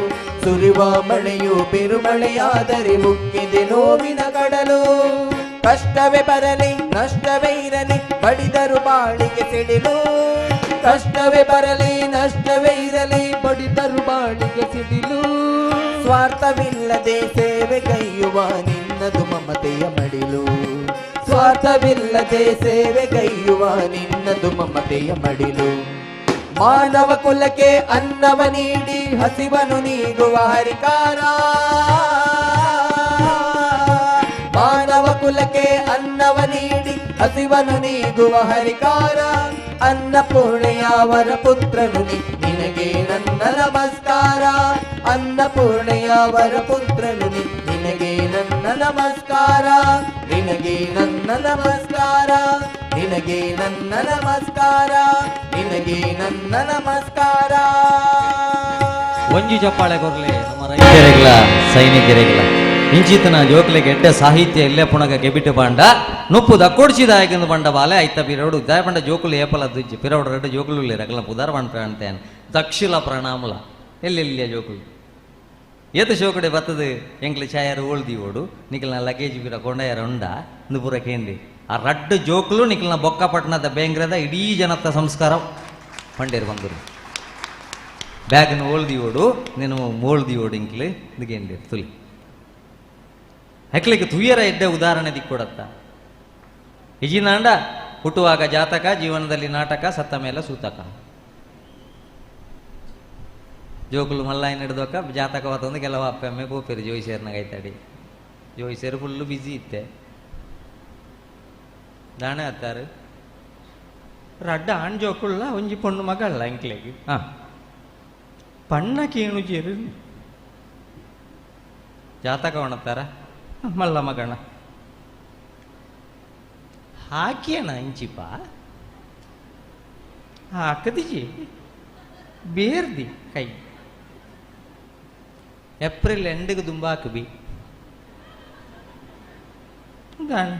ಸುರಿವ ಮಳೆಯು ಬಿರುಮಳೆಯಾದರೆ ಉಕ್ಕಿದೆ ನೋವಿನ ಕಡಲು. ಕಷ್ಟವೇ ಬರಲಿ ನಷ್ಟವೇ ಇರಲಿ ಬಡಿದರು ಬಾಳಿಗೆ ಸಿಡಿಲು, ಕಷ್ಟವೇ ಬರಲಿ ನಷ್ಟವೇ ಇರಲಿ ಬಡಿದರು ಬಾಳಿಗೆ ಸಿಡಿಲು. ಸ್ವಾರ್ಥವಿಲ್ಲದೆ ಸೇವೆ ಕೈಯುವ ನಿನ್ನದು ಮಮತೆಯ ಮಡಿಲು, ಸ್ವಾರ್ಥವಿಲ್ಲದೆ ಸೇವೆ ಕೈಯುವ ನಿನ್ನದು ಮಮತೆಯ ಮಡಿಲು. ಮಾನವ ಕುಲಕ್ಕೆ ಅನ್ನವ ನೀಡಿ ಹಸಿವನು ನೀಗುವ ಹರಿಕಾರ, ಮಾನವ ಕುಲಕ್ಕೆ ಅನ್ನವ ನೀಡಿ ಹಸಿವನು ನೀಗುವ ಹರಿಕಾರ. ಅನ್ನಪೂರ್ಣೆಯ ವರಪುತ್ರನು ನಿನಗೆ ನನ್ನ ನಮಸ್ಕಾರ, ಅನ್ನಪೂರ್ಣೆಯ ವರಪುತ್ರನು ನಿನಗೆ ನನ್ನ ನಮಸ್ಕಾರ, ನಿನಗೆ ನನ್ನ ನಮಸ್ಕಾರ, ನಿನಗೆ ನನ್ನ ನಮಸ್ಕಾರ, ನಿನಗೆ ನನ್ನ ನಮಸ್ಕಾರ. ಒಂಜಿ ಚಪ್ಪಾಳೆ ಕೊರ್ಲೆ ನಮ್ಮ ರೈತರಿಗಲ ಸೈನಿಕರಿಗಲ. ಇಂಚಿತನ ಜೋಕ್ಲೆಗೆ ಎಡ್ಡೆ ಸಾಹಿತ್ಯ ಎಲ್ಲೇ ಪುಣಗ ಕೆಬಿಟು ಬಾಂಡ ನುಪ್ಪು ದಕ್ಕೊಡ್ಚಿದಾಯಕಂದು ಬಂಡ ಬಾಲೆ ಐತ ಪಿರವಡು ದಾಯ ಪಂಡ ಜೋಕುಲು ಏಪಲ ದುಜ್ಜಿ ಪಿರವಡು ರೆಡ್ಡು ಜೋಕುಲು ರಗಲ ಪುದಾರ ಬಂಡ ಅಂತೆ ದಕ್ಷಿಲ ಪ್ರಣಾಮಲ ಎಲ್ಲೆಲ್ಲಿಯ ಜೋಕುಲು ಏತ ಶೋಕಡೆ ಬತ್ತದು ಎಂಕ್ಲೆ ಛಾಯಾರು ಓಳ್ದಿ ಓಡು ನಿಖಲ್ನ ಲಗೇಜ್ ಪಿರ ಕೊಂಡಯಾರ ಉಂಡ ಇಂದು ಪೂರ ಕೇಂದಿ ಆ ರಡ್ಡು ಜೋಕುಲು ನಿಖಲ್ನ ಬೊಕ್ಕಪಟ್ಟಣದ ಬೇಂಗ್ರದ ಇಡೀ ಜನತ್ತ ಸಂಸ್ಕಾರ ಪಂಡೇರು ಬಂದರು ಬ್ಯಾಗ್ನ ಓಳ್ದಿ ಓಡು ನೀನು ಮೋಳ್ದಿ ಓಡು ಇಂಕ್ಲೆ ಇದಕ್ಕೇಂಡಿ ತುಲಿ ಹೆಕ್ಲಿಕ್ಕೆ ತುಯ್ಯರ ಎಡ್ಡೆ ಉದಾಹರಣೆ ದಿಕ್ಕೊಡತ್ತ ಇಜಿನಾಂಡ ಹುಟ್ಟುವಾಗ ಜಾತಕ, ಜೀವನದಲ್ಲಿ ನಾಟಕ, ಸತ್ತ ಮೇಲೆ ಸೂತಕ. ಜೋಕುಲು ಮಲ್ಲಾಯಿ ನಡೆದೋಕ ಜಾತಕ ಹೊತ್ತೊಂದು ಕೆಲವು ಅಪ್ಪಮ್ಮೆ ಪೋಪೇರು ಜೋಯಿಸೇರ್ನಾಗ ಐತಾಡಿ ಜೋಯಿಸೇರು ಫುಲ್ಲು ಬ್ಯುಸಿ ಇತ್ತೆ ದಾಣೆ ಹತ್ತಾರು ರಡ್ಡ ಆಣ್ ಜೋಕುಳ್ಳ ಒಂಜಿ ಪೊಣ್ಣು ಮಗಳ್ಳ ಎಂಕ್ಲೆಗ್ ಹಾಂ ಪಣ್ಣ ಕೇಣು ಜೇರು ಜಾತಕ ಒಣತ್ತಾರ ಮಲ್ಲ ಮಗಣ ಹಾಕಿಯನ ಇಂಚಿಪ ಹಾಕದಿಜಿ ಬೇರ್ದಿ ಕೈ ಏಪ್ರಿಲ್ ಎಂಡಿಗೆ ದುಂಬಾಕು ಬಿ ದಾನೆ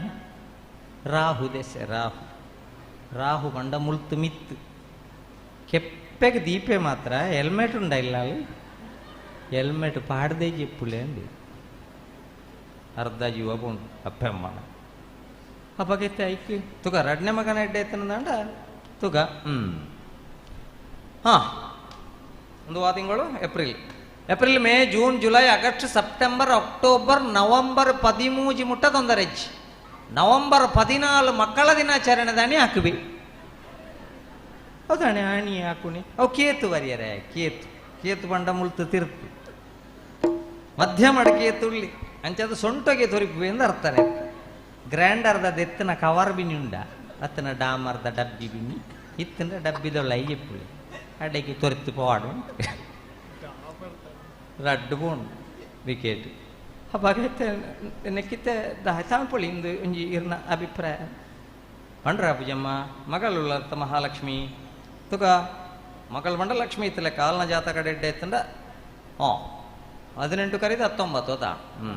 ರಾಹು ದೆಸೆ ರಾಹು ರಾಹು ಬಂಡ ಮುಲ್ತು ಮಿತ್ತು ಕೆಪ್ಪೆಗೆ ದೀಪೆ ಮಾತ್ರ ಹೆಲ್ಮೆಟ್ ಉಂಡ ಇಲ್ಲ ಅಲ್ಲಿ ಹೆಲ್ಮೆಟ್ ಪಾಡ್ದೆ చెప్పులే ಅಂడి ಅರ್ಧ ಜೀವ ಪೋಂಡು ಅಪ್ಪಮ್ಮನ ಅಪಗೆತ್ತೆ ಐಕ್ ತುಗ ರಡ್ನೆ ಮಗನ ಎಡ್ಡೆ ಎತ್ತನದಾಂಡ ತುಗ ಹಾಂ ಒಂದು ಆ ತಿಂಗಳು April April May June July August September October November 13 ಮುಟ್ಟ ತೊಂದರೆ ಹೆಚ್ಚು ನವಂಬರ್ 14 ಮಕ್ಕಳ ದಿನಾಚರಣೆ ದಾನಿ ಹಾಕುವಿ ಹೌದಾಣೆ ಆಣಿ ಹಾಕುಣಿ ಅವು ಕೇತು ಬರಿಯರೆ ಕೇತು ಕೇತು ಬಂಡ ಮುಳ್ತು ತಿರ್ತು ಮಧ್ಯಮ ಅಡಿಕೆ ತುಳ್ಳಿ ಅಂಚದು ಸೊಂಟೊಗೆ ತೊರಿಪು ಎಂದು ಅರ್ಥನೆ ಗ್ರ್ಯಾಂಡ್ ಅರ್ಧ ಎತ್ತಿನ ಕವರ್ ಬಿನಿ ಉಂಡ ಅತ್ತನ ಡಾಮ್ ಅರ್ಧ ಡಬ್ಬಿ ಬಿನಿ ಇತ್ತಂದ್ರೆ ಡಬ್ಬಿದೊಳ್ಳ ಐಯಪ್ಪುಳಿ ಅಡಗೆ ತೊರಿತು ಪೋವಾಡು ರಡ್ಡು ಪೋಂಡು ವಿಕೆಟ್ ಅಪಗೆತ್ತೆ ನೆಕ್ಕಿತ್ತೆ ದಾಯ್ತಾಂಪೊಳಿ ಇಂದು ಒಂಜಿ ಇರ್ನ ಅಭಿಪ್ರಾಯ ಪಂಡ್ರ ಪೂಜಮ್ಮ ಮಗಳುಳ್ಳ ಮಹಾಲಕ್ಷ್ಮಿ ತುಕ ಮಗಳು ಬಂಡ ಲಕ್ಷ್ಮಿ ಇತ್ತಲ್ಲ ಕಾಲ್ನ ಜಾತಕ ಎಡ್ಡೆ ಇತ್ತಂಡ ಹಾಂ 18 ಕರೀದು 19 ಅದ ಹ್ಞೂ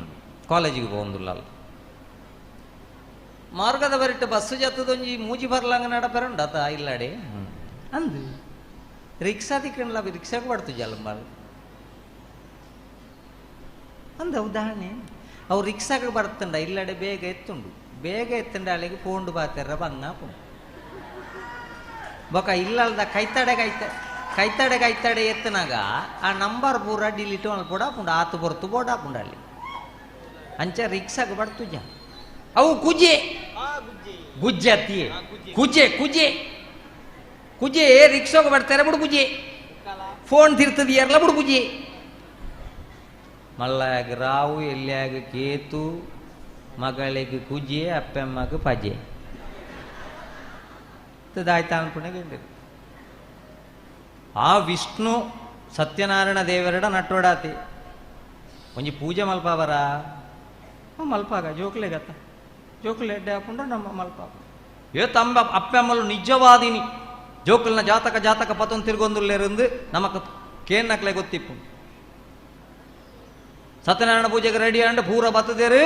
ಕಾಲೇಜಿಗೆ ಹೋಗಂದುಲ್ಲ ಅಲ್ಲ ಮಾರ್ಗದ ಬರಿಟ್ಟು ಬಸ್ಸು ಜತ್ತದೊಂಜಿ ಮೂಜಿ ಬರ್ಲಂಗ ನಡಪೆರುಂಡ ಅತ ಇಲ್ಲಾಡಿ ಅಂದು ರಿಕ್ಷಾ ತಿಕ್ಕಂಡ್ಲ ರಿಕ್ಷಾకు ಪಡ್ತು ಜಲಂಬಾಲ್ ಅಂದ ಉದಾಹರಣೆ ಅವು ರಿಕ್ಷಾಗೆ ಬರ್ತಂಡ ಇಲ್ಲಡೆ ಬೇಗ ಎತ್ತುಂಡು ಬೇಗ ಎತ್ತಂಡ ಅಲ್ಲಿಗೆ ಪೋಂಡು ಬಾತೆರ್ರ ಬಂಗ ಪೋಂಡು ಬೊಕ ಇಲ್ಲಲ್ದ ಕೈತಡೆ ಕೈತ ಕೈತಡೆ ಕೈತಡೆ ಎತ್ತನಾಗ ಆ ನಂಬರ್ ಪೂರ ಡಿಲೀಟ್ ಮಲ್ಪೊಡ ಪುಂಡು ಆತು ಬೊರ್ತು ಬೋಡ ಪುಂಡು ಅಲ್ಲಿ ಅಂಚ ರಿಕ್ಷಾಗೆ ಬರ್ತುಜ ಅವು ಕುಜೆ ಗುಜ್ಜೆ ಅತ್ತಿಯೇ ಕುಜೆ ಕುಜೆ ಕುಜೆ ರಿಕ್ಷಾಗೆ ಬರ್ತಾರೆ ಬಿಡು ಕುಜೆ ಫೋನ್ ತಿರ್ತದಿಯರ್ಲ ಬಿಡು ಕುಜೆ ಮಲ್ಲಾಗ ರಾವು ಎಲ್ಯಾಗ ಕೇತು ಮಗಳಿಗೆ ಕುಜೆ ಅಪ್ಪಮ್ಮಗ ಪಜೆ ದಾಯ್ತಾ ಅನ್ಕೊಂಡೆ ಆ ವಿಷ್ಣು ಸತ್ಯನಾರಾಯಣ ದೇವರಡ ನಟ್ಟೋಡಾತಿ ಒಂಜಿ ಪೂಜೆ ಮಲ್ಪಾವರ ಮಲ್ಪಾಗ ಜೋಕ್ಲೆಗತ್ತ ಜೋಕ್ಲೆ ಎಡ್ಡೆ ಹಾಕೊಂಡ ನಮ್ಮ ಮಲ್ಪಾಗ ಏ ತಂಬ ಅಪ್ಪಮ್ಮಲು ನಿಜವಾದಿನಿ ಜೋಕುಲ್ನ ಜಾತಕ ಜಾತಕ ಪತೊಂದು ತಿರ್ಗೊಂದುಲ್ಲೇರಂದು ನಮಕ್ ಕೇನ್ನಕ್ಲೆ ಗೊತ್ತಿಪ್ಪು ಸತ್ಯನಾರಾಯಣ ಪೂಜೆಗೆ ರೆಡಿ ಅಂಡ್ ಪೂರ ಬತ್ತದೇರು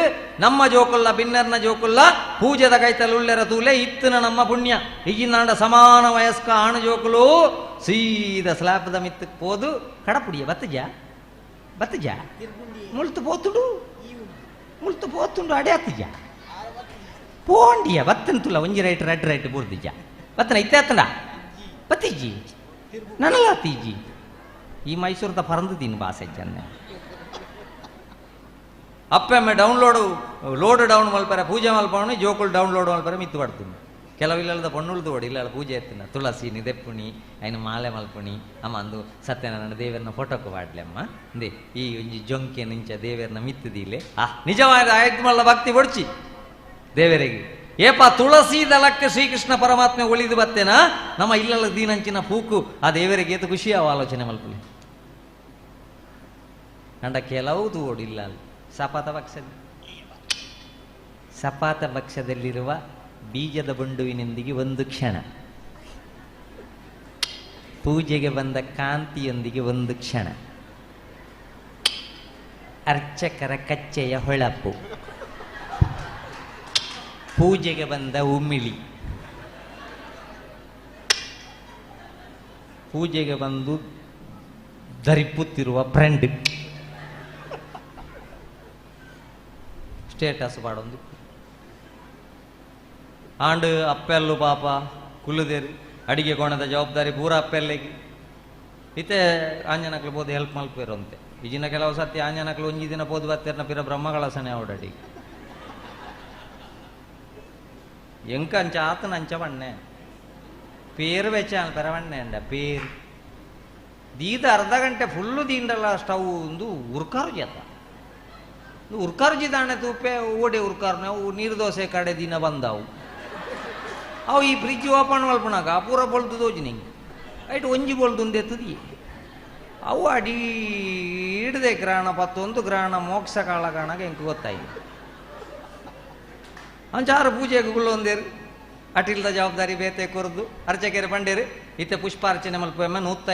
ನಮ್ಮ ಜೋಕುಲ್ಲ ಬಿನ್ನರ್ನ ಜೋಕುಲ್ಲ ಪೂಜೆದ ಕೈತಲ್ ಉಳ್ಳೆರ ತೂಲೆ ಇತ್ತನ ನಮ್ಮ ಪುಣ್ಯ ಈಗಿನಾಂಡ ಸಮಾನ ವಯಸ್ಕ ಆಣು ಜೋಕುಲು ಸೀದ ಸ್ಲಾಪ್ದ ಮಿತ್ತಕ್ ಪೋದು ಕಡಪುಡಿಯ ಬತ್ತಜ ಬತ್ತಜ ಮುಳ್ತು ಪೋತುಡು ಮುಳ್ತು ಪೋತುಂಡು ಅಡೆ ಆತಜ ಪೋಂಡಿಯ ಬತ್ತಂತುಲ್ಲ ಒಂಜಿ ರೈಟ್ ರೆಡ್ ರೈಟ್ ಬೂರ್ದಿಜ ಬತ್ತನ ಇತ್ತೆ ಆತನ ಬತ್ತಿಜ್ಜಿ ನನಲಾತಿಜ್ಜಿ ಈ ಮೈಸೂರದ ಪರಂದು ತಿನ್ನು ಬಾಸೆಜ್ಜನ್ನೆ ಅಪ್ಪಮ್ಮೆ ಡೌನ್ಲೋಡು ಲೋಡ್ ಡೌನ್ ಮಲ್ಪರೆ ಪೂಜೆ ಮಲ್ಪವನು ಜೋಕುಲು ಡೌನ್ಲೋಡ್ ಮಲ್ಪರೆ ಮಿತ್ತು ಪಡ್ತೀನಿ ಕೆಲವು ಇಲ್ಲದ ಪಣ್ಣುಳ್ದು ಓಡಿ ಇಲ್ಲ ಪೂಜೆ ಎತ್ತಿನ ತುಳಸಿ ನಿದೆಪ್ಪುಣಿ ಐನ ಮಾಲೆ ಮಲ್ಪುಣಿ ಅಮ್ಮ ಅಂದು ಸತ್ಯನಾರಾಯಣ ದೇವರನ್ನ ಫೋಟೋಕ್ಕೆ ಪಾಡ್ಲೆ ಅಮ್ಮ ಅಂದೆ ಈ ಒಂಜಿ ಜೊಂಕೆ ನಿಂಚ ದೇವರನ್ನ ಮಿತ್ತದಿಲ್ಲೆ ಆ ನಿಜವಾದ ಆಯ್ತು ಮಲ್ಲ ಭಕ್ತಿ ಬೊಡ್ಚಿ ದೇವರಿಗೆ ಏಪ ತುಳಸಿ ದಳಕ್ಕೆ ಶ್ರೀಕೃಷ್ಣ ಪರಮಾತ್ಮೆ ಒಳಿದು ಬತ್ತೇನಾ ನಮ್ಮ ಇಲ್ಲಲ್ಲ ದೀನಂಚಿನ ಪೂಕು ಆ ದೇವರಿಗೆ ಏತು ಖುಷಿ ಆವ ಆಲೋಚನೆ ಮಲ್ಪುಲಿ ಅಂಡ ಕೆಲವು ಓಡಿಲ್ಲ ಅಲ್ಲಿ ಸಪಾತ ಪಕ್ಷದ ಸಪಾತ ಪಕ್ಷದಲ್ಲಿರುವ ಬೀಜದ ಬಂಡುವಿನೊಂದಿಗೆ ಒಂದು ಕ್ಷಣ, ಪೂಜೆಗೆ ಬಂದ ಕಾಂತಿಯೊಂದಿಗೆ ಒಂದು ಕ್ಷಣ, ಅರ್ಚಕರ ಕಚ್ಚೆಯ ಹೊಳಪು, ಪೂಜೆಗೆ ಬಂದ ಉಮಿಳಿ, ಪೂಜೆಗೆ ಬಂದು ಧರಿಪುತ್ತಿರುವ ಫ್ರೆಂಡ್, ಸ್ಟೇಟಸ್ ಪಾಡೊಂದು ಆಂಡ್ ಅಪ್ಪೆಲ್ಲು ಪಾಪ ಕುಲ್ಲುದೇರು ಅಡಿಗೆ ಕೋಣದ ಜವಾಬ್ದಾರಿ ಪೂರ ಅಪ್ಪೆಲ್ಲಿಗೆ ಇತ್ತೆ ಆಂಜನಕ್ಲು ಪೋದು ಹೆಲ್ಪ್ ಮಲ್ಪೇರಂತೆ. ಈಜಿನ ಕೆಲವು ಸತಿ ಆಂಜನಕ್ಲು ಒಂಜಿ ದಿನ ಪೋದು ಬತ್ತೇರ್ನ ಪಿರ ಬ್ರಹ್ಮಗಳಸನೆ ಅವಡಡಿ ಎಂಕ ಅಂಚ ಆತನ ಅಂಚ ಬಣ್ಣೆ ಪೇರು ವೆಚ್ಚ ಪೆರವಣ್ಣೆ ಅಂಡ ಪೇರು ದೀದ ಅರ್ಧ ಗಂಟೆ ಫುಲ್ಲು ದಿಂಡಲ್ಲ ಸ್ಟವ್ ಒಂದು ಉರ್ಕಾರು ಜತ ಉರ್ಕಾರು ಜಿದಾಣೆ ತೂಪೆ ಓಡೆ ಉರ್ಕಾರು ನಾವು ನೀರು ದೋಸೆ ಕಡೆ ದಿನ ಬಂದವು ಅವು ಈ ಫ್ರಿಜ್ ಓಪನ್ ಮಲ್ಪುನಾಗ ಪೂರ ಬೊಲ್ದು ದೋಜಿ ನಿಂಗೆ ಐಟ್ ಒಂಜಿ ಬೊಲ್ದು ಉಂದೆತ್ತದಿ ಅವು ಅಡಿ ಹಿಡ್ದೆ ಗ್ರಹಣ ಪತ್ತೊಂದು ಗ್ರಹಣ ಮೋಕ್ಷ ಕಾಳ ಕಾಣಾಗ ಎಂಕ್ ಗೊತ್ತಾಯಿ ಅಂಚಾರು ಪೂಜೆಗೆ ಗುಳ್ಳೊಂದೇರು ಅಟಿಲ್ದ ಜವಾಬ್ದಾರಿ ಬೇತೆ ಕೊರದು ಅರ್ಚಕೆರೆ ಪಂಡೇರು ಇತ್ತೆ ಪುಷ್ಪಾರ್ಚನೆ ಮಲ್ಪೆಮ್ಮ ನೂತ್ತ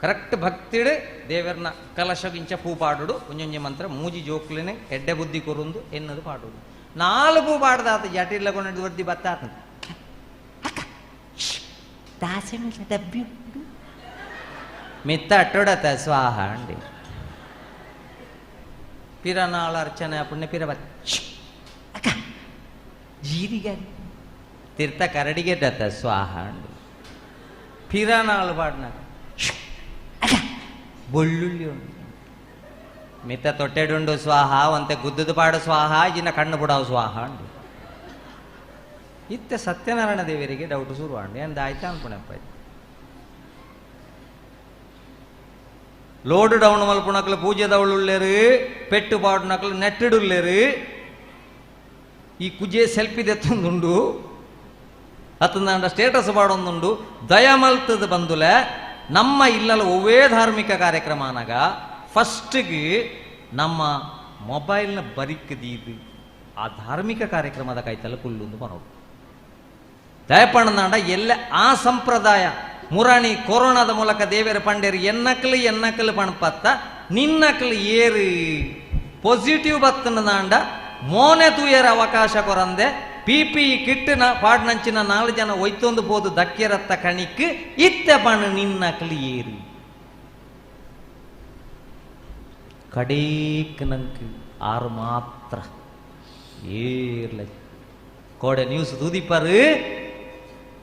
ಕರೆಕ್ಟ್ ಭಕ್ತಿಡು ದೇವರನ ಕಲಶಗಿಂಚ ಪೂ ಪಾಡುಡು ಒಂಜೊಂಜಿ ಮಂತ್ರ ಮೂಜಿ ಜೋಕ್ಲಿನ ಎಡ್ಡೆ ಬುದ್ಧಿ ಕೊರುಂದು ಎನ್ನದು ಪಾಡುಡು ನಾಲು ಪೂ ಪಾಡ್ದಾತ ಜಟಿಲ್ಲ ಕೊಂಡು ವರ್ದಿ ಬತ್ತಾತ ಡಬ್ಬಿ ಮಿತ್ತ ಅಟ್ಟೊಡತ ಸ್ವಾಹ ಅಂಡಿ ಪಿರ ನಾಳು ಅರ್ಚನೆ ಪುಣ್ಯ ಪಿರ ಬತ್ತ ಅಕ್ಕ ಜೀರಿಗೆ ತೀರ್ಥ ಕರಡಿಗೆ ದತ್ತ ಸ್ವಾಹ ಅಂಡು ಪಿರ ನಾಳು ಪಾಡ್ನಾಗ ಬೊಳ್ಳುಳ್ಳಿ ಉಂಡು ಮಿತ್ತ ತೊಟ್ಟೆಡುಂಡು ಸ್ವಾಹ ಒಂತೆ ಗುದ್ದದ ಪಾಡು ಸ್ವಾಹ ಇನ್ನ ಕಣ್ಣು ಬುಡಾವು ಸ್ವಾಹ ಅಂಡು ಇತ್ತೆ ಸತ್ಯನಾರಾಯಣ ದೇವರಿಗೆ ಡೌಟ್ ಶುರು ಅಂಡು ಎಂದ ಆಯ್ತಾ ಅನ್ಪುಣಪ್ಪ. ಲೋಡು ಡೌನ್ ಮಲ್ಪುಣಕ್ಲು ಪೂಜೆದವಳುಳ್ಳೇರು ಪೆಟ್ಟು ಪಾಡುನಕ್ಲು ನೆಟ್ಟಿಡುಳ್ಳೇರು ಈ ಕುಜೆ ಸೆಲ್ಫಿ ದೆತ್ತೊಂದುಂಡು ಅತಂದಾಂಡ ಸ್ಟೇಟಸ್ ಪಾಡೊಂದುಂಡು ದಯಮಲ್ತದ ಬಂದುಲೆ ನಮ್ಮ ಇಲ್ಲಲ ಒವ್ವೇ ಧಾರ್ಮಿಕ ಕಾರ್ಯಕ್ರಮ ಅನಾಗ ಫಸ್ಟ್ಗೆ ನಮ್ಮ ಮೊಬೈಲ್ನ ಬರಿಕದೀದು ಆ ಧಾರ್ಮಿಕ ಕಾರ್ಯಕ್ರಮದ ಕೈತಲ್ಲ ಕುಲ್ಲುಂದು ಬರೋದು ದಯಪಣ್ಣದಾಂಡ ಎಲ್ಲ ಆ ಸಂಪ್ರದಾಯ ಮುರಾಣಿ ಕೊರೋನಾದ ಮೂಲಕ ದೇವರ ಪಂಡೇರು ಎನ್ನಕ್ಲು ಎನ್ನಕ್ಲು ಪಣಪತ್ತ ನಿನ್ನಕ್ಲು ಏರು ಪಾಸಿಟಿವ್ ಬತ್ತನದಾಂಡ ಮೋನೆ ತೂಯರ ಅವಕಾಶ ಕೊರಂದೆ ಪಿ ಪಿ ಕಿಟ್ಟಿನ ಪಾಡ್ನಂಚಿನ ನಾಲು ಜನ ಒಯ್ತೊಂದು ಪೋದು ದಕ್ಕಿರತ್ತ ಕಣಿಕ್ ಇತ್ತೆ ಪಣ್ಣು ನಿನ್ನಕ್ಲು ಏರು ಕಡೇಕ್ ನಂಕ್ ಆರು ಮಾತ್ರ ಏರ್ಲ ಕೋಡೆ ನ್ಯೂಸ್ ತೂದಿಪ್ಪರು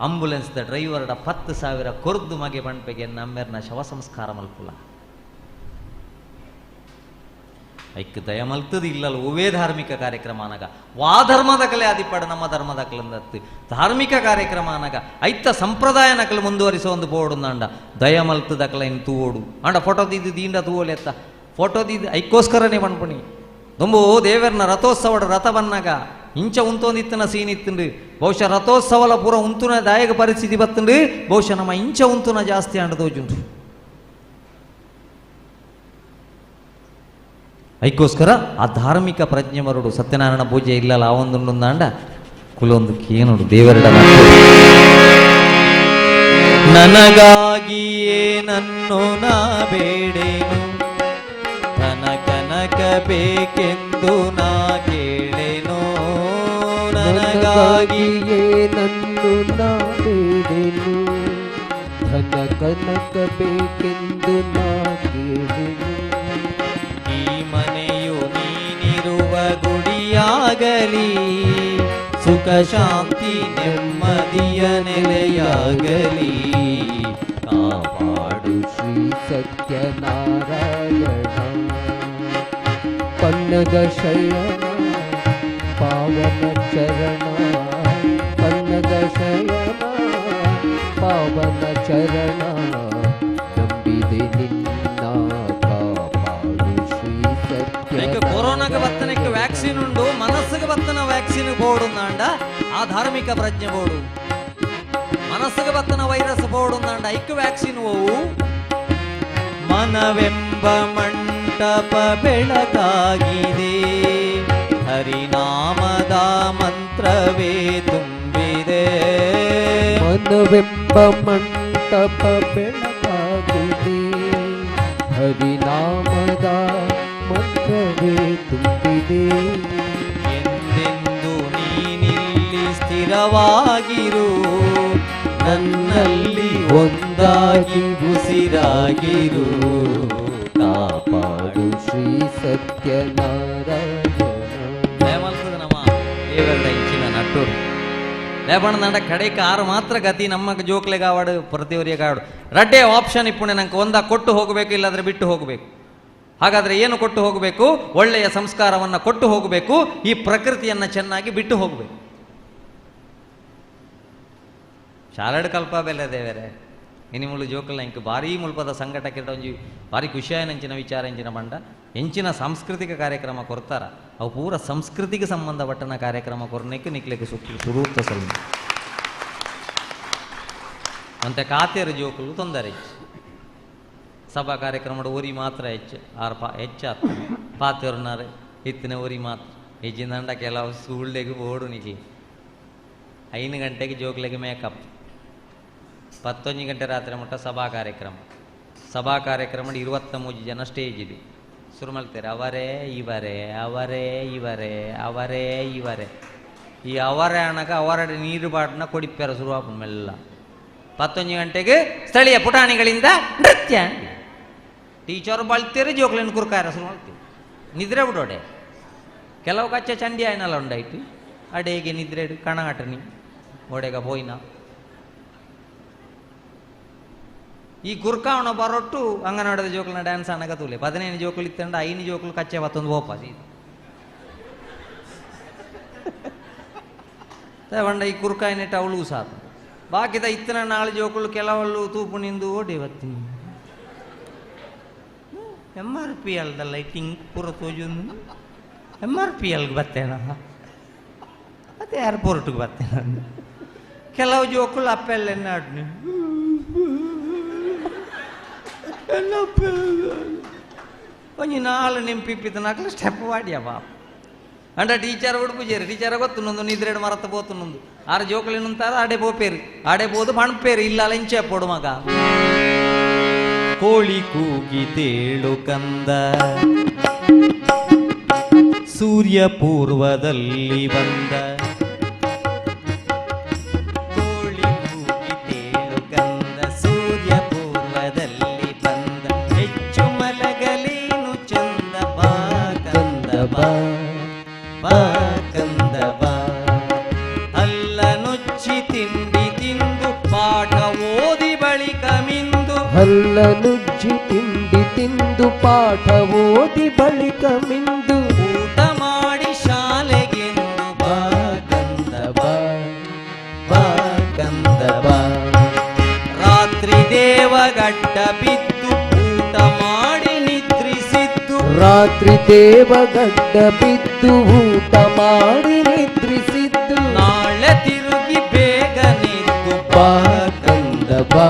ಆಂಬುಲೆನ್ಸ್ the ಡ್ರೈವರ್ಡ 10,000 ಕೊರ್ದು ಮಗೆ ಪಣ್ಪೆಗೆ ನಮ್ಮೆರ್ನ ಶವ ಸಂಸ್ಕಾರ ಮಲ್ಪುಲ ಐಕ್ ದಯ ಮಲ್ತದ ಇಲ್ಲಲ್ಲ ಒವ್ವೇ ಧಾರ್ಮಿಕ ಕಾರ್ಯಕ್ರಮ ಅನಗ ವಾ ಧರ್ಮದ ಕಲೆ ಆದಿಪ್ಪಡ ನಮ್ಮ ಧರ್ಮದ ಕಲಂದತ್ತು ಧಾರ್ಮಿಕ ಕಾರ್ಯಕ್ರಮ ಅನಗ ಐತ ಸಂಪ್ರದಾಯ ನಕಲು ಮುಂದುವರಿಸೋ ಒಂದು ಬೋರ್ಡು ಅಂಡ ದಯ ಮಲ್ತದ ಕಲೆ ಇನ್ ತೂವೋಡು ಅಂಡ ಫೋಟೋ ದಿದ್ದು ದೀಂಡ ತೂವೋಲೆತ್ತ ಫೋಟೋ ದಿದ್ದು ಐಕ್ಕೋಸ್ಕರನೇ ಪಣ್ಪುಣಿ ದೊಂಬು ದೇವರ್ನ ರಥೋತ್ಸವಡ ರಥ ಬನ್ನಾಗ ಇಂಚ ಉಂತೊಂದಿತ್ತನ ಸೀನ್ ಇತ್ತುಂಡು ಬಹುಶಃ ರಥೋತ್ಸವಲ ಪೂರ ಉಂತುನ ದಾಯಕ ಪರಿಸ್ಥಿತಿ ಬತ್ತುಂಡು ಬಹುಶಃ ನಮ್ಮ ಇಂಚ ಉಂತುನ ಜಾಸ್ತಿ ಅಂಡ ತೋಜುಂಡು ಐಕ್ಕೋಸ್ಕರ ಆ ಧಾರ್ಮಿಕ ಪ್ರಜ್ಞೆ ಮರುಡು ಸತ್ಯನಾರಾಯಣ ಪೂಜೆ ಇಲ್ಲಲ್ಲ ಆ ಒಂದುಂಡುಂದಾಂಡ ಕುಲೊಂದು ಕೇನುಡು ದೇವರಡ ನನಗಾಗಿಯೇ ನನ್ನು ನಾ ಬೇಡೇನು ಧನ ಕನಕ ಬೇಕೆಂದು ನಾ ಕೇಳೇನು ನನಗಾಗಿಯೇ ನನ್ನು ನಾ ಬೇಡೆನು ಧನ ಕನಕ ಬೇಕೆಂದು ನಾ ಕೇಳೆನು. ಈ ಮನೆಯು ನೀನಿರುವ ಗುಡಿಯಾಗಲಿ ಸುಖ ಶಾಂತಿ ನೆಮ್ಮದಿಯ ನೆಲೆಯಾಗಲಿ ಕಾಪಾಡು ಶ್ರೀ ಸತ್ಯನಾರಾಯಣ ಪನ್ನಗ ಶಯನ ಪಾವನ ಚರಣ ಪನ್ನಗ ಶಯನ ಪಾವನ ಚರಣ ನಂಬಿದೆ ನಿನ್ನ ಕಾಪಾಡು ಶ್ರೀ ಈಗ ಸತ್ಯ. ಕೊರೋನಾಗೆ ಬತ್ತನಕ್ಕೆ ವ್ಯಾಕ್ಸಿನ್ ಉಂಡು ಮನಸ್ಸಿಗೆ ಬತ್ತನ ವ್ಯಾಕ್ಸಿನ್ ಬೋರ್ಡು ಅಂಡ ಆ ಧಾರ್ಮಿಕ ಪ್ರಜ್ಞೆ ಬೋರ್ಡು ಮನಸ್ಸಿಗೆ ಬತ್ತನ ವೈರಸ್ ಬೋರ್ಡು ಅಂಡ ಐಕ್ ವ್ಯಾಕ್ಸಿನ್ ಓವು ಮನವೆಂಬ ಮಂಟಪ ಬೆಳಕಾಗಿದೆ ಹರಿನಾಮದ ಮಂತ್ರವೇ ತುಂಬಿದೆ ಮನವೆಂಬ ಮಂಟಪ ಬೆಳಕಾಗಿದೆ ಹರಿನಾಮದ ಮಂತ್ರವೇ ನಂಬಿದೆ. ಎಂದೆಂದು ನೀನಿಲ್ಲಿ ಸ್ಥಿರವಾಗಿರು, ನನ್ನಲ್ಲಿ ಒಂದಾಗಿ ಉಸಿರಾಗಿರು. ಕಾಪಾಡು ಶ್ರೀ ಸತ್ಯನಾರಾಯಣ. ನಮ್ಮ ದೇವರ ಇಂಚಿನ ನಟ್ಟೂರು ಲೇಪಣ್ಣದಂಡ ಕಡೆಗೆ ಆರು ಮಾತ್ರ ಗತಿ ನಮ್ಮ ಜೋಕ್ಲೆಗಾವಾಡು ಪ್ರತಿಯವರಿಗಾಡು ರಡ್ಡೆ ಆಪ್ಷನ್ ಇಪ್ಪುಣೆ ನಂಗೆ ಒಂದ ಕೊಟ್ಟು ಹೋಗಬೇಕು, ಇಲ್ಲಾಂದ್ರೆ ಬಿಟ್ಟು ಹೋಗಬೇಕು. ಹಾಗಾದರೆ ಏನು ಕೊಟ್ಟು ಹೋಗಬೇಕು? ಒಳ್ಳೆಯ ಸಂಸ್ಕಾರವನ್ನು ಕೊಟ್ಟು ಹೋಗಬೇಕು, ಈ ಪ್ರಕೃತಿಯನ್ನು ಚೆನ್ನಾಗಿ ಬಿಟ್ಟು ಹೋಗಬೇಕು. ಶಾಲೆಡ್ ಕಲ್ಪ ಬೆಲೆ ದೇವರೇ ಇನಿ ಮುಳ್ಳು ಜೋಕಲ್ನ ಇಂಕ್ ಭಾರೀ ಮುಲ್ಪದ ಸಂಘಟಕ ಒಂಜಿ ಭಾರಿ ಖುಷಿಯಾಯನಂಚಿನ ವಿಚಾರ ಎಂಚಿನ ಬಂಡ ಎಂಚಿನ ಸಾಂಸ್ಕೃತಿಕ ಕಾರ್ಯಕ್ರಮ ಕೊರ್ತಾರ ಅವು ಪೂರ ಸಂಸ್ಕೃತಿಗೆ ಸಂಬಂಧಪಟ್ಟನ ಕಾರ್ಯಕ್ರಮ ಕೊರ್ನೆಕ್ಕೆ ನಿಕ್ಲೆಕ್ಕೆ ಸುರೂತ ಸೊಲ್ಲ ಅಂತೆ ಕಾತೇರು ಜೋಕುಲು ತೊಂದರೆ ಸಭಾ ಕಾರ್ಯಕ್ರಮದ ಊರಿ ಮಾತ್ರ ಹೆಚ್ಚು ಆರು ಪಾ ಹೆಚ್ಚಾತ ಪಾತೇರ್ನಾರೆ ಇತ್ತಿನ ಊರಿ ಮಾತ್ರ ಹೆಚ್ಚಿಂದಂಡ ಕೆಲವು ಸ್ಕೂಲ್ಡೆಗೆ ಬೋಡು ನಿಕ್ಲಿ 5 ಗಂಟೆಗೆ ಜೋಕ್ಲೆಗೆ ಮೇಕಪ್ 11 ಗಂಟೆ ರಾತ್ರಿ ಮಟ್ಟ ಸಭಾ ಕಾರ್ಯಕ್ರಮ. ಸಭಾ ಕಾರ್ಯಕ್ರಮ 23 ಜನ ಸ್ಟೇಜ್ ಇದೆ. ಶುರು ಮಾಡ್ತಾರೆ ಅವರೇ ಇವರೇ ಅವರೇ ಇವರೇ ಅವರೇ ಇವರೇ. ಈ ಅವರೇ ಅಣಕ ಅವರಡೆ ನೀರು ಬಾಟ್ನ ಕೊಡಿಪ್ಪಾರ ಶುರುವಾಪ ಮೆಲ್ಲ. 11 ಗಂಟೆಗೆ ಸ್ಥಳೀಯ ಪುಟಾಣಿಗಳಿಂದ ನೃತ್ಯ. ಟೀಚರ್ ಬಳ್ತೀರಿ ಜೋಕ್ಲಿನ ಕುರ್ಕಾರ ಶುರು ಮಾಡ್ತೀವಿ ನಿದ್ರೆ ಬಿಡೋಡೆ. ಕೆಲವು ಕಚ್ಚೆ ಚಂಡಿ ಆಯ್ನಲ್ಲ ಉಂಡಾಯ್ತು ಅಡೇಗೆ ನಿದ್ರೆ ಕಣಾಟನಿ ಓಡೆಗ ಬೋಯ್ನ. ಈ ಕುರ್ಕಾವಣ ಬರೊಟ್ಟು ಅಂಗನವಾಡದ ಜೋಕುಲ್ನ ಡ್ಯಾನ್ಸ್ ಅನ್ನಕ ತೂಲೆ 15 ಜೋಕುಲು ಇತ್ತಂಡ 5 ಜೋಕುಲು ಕಚ್ಚೆ ಬತ್ತೊಂದು ಬೋಪ ಬಂಡ ಈ ಕುರ್ಕಾಯಿನೆಟ್ ಅವಳು ಸಾತು ಬಾಕಿದ ಇತ್ತನ 4 ಜೋಕುಲು ಕೆಲವಲ್ಲು ತೂಪು ನಿಂದು ಓಡಿ ಬತ್ತೀನಿ. ಎಮ್ ಆರ್ ಪಿ ಅಲ್ದ ಲೈಟಿಂಗ್ ಪೂರ ತೋಜೊಂದು ಎಮ್ ಆರ್ ಪಿ ಎಲ್ಗೆ ಬತ್ತೇನ ಮತ್ತೆ ಏರ್ಪೋರ್ಟ್ಗೆ ಬತ್ತೇನ. ಕೆಲವು ಜೋಕುಲು ಅಪ್ಪೆಲ್ಲ ಆಡ್ನಿ ಒಂಜಿ 4 ನಿಂಪಿಪ್ಪಿತನಾಕಲು ಸ್ಟೆಪ್ ವಾಡಿಯ ಬಾಪ್ ಅಂಡ ಟೀಚರ್ ಉಡುಪುಜೇರು ಟೀಚರ್ ಗೊತ್ತುನೊಂದು ನಿದ್ರೆಡು ಮರತ ಪೋತುನೊಂದು ಆರು ಜೋಕುಲಿನಂತಾರ ಆಡೆ ಪೋಪೇರು ಆಡೆ ಪೋದು ಪಣಪೇರು ಇಲ್ಲ ಲಂಚೆ ಪೋಡು ಮಗ. ಕೋಳಿ ಕೂಗಿ ತೇಳು ಕಂದ ಸೂರ್ಯ ಪೂರ್ವದಲ್ಲಿ ಬಂದ. ಕೋಳಿ ಕೂಗಿ ತೇಳು ಕಂದ ಸೂರ್ಯ ಪೂರ್ವದಲ್ಲಿ ಬಂದ ಹೆಚ್ಚು ಮಲಗಲೇನು ಚಂದ ಬಾ ಕಂದ ಬಾ ಬಾ ಕಂದ ಬಾ. ಅಲ್ಲ ನುಚ್ಚಿ ತಿಂಡಿ ತಿಂದು ಪಾಠ ಓದಿ ಬಳಿಕ ಮಿಂದು ಹಲ್ಲ ನುಜ್ಜಿ ತಿಂಡಿ ತಿಂದು ಪಾಠ ಓದಿ ಬಳಿಕ ಮಿಂದು ಊಟ ಮಾಡಿ ಶಾಲೆಗೆಂದು ಬಾ ಕಂದ ಬಾ ಬಾ ಕಂದ ಬಾ. ರಾತ್ರಿ ದೇವಗಡ್ಡ ಬಿದ್ದು ಊಟ ಮಾಡಿ ನಿದ್ರಿಸಿದ್ದು ರಾತ್ರಿ ದೇವಗಡ್ಡ ಬಿದ್ದು ಊಟ ಮಾಡಿ ನಿದ್ರಿಸಿದ್ದು ನಾಳೆ ತಿರುಗಿ ಬೇಗ ನಿದ್ದು ಬಾ ಕಂದ ಬಾ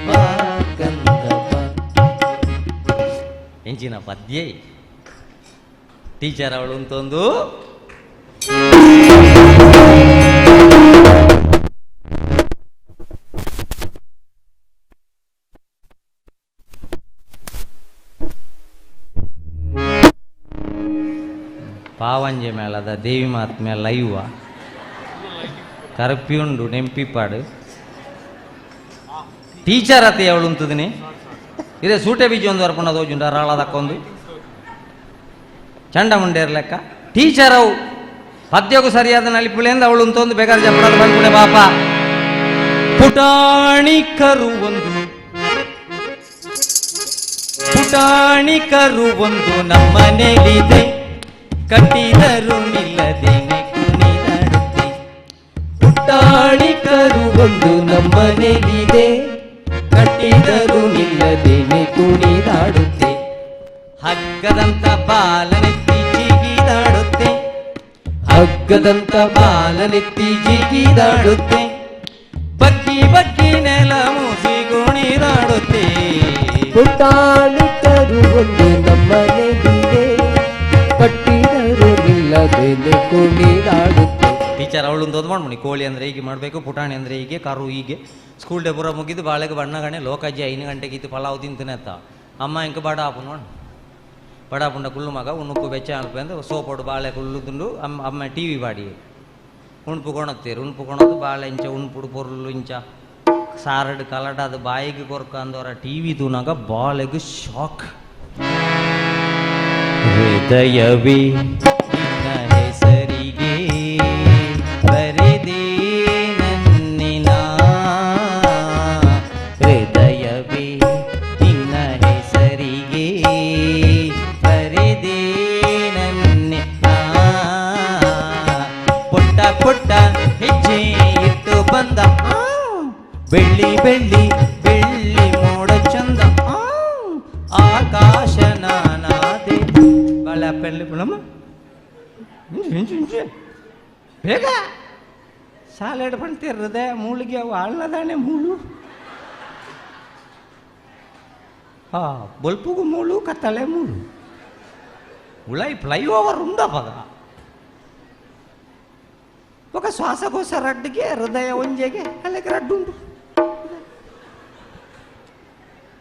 ಬಾ ಕಂದ ಬಾ. ಎಂಚಿನ ಪದ್ಯ ಟೀಚರ್ ಅವಳು ಅಂತೊಂದು ಪಾವಂಜೆ ಮೇಳದ ದೇವಿ ಮಹಾತ್ಮೆ ಲೈವ ಕರಪಿಯುಂಡು ನೆಂಪಿಪಾಡು ಟೀಚರ್ ಅತ್ತೆ ಅವಳು ಉಂತದಿನಿ ಇದೇ ಸೂಟೆ ಬೀಜ ಒಂದು ಅರ್ಪಣ ತೋಜುಂಡ ರಾಳದಕ್ಕೊಂದು ಚಂಡ ಮುಂಡೇರ್ ಲೆಕ್ಕ ಟೀಚರ್ ಅವು ಪದ್ಯಕ್ಕೂ ಸರಿಯಾದ ನಲಿಪುಳೆಂದ ಅವಳು ಅಂತೊಂದು ಬೇಕಾದ್ರೆ ಜಪ್ಪಡದ ಬಂದ್ಕುಡೆ ಪಾಪ. ಪುಟಾಣಿ ಕರು ಒಂದು ಪುಟಾಣಿ ಕರು ಒಂದು ನಮ್ಮನೇಲಿದೆ ಕಟ್ಟಿದರು ನಿಲ್ಲದೇನೆ ಕುಣಿದಾಡುತ್ತೆ. ಪುಟಾಣಿ ಕರು ಒಂದು ನಮ್ಮನೇಲಿದೆ ಕಟ್ಟಿದರು ನಿಲ್ಲದೇನೆ ಕುಣಿದಾಡುತ್ತೆ. ಹಗ್ಗದಂತ ಬಾಲನೆತ್ತಿ ಜಿಗಿದಾಡುತ್ತೆ ಹಗ್ಗದಂತ ಬಾಲನೆತ್ತಿ ಜಿಗಿದಾಡುತ್ತೆ ಬಗ್ಗಿ ಬಗ್ಗಿ ನೆಲ ಮೂಸಿ ಕುಣಿದಾಡುತ್ತೆ. ಪುಟಾಣಿ ಕರು ಒಂದು ನಮ್ಮನೇಲಿದೆ ಕಟ್ಟಿದರು ನಿಲ್ಲದೇನೆ ಕುಣಿದಾಡುತ್ತೆ. ಟೀಚರ್ ಅವಳು ಒಂದು ಮಾಡ್ಮಣಿ ಕೋಳಿ ಅಂದರೆ ಹೀಗೆ ಮಾಡಬೇಕು, ಪುಟಾಣಿ ಅಂದರೆ ಹೀಗೆ, ಕರು ಹೀಗೆ. ಸ್ಕೂಲ್ ಡೇ ಪೂರ ಮುಗಿದು ಬಾಳೆಗೆ ಬಣ್ಣಗಣೆ ಲೋಕಾಜಿ 5 ಗಂಟೆಗೆ ಇತ್ತು ಪಲಾವ್ ತಿಂತಾನೆ ಅತ್ತ ಅಮ್ಮ ಇಂಕ ಬಡ ಆಪು ನೋಡು. ಪಡಾಪುಂಡ ಕುಲ್ಲು ಮಗ ಉಣುಪು ಬೆಚ್ಚ ಅನ್ಪಂದು ಸೋಪೋಡು ಬಾಳೆ ಕುಲ್ಲುದುಂಡು ಅಮ್ಮ ಅಮ್ಮ ಟಿ ವಿ ಬಾಡಿ ಉಣುಪು ಕೊಣತ್ತೀರು ಉಣುಪು ಕೊಣದು ಬಾಳೆ ಇಂಚ ಉಣುಪುಡು ಪೊರ್ಲು ಇಂಚ ಸಾರಡು ಕಲಡಾದ ಬಾಯಿಗೆ ಕೊರ್ಕ ಅಂದವರ ಟಿ ವಿ ತೂನಾಗ ಬಾಳೆಗೆ ಶಾಕ್. ಹೃದಯವೇ ನಿನ್ನ ಹೆಸರಿಗೆ ಬರೆದೇ ನನ್ನಿನ, ಹೃದಯವೇ ನಿನ್ನ ಹೆಸರಿಗೆ ಬರೆದೇ ನನ್ನಿನ, ಪುಟ್ಟ ಪುಟ್ಟ ಹೆಜ್ಜೆ ಇಟ್ಟು ಬಂದ ಬೆಳ್ಳಿ ಬೆಳ್ಳಿ ಬೆಳ್ಳಿ ಮೋಡ ಚಂದ ಆಕಾಶ ನಾನಾದೆ. ಬಾಳೆ ಪೆಳ್ಳಿ ಪುಣಮ್ಮ ಬೇಗ ಸಾಲೆಡ್ ಪಣ್ತಿರ್ರದೆ ಮೂಳಿಗೆ ಅವು ಆಳ್ನದಾಣೆ ಮೂಳು, ಹಾ ಬಲ್ಪುಗು ಮೂಳು ಕತ್ತಳೆ ಮೂಳು ಉಳೈ ಫ್ಲೈಓವರ್ ಉಂಡಪಗ ఒక ಶ್ವಾಸಕೋಶ ರಡ್ಡಿಗೆ ಹೃದಯ ಒಂಜೆಗೆ ಅಲ್ಲಿಗೆ ರಡ್ಡುಂಟು.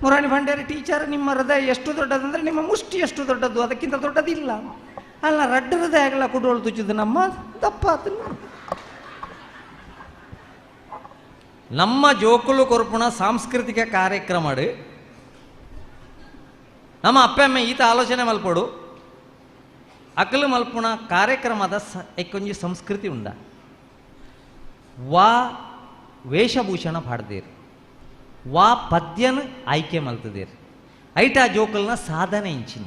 ಮುರಾಣಿ ಭಂಡಾರಿ ಟೀಚರ್, ನಿಮ್ಮ ಹೃದಯ ಎಷ್ಟು ದೊಡ್ಡದಂದ್ರೆ ನಿಮ್ಮ ಮುಷ್ಟಿ ಎಷ್ಟು ದೊಡ್ಡದು, ಅದಕ್ಕಿಂತ ದೊಡ್ಡದಿಲ್ಲ ಅಲ್ಲ. ರಡ್ಡು ಹೃದಯಗಳ ಕುಡೋಳು ತುಚ್ಚಿದ್ದು ನಮ್ಮ ದಪ್ಪ. ನಮ್ಮ ಜೋಕುಲು ಕೊರ್ಪುಣ ಸಾಂಸ್ಕೃತಿಕ ಕಾರ್ಯಕ್ರಮ ನಮ್ಮ ಅಪ್ಪಮ್ಮ ಈತ ಆಲೋಚನೆ ಮಲ್ಪಡು ಅಕಲು ಮಲ್ಪುಣ ಕಾರ್ಯಕ್ರಮದ ಎಕ್ಕೊಂಜಿ ಸಂಸ್ಕೃತಿ ಉಂಡ ವಾ ವೇಷಭೂಷಣ ಪಾಡ್ದೇರು ವಾ ಪದ್ಯನ ಆಯ್ಕೆ ಮಲ್ತದೇರು ಐಟ ಜೋಕಲ್ನ ಸಾಧನೆ ಇಂಚಿನ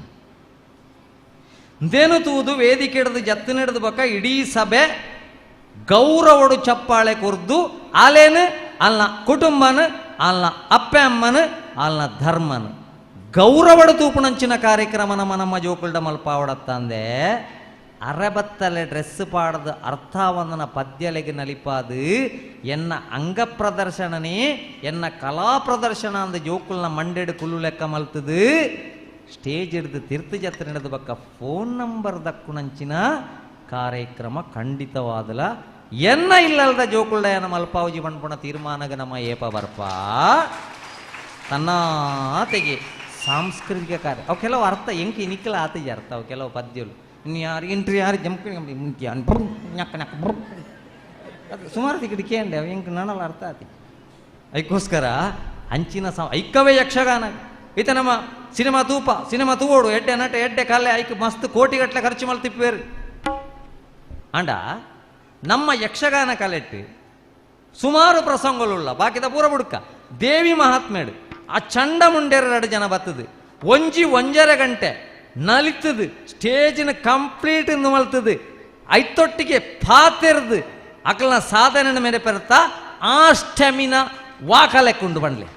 ದೇನು ತೂದು ವೇದಿಕೆ ಹಿಡಿದು ಜತ್ತಿನ ಹಿಡಿದು ಬಕ್ಕ ಇಡೀ ಸಭೆ ಗೌರವಡು ಚಪ್ಪಾಳೆ ಕುರ್ದು ಆಲೇನು ಅಲ್ನ ಕುಟುಂಬನ ಅಲ್ನ ಅಪ್ಪೆ ಅಮ್ಮನ ಅಲ್ನ ಧರ್ಮನ ಗೌರವಡು ತೂಪುಣಂಚಿನ ಕಾರ್ಯಕ್ರಮ ನಮ್ಮ ನಮ್ಮ ಜೋಕುಲ್ಡ ಮಲ್ಪಾವಡತ್ತಂದೆ ಅರಬತ್ತಲೆ ಡ್ರೆಸ್ ಪಾಡದು ಅರ್ಥಾವಂದನ ಪದ್ಯಲೆಗೆ ನಲಿಪಾದು ಎನ್ನ ಅಂಗ ಪ್ರದರ್ಶನನೇ ಎನ್ನ ಕಲಾ ಪ್ರದರ್ಶನ ಅಂದ ಜೋಕುಲ್ನ ಮಂಡೆಡು ಕುಲ್ಲು ಲೆಕ್ಕ ಮಲ್ತದು ಸ್ಟೇಜ್ ಹಿಡಿದು ತಿರ್ತು ಜತ್ರ ಹಿಡಿದು ಬಕ್ಕ ಫೋನ್ ನಂಬರ್ ದಕ್ಕುಣಂಚಿನ ಕಾರ್ಯಕ್ರಮ ಖಂಡಿತವಾದಲ ಎನ್ನ ಇಲ್ಲಲ್ದ ಜೋಕುಲ್ಡ ಎನ್ನ ಮಲ್ಪಾವಜಿ ಪಣ್ಪುಣ ತೀರ್ಮಾನಗ ನಮ್ಮ ಏಪ ಬರ್ಪ ತನ್ನಾತೆಗೆ ಸಾಂಸ್ಕೃತಿಕ ಕಾರ್ಯ ಅವು ಕೆಲವು ಅರ್ಥ ಎಂಕ ಇನಿಕಲ ಆತಜ ಅರ್ಥ ಅವು ಕೆಲವು ಪದ್ಯಗಳು ಇನ್ನು ಯಾರು ಇಂಟ್ರಿ ಯಾರು ಜಂಪ್ ಅದು ಸುಮಾರು ತಿಕ್ಕಡಿ ಕೇಂಡೆ ಅವು ಎಂಕ್ ನನಲ ಅರ್ಥ ಆತಿ. ಅದಕ್ಕೋಸ್ಕರ ಅಂಚಿನ ಐಕ್ಕವೇ ಯಕ್ಷಗಾನ ಈತ ನಮ್ಮ ಸಿನಿಮಾ ತೂಪ ಸಿನಿಮಾ ತೂವೋಡು ಎಡ್ಡೆ ನಟ ಎಡ್ಡೆ ಕಲ್ಲೆ ಐಕ್ ಮಸ್ತ್ ಕೋಟಿಗಟ್ಟಲೆ ಖರ್ಚು ಮಲ್ತಿಪ್ಪೇರು. ಅಂಡ ನಮ್ಮ ಯಕ್ಷಗಾನ ಕಲೆಟ್ಟು ಸುಮಾರು ಪ್ರಸಂಗಗಳುಳ್ಳ ಬಾಕಿದ ಪೂರ ಬುಡ್ಕ ದೇವಿ ಮಹಾತ್ಮೇಡು ಆ ಚಂಡ ಮುಂಡೇರ ಜನ ಬತ್ತದು ಒಂಜಿ ಒಂಜರೆ ಗಂಟೆ ನಲಿತದು ಸ್ಟೇಜಿನ ಕಂಪ್ಲೀಟ್ ಮಲ್ತದು ಐತೊಟ್ಟಿಗೆ ಪಾತೆರ್ದು ಅಕಲ್ನ ಸಾಧನೆ ಮೇಲೆ ಪೆರ್ತಾ ಆ ಸ್ಟೆಮಿನ ವಾಕಲೆಕ್ಕುಂಡು ಬಂಡ್ಲೆ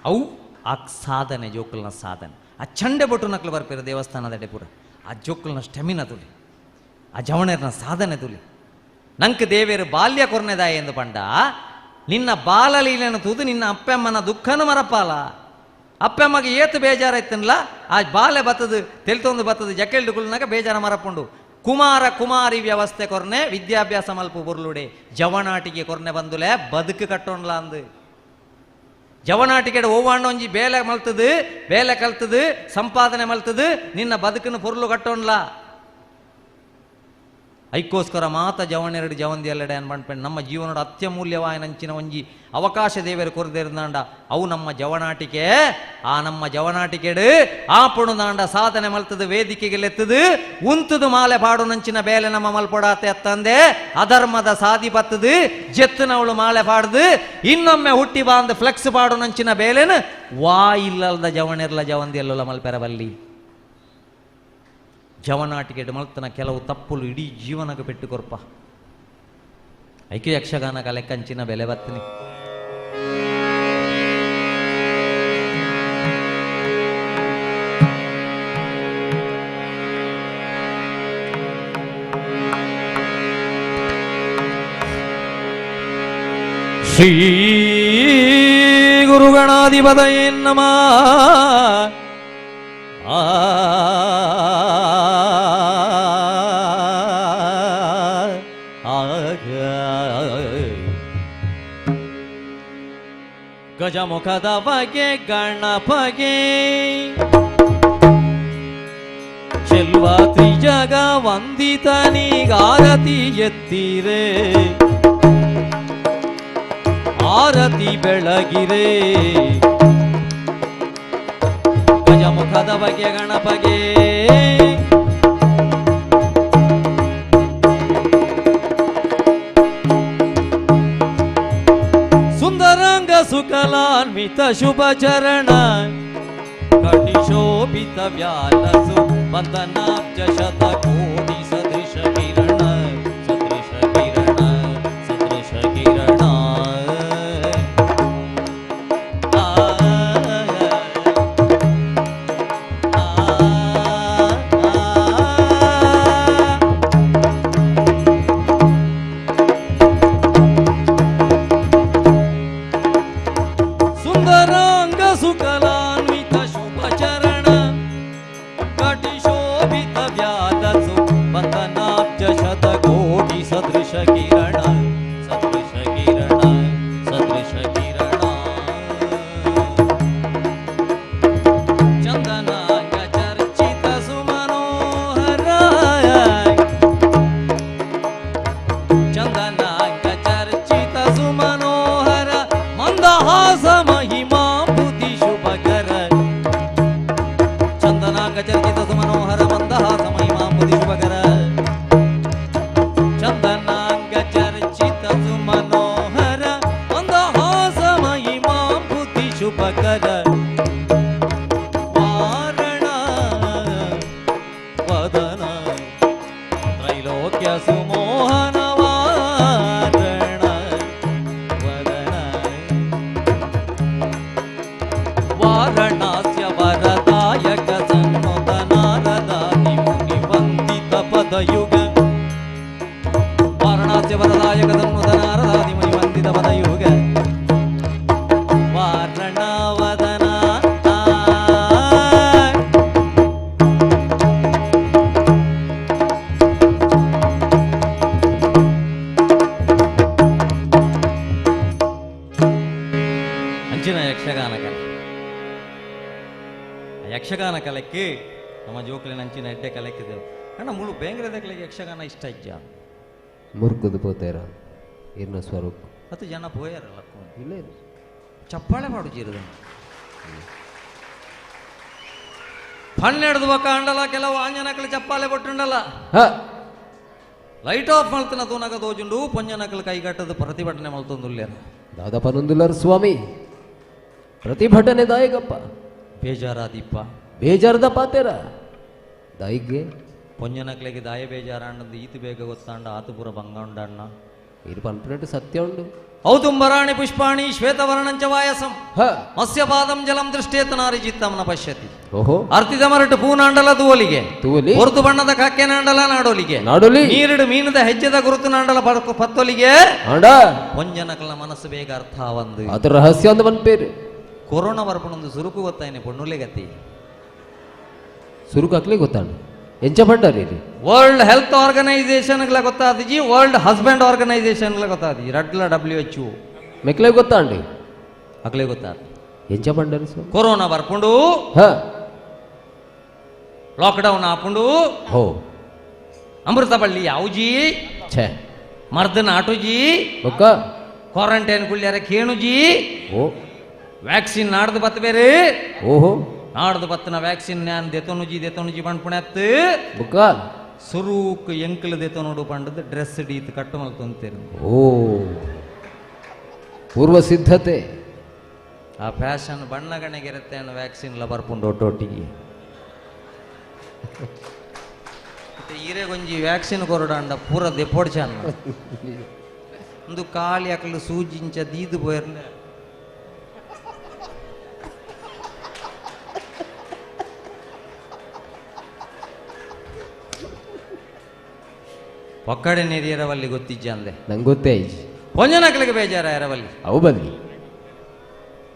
ಅವು ಆ ಸಾಧನೆ ಜೋಕಲ್ನ ಸಾಧನೆ. ಆ ಚಂಡೆ ಬೊಟ್ಟು ನಕ್ಲು ಬರ್ಪಿರ ದೇವಸ್ಥಾನದ ಪೂರ ಆ ಜೋಕಲ್ನ ಸ್ಟೆಮಿನ ತುಲಿ ಆ ಜವಣರ್ನ ಸಾಧನೆ ತುಲಿ. ನಂಗೆ ದೇವೇರು ಬಾಲ್ಯ ಕೊರ್ನೆದಾಯ ಎಂದು ಪಂಡ ನಿನ್ನ ಬಾಲಲೀಲೆಯನ್ನು ತೂದು ನಿನ್ನ ಅಪ್ಪಮ್ಮನ ದುಃಖನ ಮರಪಾಲ. ಅಪ್ಪಮ್ಮಗೆ ಏತು ಬೇಜಾರಾಯ್ತನ್ಲ ಆ ಬಾಲೆ ಬತ್ತದು ತೆಲ್ತೊಂದು ಬತ್ತದು ಜಕೆಲ್ಡುಗುಳ್ನಾಗ ಬೇಜಾರ ಮರಪುಂಡು. ಕುಮಾರ ಕುಮಾರಿ ವ್ಯವಸ್ಥೆ ಕೊರ್ನೆ ವಿದ್ಯಾಭ್ಯಾಸ ಮಲ್ಪು ಬುರ್ಲುಡೆ ಜವನಾಟಿಗೆ ಕೊರ್ನೆ ಬಂದುಲೆ ಬದುಕು ಕಟ್ಟೋಣ್ಲ ಅಂದು ಜವನಾಟಿಗೆ ಓವಾಣ್ಣ ಒಂಜಿ ಬೇಲೆ ಮಲ್ತದು ಬೇಲೆ ಕಲ್ತದು ಸಂಪಾದನೆ ಮಲ್ತದು ನಿನ್ನ ಬದುಕನ್ನು ಪೊರ್ಲು ಕಟ್ಟೋಣ್ಲ. ಐಕ್ಕೋಸ್ಕರ ಮಾತ ಜವನೆರಡು ಜವಂದಿ ಎಲ್ಲೆಡೆ ಅನ್ಪಂಡ್ ನಮ್ಮ ಜೀವನದ ಅತ್ಯಮೂಲ್ಯವಾಯನಂಚಿನ ಒಂಜಿ ಅವಕಾಶ ದೇವರು ಕೊರದಿರ್ದಾಂಡ ಅವು ನಮ್ಮ ಜವನಾಟಿಕೆ. ಆ ನಮ್ಮ ಜವನಾಟಿಕೆಡು ಆ ಪುಣದಾಂಡ ಸಾಧನೆ ಮಲ್ತದು ವೇದಿಕೆಗೆ ಲೆತ್ತದು ಉಂತದು ಮಾಲೆ ಪಾಡುನಂಚಿನ ಬೇಲೆ ನಮ್ಮ ಮಲ್ಪೊಡಾತೆ ಅತ್ತಂದೆ ಅಧರ್ಮದ ಸಾದಿ ಬತ್ತದು ಜೆತ್ತನವಳು ಮಾಲೆ ಪಾಡ್ದು ಇನ್ನೊಮ್ಮೆ ಹುಟ್ಟಿ ಬಾಂದು ಫ್ಲೆಕ್ಸ್ ಪಾಡುನಂಚಿನ ಬೇಲೆನು ವಾ ಇಲ್ಲಲ್ದ ಜವನೆರ್ಲ ಜವಂದಿ ಎಲ್ಲುಲ ಮಲ್ಪೆರಬಲ್ಲಿ. ಜವನಾಟಿಕೆ ಮಲ್ತನ ಕೆಲವು ತಪ್ಪುಲು ಇಡೀ ಜೀವನಕ್ಕೆ ಪೆಟ್ಟುಕೊರ್ಪ ಐಕೆ ಯಕ್ಷಗಾನ ಕಲೆ ಕಂಚಿನ ಬೆಲೆ ಬತ್ತನಿ. ಶ್ರೀ ಗುರುಗಣಾಧಿಪತಯೇ ನಮಃ. ಗಜಮುಖದ ಬಗೆ ಗಣಪಗೆ ಚೆಲ್ವ ತ್ರಿಜಗ ವಂದಿತನಿಗಾರತಿ ಎತ್ತಿರೆ ಆರತಿ ಬೆಳಗಿರೆ ಗಜಮುಖದ ಬಗೆ ಗಣಪಗೆ ಸುಂದರಾಂಗ ಸುಕಲಾನ್ವಿತ ಶುಭ ಚರಣ ಕಟಿಶೋಭಿತ ವ್ಯಾಲಸು ವಂದನಾಬ್ಜ ಶತಕೋಟಿ ಸದೃಶ ಕಿರಣ ಸದೃಶ ಕಿರಣ ಸದೃಶ ಕಿರಣ ಆ, ಆ, ಆ. ಸುಂದರಾಂಗ ಸುಕಲಾನ್ವಿತ ಶುಭ ಚರಣ ಕಟಿಶೋಭಿತ ವ್ಯಾಲಸು ವಂದನಾಬ್ಜ ಶತಕೋಟಿ ಸದೃಶ ಕಿರಣ ಸದೃಶ ಕಿರಣ ಸದೃಶ ಕಿರಣ ಚಂದನಾಂಗ ಚರ್ಚಿತ ಸುಮನೋಹರ ಚಂದನಾಂಗ ಚರ್ಚಿತ ಸುಮನೋಹರ ಮಂದಹಾಸ ಮಹಿಮಾ ಬುದ್ಧಿ ಶುಭಕರ ಚಂದನಾಂಗ ಚರ್ಚಿತ ಸುಮನೋಹರ ಮಂದಹಾಸ ಮಹಿಮಾ ಬುದ್ಧಿ ಶುಭಕರ ಚಂದನಾಂಗ ಚರ್ಚಿತ ಸುಮನೋಹರ ಮಂದಹಾಸ ಮಹಿಮಾ ಬುದ್ಧಿ ಶುಭಕರ ವಾರಣ ವದನ ತ್ರೈಲೋಕ್ಯ ಸುಮೋಹನ ವಾರಣ ವದನ ವಾರಣಾಸ್ಯ ವರದಾಯಕ ಸನ್ನುತ ನಾರದಾದಿ ಮುನಿ ವಂದಿತ ಪದಯುಗ ವಾರಣಾಸ್ಯ ವರದಾಯಕ ಸನ್ನುತ ನಾರದಾದಿ ಮುನಿ ವಂದಿತ ಪದಯುಗ ವಾರಣ ವದನ ಅಂಚಿನ ಯಕ್ಷಗಾನ ಕಲೆ. ಆ ಯಕ್ಷಗಾನ ಕಲೆಕ್ಕೆ ನಮ್ಮ ಜೋಕುಲಿನ ಅಂಚಿನ ಎಡ್ಡೆ ಕಲೆಕ್ಕಿದೆವು. ಅಣ್ಣ, ಮುಳು ಬೇಂಗ್ರದಕ್ಲೆಗೆ ಯಕ್ಷಗಾನ ಇಷ್ಟ ಇಜ್ಜ? ಮುರ್ಕುದು ಪೋತೇರ ಇರ್ನ ಸ್ವರೂಪ. ಹತ್ತು ಜನ ಪೋಯಾರಲ್ಲ? ಇಲ್ಲ. ಚಪ್ಪಾಳೆ ಮಾಡು ಜೀರದ ಪನ್ನೆಡ್ದು ಬೊಕ್ಕ ಅಂಡಲ ಕೆಲವು ಆಂಜನಕಲು ಚಪ್ಪಾಳೆ ಕೊಟ್ಟುಂಡಲ್ಲ. ಹ. ಲೈಟ್ ಆಫ್ ಮಲ್ತನ ತೂನಗ ತೋಜುಂಡು, ಪೊಂಜನಕಲು ಕೈಗಟ್ಟದ ಪ್ರತಿಭಟನೆ ಮಲ್ತೊಂದುಲ್ಲೇರ. ದಾದಪ್ಪ ನೊಂದುಲ್ಲರ್ ಸ್ವಾಮಿ, ಪ್ರತಿಭಟನೆ ದಾಯಿಗಪ್ಪ? ಬೇಜಾರಾದಿಪ್ಪ. ಬೇಜಾರದ ಪಾತೇರ ದಾಯಿಗೆ. ಪೊಂಜನಕ್ಲೆಗೆ ದಾಯ ಬೇಜಾರಾಂಡಂದು ಈತು ಬೇಗ ಗೊತ್ತಾಂಡ, ಆತುಪುರ ಬಂಗ ಉಂಡಣ್ಣ. ಇರು ಪನ್ಪುನೆಟ್ ಸತ್ಯ ಉಂಡು. ಔದುಂಬರಾಣಿ ಪುಷ್ಪಾಣಿ ಶ್ವೇತವರ್ಣಂಚ ವಾಯಸಂ ಹ. ಮತ್ಸ್ಯಪಾದಂ ಜಲಂ ದೃಷ್ಟೇತ ನಾರಿ ಚಿತ್ತಂನ ಪಶ್ಯತಿ. ಓಹೋ. ಅರ್ತಿದ ಮರಟು ಪೂನಾಂಡಲ ತೂವಲಿಗೆ. ತೂವಲಿ. ಹೊರತು ಬಣ್ಣದ ಕಕ್ಕೆನಾಂಡಲ ನಾಡೋಲಿಗೆ. ನಾಡೋಲಿ. ನೀರಿಡು ಮೀನದ ಹೆಜ್ಜೆದ ಗುರುತು ನಾಂಡಲ ಪತ್ತೊಲಿಗೆ. ಆಂಡ ಪೊಂಜನಕಲ ಮನಸ್ಸು ಬೇಗ ಅರ್ಥ ಆವಂದು. ಅದ್ರ ರಹಸ್ಯ ಅಂದ ಪನ್ಪೇರು. ಕೊರೋನಾ ಬರ್ಪಣೊಂದು ಸುರುಕು ಗೊತ್ತಾಯಿನಿ ಪೊಣ್ಣುಲೆ ಗತಿ. ಸುರುಕು ಹಾಕ್ಲಿ ಗೊತ್ತಾಂಡು, ಎಂಚ Pandhari? World health organisation ಗೊತ್ತಾದಿಜಿ, world husband organisation ಗೊತ್ತಾದಿ, ರಡ್ಲ WHO. ಮೆಕ್ಲೆ ಗೊತ್ತಾಂಡು. ಅಕ್ಲೆ ಗೊತ್ತಾದ. ಎಂಚ ಪಂಡಾರಿ ಸ್ವಾಮಿ? ಕೊರೋನಾ ಬರ್ಪುಂಡು, ಹ. ಲಾಕ್ಡೌನ್ ಆಪುಂಡು, ಹೋ. ಅಮೃತಬಳ್ಳಿ ಯಾವುಜಿ, ಛೇ. ಮರ್ದನ ಆಟುಜಿ, ಬೊಕ್ಕ? ಕ್ವಾರಂಟೈನ್ ಕುಳ್ಳ್ಯಾರ ಕೇಣುಜಿ, ಓ. ವ್ಯಾಕ್ಸಿನ್ ನಾಡ್ದು ಬತ್ತ ಬೇರೆ. ಓಹೋ. ನಾಡ್ದು ಬತ್ತನ ವ್ಯಾಕ್ಸಿನ್ ನ್ಯಾನ್ ದೆತೊನುಜಿ ದೆತೊನುಜಿ ಪಣ್ಪುಣೆತ್ತು. ಬೊಕ್ಕ? ಸುರೂಕ್ ಎಂಕ್ಲು ದೆತೊನುಡು ಪಂಡದು ಡ್ರೆಸ್ ಡೀತ್ ಕಟ್ಟು ಮಲ್ತೊಂತೇರು. ಓ, ಪೂರ್ವ ಸಿದ್ಧತೆ. ಆ ಫ್ಯಾಷನ್ ಬಣ್ಣಗಣಗಿರುತ್ತೆ ಅನ್ನೋ ವ್ಯಾಕ್ಸಿನ್ ಲ ಬರ್ಪುಂಡು ಒಟ್ಟೊಟ್ಟಿಗೆ. ಮತ್ತೆ ಈರೆಗೊಂಜಿ ವ್ಯಾಕ್ಸಿನ್ ಕೊರಡಾಂಡ ಪೂರ ದೆಪೊಡ್ಚಾನ ಒಂದು ಖಾಲಿ ಅಕಲು ಸೂಜಿಂಚ ದೀದು ಪೋಯರ್ನ. ಪೊಕ್ಕಡೆ ನೀರಿಯರವಲ್ಲಿ ಗೊತ್ತಿಜ್ಜ ಅಂದೆ. ನಂಗೆ ಗೊತ್ತೇ ಐಜಿ. ಪೊಂಜನಕಲಿಗೆ ಬೇಜಾರ ಎರವಲ್ಲಿ. ಅವು ಬನ್ನಿ.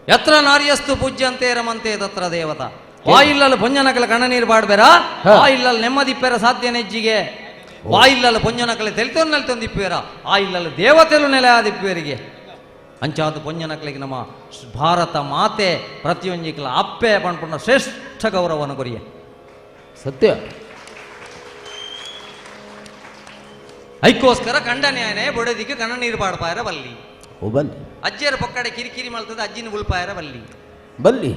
ಯತ್ರ ನಾರ್ಯಸ್ತು ಪೂಜ್ಯಂತೆ ರಮಂತೆ ತತ್ರ ದೇವತಾ. ವಾಯಿಲ್ಲಲು ಪೊಂಜನಕಲ ಕಣ್ಣನೀರು ಪಾಡ್ಬೇರ, ಹ. ವಾಯಿಲ್ಲಲು ನೆಮ್ಮದಿಪ್ಪೇರ ಸಾಧ್ಯ ನೆಜ್ಜಿಗೆ. ವಾಯಿಲ್ಲಲು ಪೊಂಜನಕಲೆ ತೆಲಿತೊಂದು ನೆಲೆತೊಂದಿಪ್ಪೇರ, ಆ ಇಲ್ಲಲು ದೇವತೆಲು ನೆಲೆ ಆದಿಪ್ಪೇರಿಗೆ. ಅಂಚಾದ ಪೊಂಜನಕ್ಲಿಗೆ ನಮ್ಮ ಭಾರತ ಮಾತೆ ಪ್ರತಿಯೊಂಜಿಕ್ಲ ಅಪ್ಪೆ ಪಣ್ಪುಂಡ ಶ್ರೇಷ್ಠ ಗೌರವನ ಕೊರಿಯ ಸತ್ಯ ಐಕ್ಕೋಸ್ಕರ ಕಂಡನ್ಯಾಯನೇ ಬೊಡದಿಗೆ ಕಣ್ಣ ನೀರು ಪಾಡ್ಪಾಯರ ಬಲ್ಲಿ ಓ ಬಲ್ಲಿ ಅಜ್ಜಿಯರ ಪಕ್ಕಡೆ ಕಿರಿಕಿರಿ ಮಲ್ತದ ಅಜ್ಜಿನ ಉಳ್ಪಾಯರ ಬಲ್ಲಿ ಬಲ್ಲಿ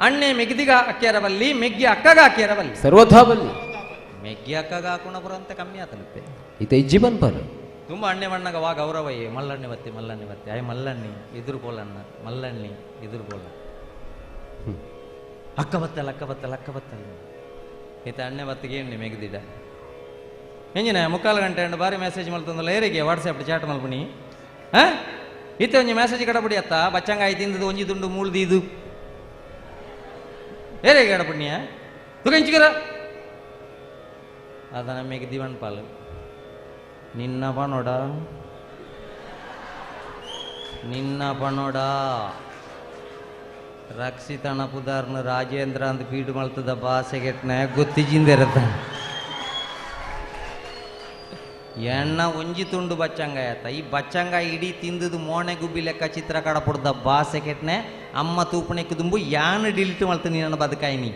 ಅಣ್ಣೆ ಮೆಗ್ದಿಗ ಅಕ್ಕಿಯರ ಬಲ್ಲಿ ಮೆಗ್ಗಿ ಅಕ್ಕಗ ಅಕ್ಕಿಯರ ಬಲ್ಲಿ ಸರ್ವಥಾ ಬಲ್ಲಿ ಮೆಗ್ಗಿ ಅಕ್ಕಗ ಹಾಕೋಣ ಅಂತ ಕಮ್ಮಿ ಆತನತ್ತೆ ಈತ ಇಜ್ಜಿ ಬನ್ಪಾರು ತುಂಬ ಅಣ್ಣೆ ಮಣ್ಣಗ ವಾ ಗೌರವಯ್ಯ ಮಲ್ಲಣ್ಣೆ ಬತ್ತೆ ಮಲ್ಲಣ್ಣೆ ಬತ್ತೆ ಆಯ್ ಮಲ್ಲಣ್ಣಿ ಎದುರು ಕೋಲಣ್ಣ ಮಲ್ಲಣ್ಣಿ ಎದುರು ಕೋಲ ಅಕ್ಕ ಬತ್ತಲ್ಲ ಅಕ್ಕ ಬತ್ತಲ್ಲ ಅಕ್ಕ ಬತ್ತಲ್ಲ ಈತ ಅಣ್ಣೆ ಬತ್ತಿಗೆ ಎಣ್ಣೆ ಮೆಗ್ದಿಡ ಎಂಜಿನ ಮುಕ್ಕಾಲು ಗಂಟೆ ಅಂಡ್ ಬಾರಿ ಮೆಸೇಜ್ ಮಲ್ತಂದಲ್ಲ ಏರಿಗೆ ವಾಟ್ಸಪ್ ಚಾಟ್ ಮಲ್ಪಣಿ ಹಾಂ ಈತ ಒಂಜಿ ಮೆಸೇಜ್ ಕಡಪಡಿ ಅತ್ತ ಬಚ್ಚಂಗಾಯಿ ತಿಂದದು ಒಂಜಿ ತುಂಡು ಮೂಳ್ದಿದು ಏರಿಗೆ ಕಡಪುಣ್ಯ ತುಕ ಇಂಚಿಕರ ಅದ ನಮಗೆ ದಿವನ್ ಪಾಲು ನಿನ್ನ ಪಣೋಡ ನಿನ್ನ ಪಣೋಡ ರಕ್ಷಿತಣ ಪುದಾರ್ನ ರಾಜೇಂದ್ರ ಅಂತ ಫೀಡ್ ಮಲ್ತದ ಬಾಸೆಗೆಟ್ನ ಗೊತ್ತಿಜಿಂದಿರತ್ತ ಎಣ್ಣ ಒಂಜಿ ತುಂಡು ಬಚ್ಚಂಗಾಯ ಆತ ಈ ಬಚ್ಚಂಗಾಯ ಇಡೀ ತಿಂದದು ಮೋಣೆ ಗುಬ್ಬಿ ಲೆಕ್ಕ ಚಿತ್ರ ಕಡಪುಡ್ದ ಬಾಸೆಗೆಟ್ನೆ ಅಮ್ಮ ತೂಪಣೆಕ್ಕು ದುಂಬು ಯಾನ್ ಡಿಲೀಟ್ ಮಲ್ತ ನೀನು ಬದುಕಾಯಿನಿ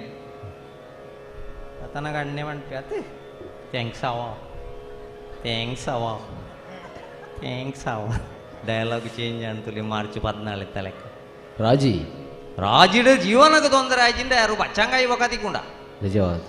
ತನಗ ಅಣ್ಣೆ ಮಣ್ಪಿ ಆತ thanks ಅವ thanks ಅವ thanks ಅವ ಡೈಲಾಗ್ ಚೇಂಜ್ ಅಂತುಲಿ ಮಾರ್ಚ್ 14 ತಲೆಕ್ಕ ರಾಜಿ ರಾಜಿಡ ಜೀವನಕ್ಕೆ ತೊಂದರೆ ಆಯ್ತಿಂದ ಯಾರು ಬಚ್ಚಂಗಾಯಿ ಒಕತಿಕೊಂಡ ನಿಜವಾದ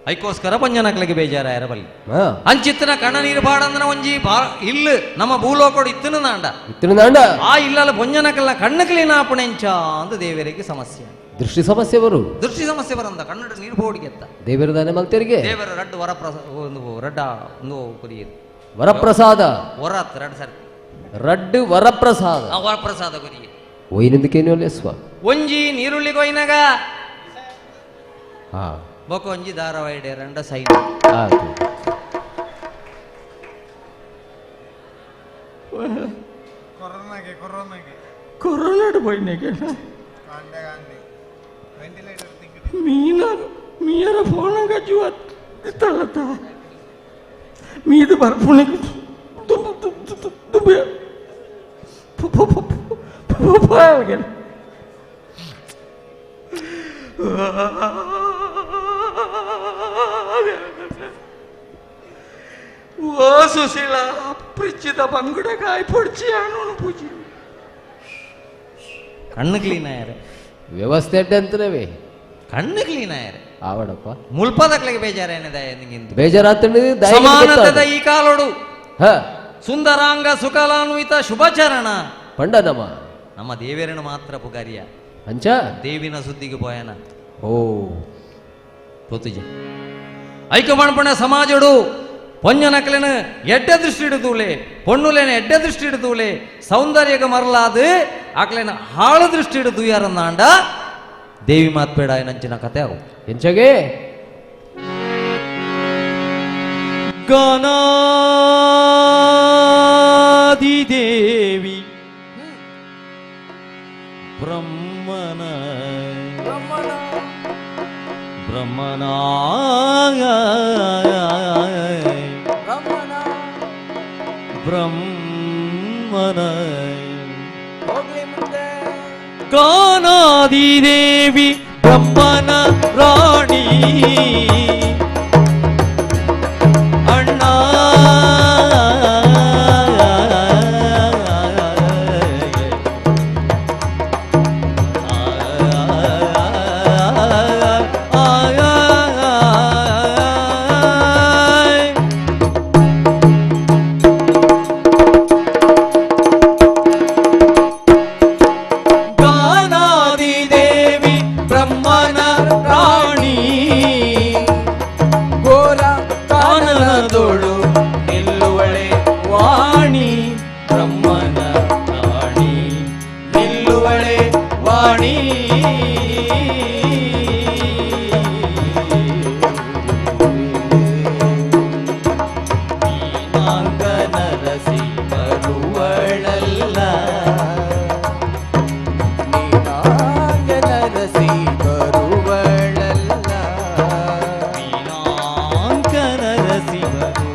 ಐಕೋಸ್ಕರ ಪಂಜನಕ್ಲಿಗೆ ಬೇಜಾರಾಯರ ಬಲ್ಲಿ ಹಾ ಅಂಚಿತ್ತನ ಕಣ್ಣ ನೀರು ಪಾಡಂದನ ಒಂಜಿ ಬಾ ಇಲ್ಲು ನಮ್ಮ ಭೂಲೋಕಡು ಇತ್ತನ ನಾಂಡ ಇತ್ತಿನ ನಾಂಡ ಆ ಇಲ್ಲಲ್ಲ ಪೊಂಜನಕಲ್ಲ ಕಣ್ಣು ಕ್ಲೀನ್ ಆಪಣೆಂಚ ಅಂತ ದೇವರಿಗೆ ಸಮಸ್ಯೆ ದೃಷ್ಟಿ ಸಮಸ್ಯೆ ಬರು ದೃಷ್ಟಿ ಸಮಸ್ಯೆ ಬರಂದ ಕನ್ನಡ ನೀರು ಬೋಡಿಗೆತ್ತ ದೇವರ ದಾನೆ ಮಲ್ತೇರಿಗೆ ದೇವರ ರಡ್ಡು ವರಪ್ರಸಾದ ಒಂದು ರಡ್ಡ ಒಂದು ಕುರಿಯದು ವರಪ್ರಸಾದ ವರ ರಡ್ ಸರ್ ರಡ್ಡು ವರಪ್ರಸಾದ ಆ ವರಪ್ರಸಾದ ಕುರಿಯ ಒಯ್ನಿಂದಕೇನು ಅಲ್ಲ ಸ್ವ ಒಂಜಿ ನೀರುಳ್ಳಿ ಕೊಯ್ನಗ ಹಾ ಬೊಕ ಒಂಜಿ ಧಾರಾವಾಹಿಡೆ ರಂಡ ಸೈನ್ ಆಯ್ತು ಕೊರೋನಾಗೆ ಕೊರೋನಾಗೆ ಕೊರೋನಾಡು పోయినాయి ಕಾಂಡೆ ಕಾಂಡೆ ವೆಂಟಿಲೇಟರ್ ತಿಂಗ್ ಮೀನ ಮೀಯರ ಫೋನಾಗ ಜೀವ ತಳ್ಳತ್ತ ಮೀದು ಬರ್ಪುಣಿಗೆ ದುಂಬು ದುಂಬು ದುಂಬು ಓ ಸುಶೀಲ ಪ್ರಿಚ್ಚಿದ ಬಂಗುಡೆ ಕಾಯಿ ಪೊಡ್ಚಿ ಅಣ್ಣು ಪೂಜಿ ಕಣ್ಣು ಕ್ಲೀನ್ ಆಯಾರೆ ವ್ಯವಸ್ಥೆ ಅಡ್ಡೆ ಅಂತನೇವೆ ಕಣ್ಣು ಕ್ಲೀನ್ ಆಯಾರೆ ಆವಡಪ್ಪ ಮುಲ್ಪದಕ್ಲಿಗೆ ಬೇಜಾರೇನಿದೆ ನಿಂಗಿಂದು ಬೇಜಾರಾತಂడి ಸಮಾನತೆದ ಈ ಕಾಲೋಡು ಹ ಸುಂದರಾಂಗ ಸುಕಲಾನ್ವಿತ ಶುಭಚರಣ ಪಂಡ ನಮ್ಮ ನಮ್ಮ ದೇವೇರನು ಮಾತ್ರ ಪುಗಾರಿಯ ಅಂಚ ದೇವಿನ ಸುದ್ದಿಗೆ ಪೋಯನ ಓ ಪೊತ್ತುಜ ಐಕಮಣ್ಪಣ ಸಮಾಜಡು ಪೊಂಜನಕ್ಲೆನ ಎಡ್ಡೆ ದೃಷ್ಟಿ ಇಡುತ್ತೂಲೆ ಪೊಣ್ಣುಲೇನ ಎಡ್ಡೆ ದೃಷ್ಟಿ ಇಡುತ್ತೂಲೆ ಸೌಂದರ್ಯಗ ಮರಲಾದು ಆಕ್ಲೇನ ಹಾಳು ದೃಷ್ಟಿ ಇಡುತ್ತು ಯಾರನ್ನಾಂಡ ದೇವಿ ಮಾತ್ಬೇಡ ನಂಚಿನ ಕತೆ ಅವು ಎಂಚಗೆ ಗಣಾದಿದೇವಿ ಬ್ರಹ್ಮನ ಬ್ರಹ್ಮನ ಬ್ರಹ್ಮನ ಹೋಗ್ಲಿ ಮುಂದೆ ಗಾನಾದಿದೇವಿ ಬ್ರಹ್ಮನ ರಾಣಿ ಅಣ್ಣ ಗಾನಾದಿದೇವಿ ಬ್ರಹ್ಮನ ರಾಣಿ ಘೋರ ಕಾನನದೋಳು ನಿಲ್ಲುವಳೆ ವಾಣಿ ಬ್ರಹ್ಮನ ರಾಣಿ ನಿಲ್ಲುವಳೆ ವಾಣಿ ಮೀನಾಂಗನರಸಿ ಬರುವಳಲ್ಲ ನೀನಾಂಗನರಸಿ ಬರುವಳಲ್ಲ ಮೀನಾಂಕನರಸಿ ಬರುವಳಲ್ಲ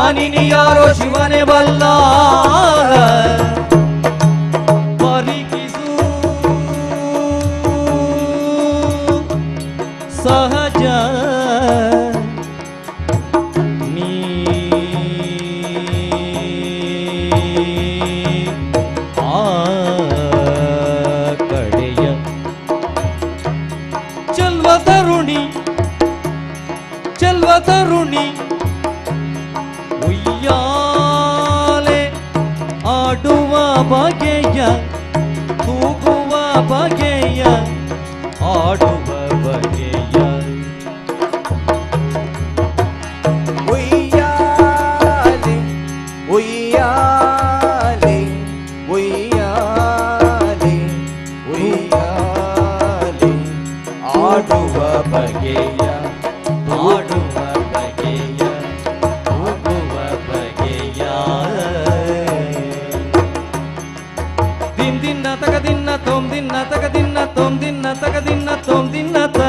ನಾನಿನಿ ಯಾರೋ ಶಿವನೇ ಬಲ್ಲ. ಪರಿಕಿಸು ಸಹಜ ನೀ ಆ ಕಡೆಯ ಚೆಲ್ವ ತರುಣಿ, ಚೆಲ್ವ ತರುಣಿ ಉಯ್ಯಾಲೆ ಆಡುವ ಬಗೆಯ, ತೂಗುವ ಬಗೆಯ, ಆಡುವ ಬಗೆಯ. ಉಯ್ಯಾಲೆ ಉಯ್ಯಾಲೆ ಉಯ್ಯಾಲೆ ಉಯ್ಯಾಲೆ ಆಡುವ ಬಗೆಯ, ಆಡುವ ಬಗೆಯ, ತೂಗುವ ಬಗೆಯ. ದಿನ್ ದಿನ್ನ ತಗ ದಿನ್ನ ತೋಂ ದಿನ್ನ ತಗ ದಿನ್ನ ತೋಂ ದಿನ್ನ ತಗ ದಿನ್ನ ತೋಂ ದಿನ್ನ ತ.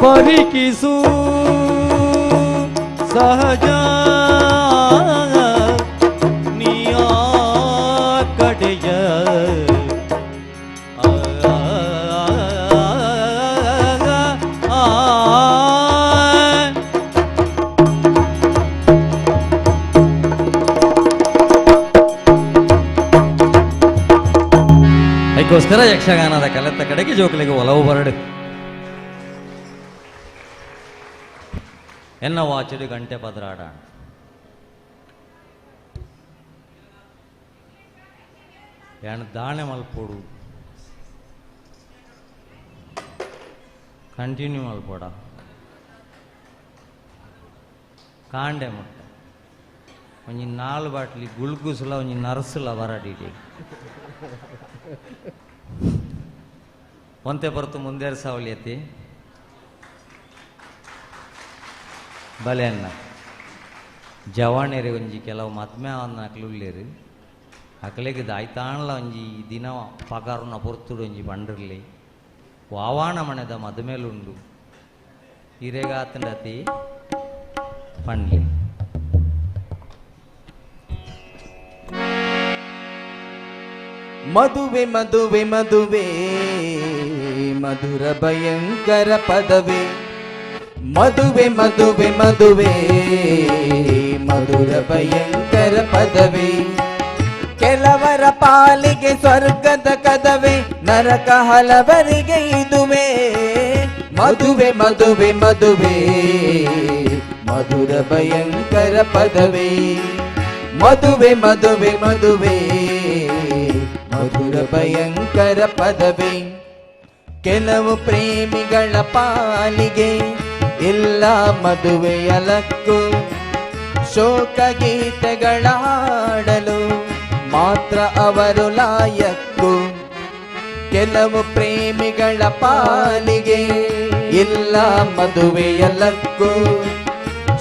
ಪರಿಕಿಸು ಸಹಜ ನೀ ಕಡೆಯ ಆ, ಆ, ಅದಕ್ಕೋಸ್ಕರ ಯಕ್ಷಗಾನದ ಕಲೆತ್ತ ಕಡೆಗೆ ಜೋಕಲಿಗೆ ಒಲವು ಬರಡು. ಎನ್ನ ವಾಚಡು ಗಂಟೆ ಪದರಾಡ ಎಣ್ಣ ದಾಣೆ ಮಲ್ಪೋಡು, ಕಂಟಿನ್ಯೂ ಮಲ್ಪೋಡ ಕಾಂಡೆ ಮುಟ್ಟ. ಒಂಜಿ ನಾಲ್ ಬಾಟ್ಲಿ ಗುಲ್ಗುಸುಲ ಒಂಜಿ ನರ್ಸುಲ ಬರಡಿಡಿ ಒಂತೆ ಬರ್ತು ಮುಂದೇರ್ ಸಾವಲಿಯತಿ ಬಲೆ ಅನ್ನ ಜವಾಣೇರಿ ಒಂಜಿ ಕೆಲವು ಮದ್ಮೆ ಅಕ್ಲು ಉಲ್ಲೇರು. ಅಕ್ಲೆಗ್ ದಾಯ್ತಾಣ್ಲ ಒಂಜಿ ದಿನ ಪಗಾರುನ ಪೊರ್ತುಡು ಒಂಜಿ ಬಂಡಿರ್ಲಿ ವಾವಾಣ ಮನೆದ ಮದುಮೇಲುಂಡು ಇರೆಗಾತಂಡತಿ ಪಂಡ್ಲಿ. ಮದುವೆ ಮದುವೆ ಮದುವೆ ಮಧುರ ಭಯಂಕರ ಪದವೇ, ಮದುವೆ ಮದುವೆ ಮದುವೆ ಮಧುರ ಭಯಂಕರ ಪದವೇ. ಕೆಲವರ ಪಾಲಿಗೆ ಸ್ವರ್ಗದ ಕದವೇ, ನರಕ ಹಲವರಿಗೆ ಇದುವೇ. ಮದುವೆ ಮದುವೆ ಮದುವೆ ಮಧುರ ಭಯಂಕರ ಪದವೇ, ಮದುವೆ ಮದುವೆ ಮದುವೆ ಮಧುರ ಭಯಂಕರ ಪದವೇ. ಕೆಲವು ಪ್ರೇಮಿಗಳ ಪಾಲಿಗೆ ಇಲ್ಲ ಮದುವೆಯ ಲಕ್ಕು, ಶೋಕ ಗೀತೆಗಳ ಹಾಡಲು ಮಾತ್ರ ಅವರು ಲಾಯಕ್ಕು. ಕೆಲವು ಪ್ರೇಮಿಗಳ ಪಾಲಿಗೆ ಇಲ್ಲ ಮದುವೆಯ ಲಕ್ಕು,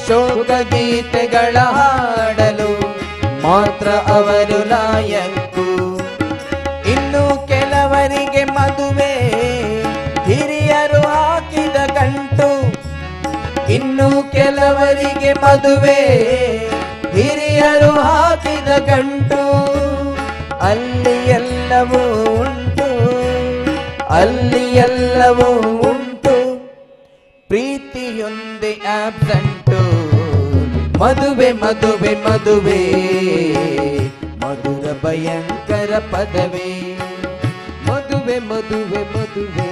ಶೋಕ ಗೀತೆಗಳ ಹಾಡಲು ಮಾತ್ರ ಅವರು ಲಾಯಕ್ಕು. ಇನ್ನು ಕೆಲವರಿಗೆ ಮದುವೆ ಹಿರಿಯರು ಹಾಕಿದ ಗಂಟು, ಇನ್ನು ಕೆಲವರಿಗೆ ಮದುವೆ ಹಿರಿಯರು ಹಾಕಿದ ಗಂಟು. ಅಲ್ಲಿ ಎಲ್ಲವೂ ಉಂಟು, ಅಲ್ಲಿ ಎಲ್ಲವೂ ಉಂಟು, ಪ್ರೀತಿಯೊಂದೇ ಆಬ್ಸೆಂಟು. ಮದುವೆ ಮದುವೆ ಮದುವೆ ಮಧುರ ಭಯಂಕರ ಪದವೇ, ಮದುವೆ ಮದುವೆ ಮದುವೆ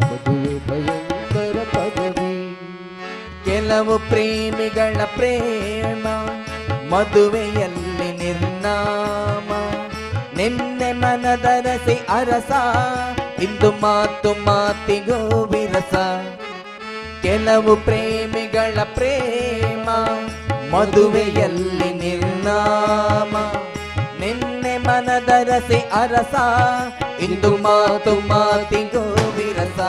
ಮದುವೆ ಭಯಂಕರ ಪದವೇ. ಕೆಲವು ಪ್ರೇಮಿಗಳ ಪ್ರೇಮ ಮದುವೆಯಲ್ಲಿ ನಿರ್ನಾಮ, ನಿನ್ನೆ ಮನದರಸಿ ಅರಸ ಇಂದು ಮಾತು ಮಾತಿಗೂ ವಿರಸ. ಕೆಲವು ಪ್ರೇಮಿಗಳ ಪ್ರೇಮ ಮದುವೆಯಲ್ಲಿ ನಿರ್ನಾಮ, ನಿನ್ನೆ ಮನದರಸಿ ಅರಸ ಇಂದು ಮಾತು ಮಾತಿಗೂ ವಿರಸ.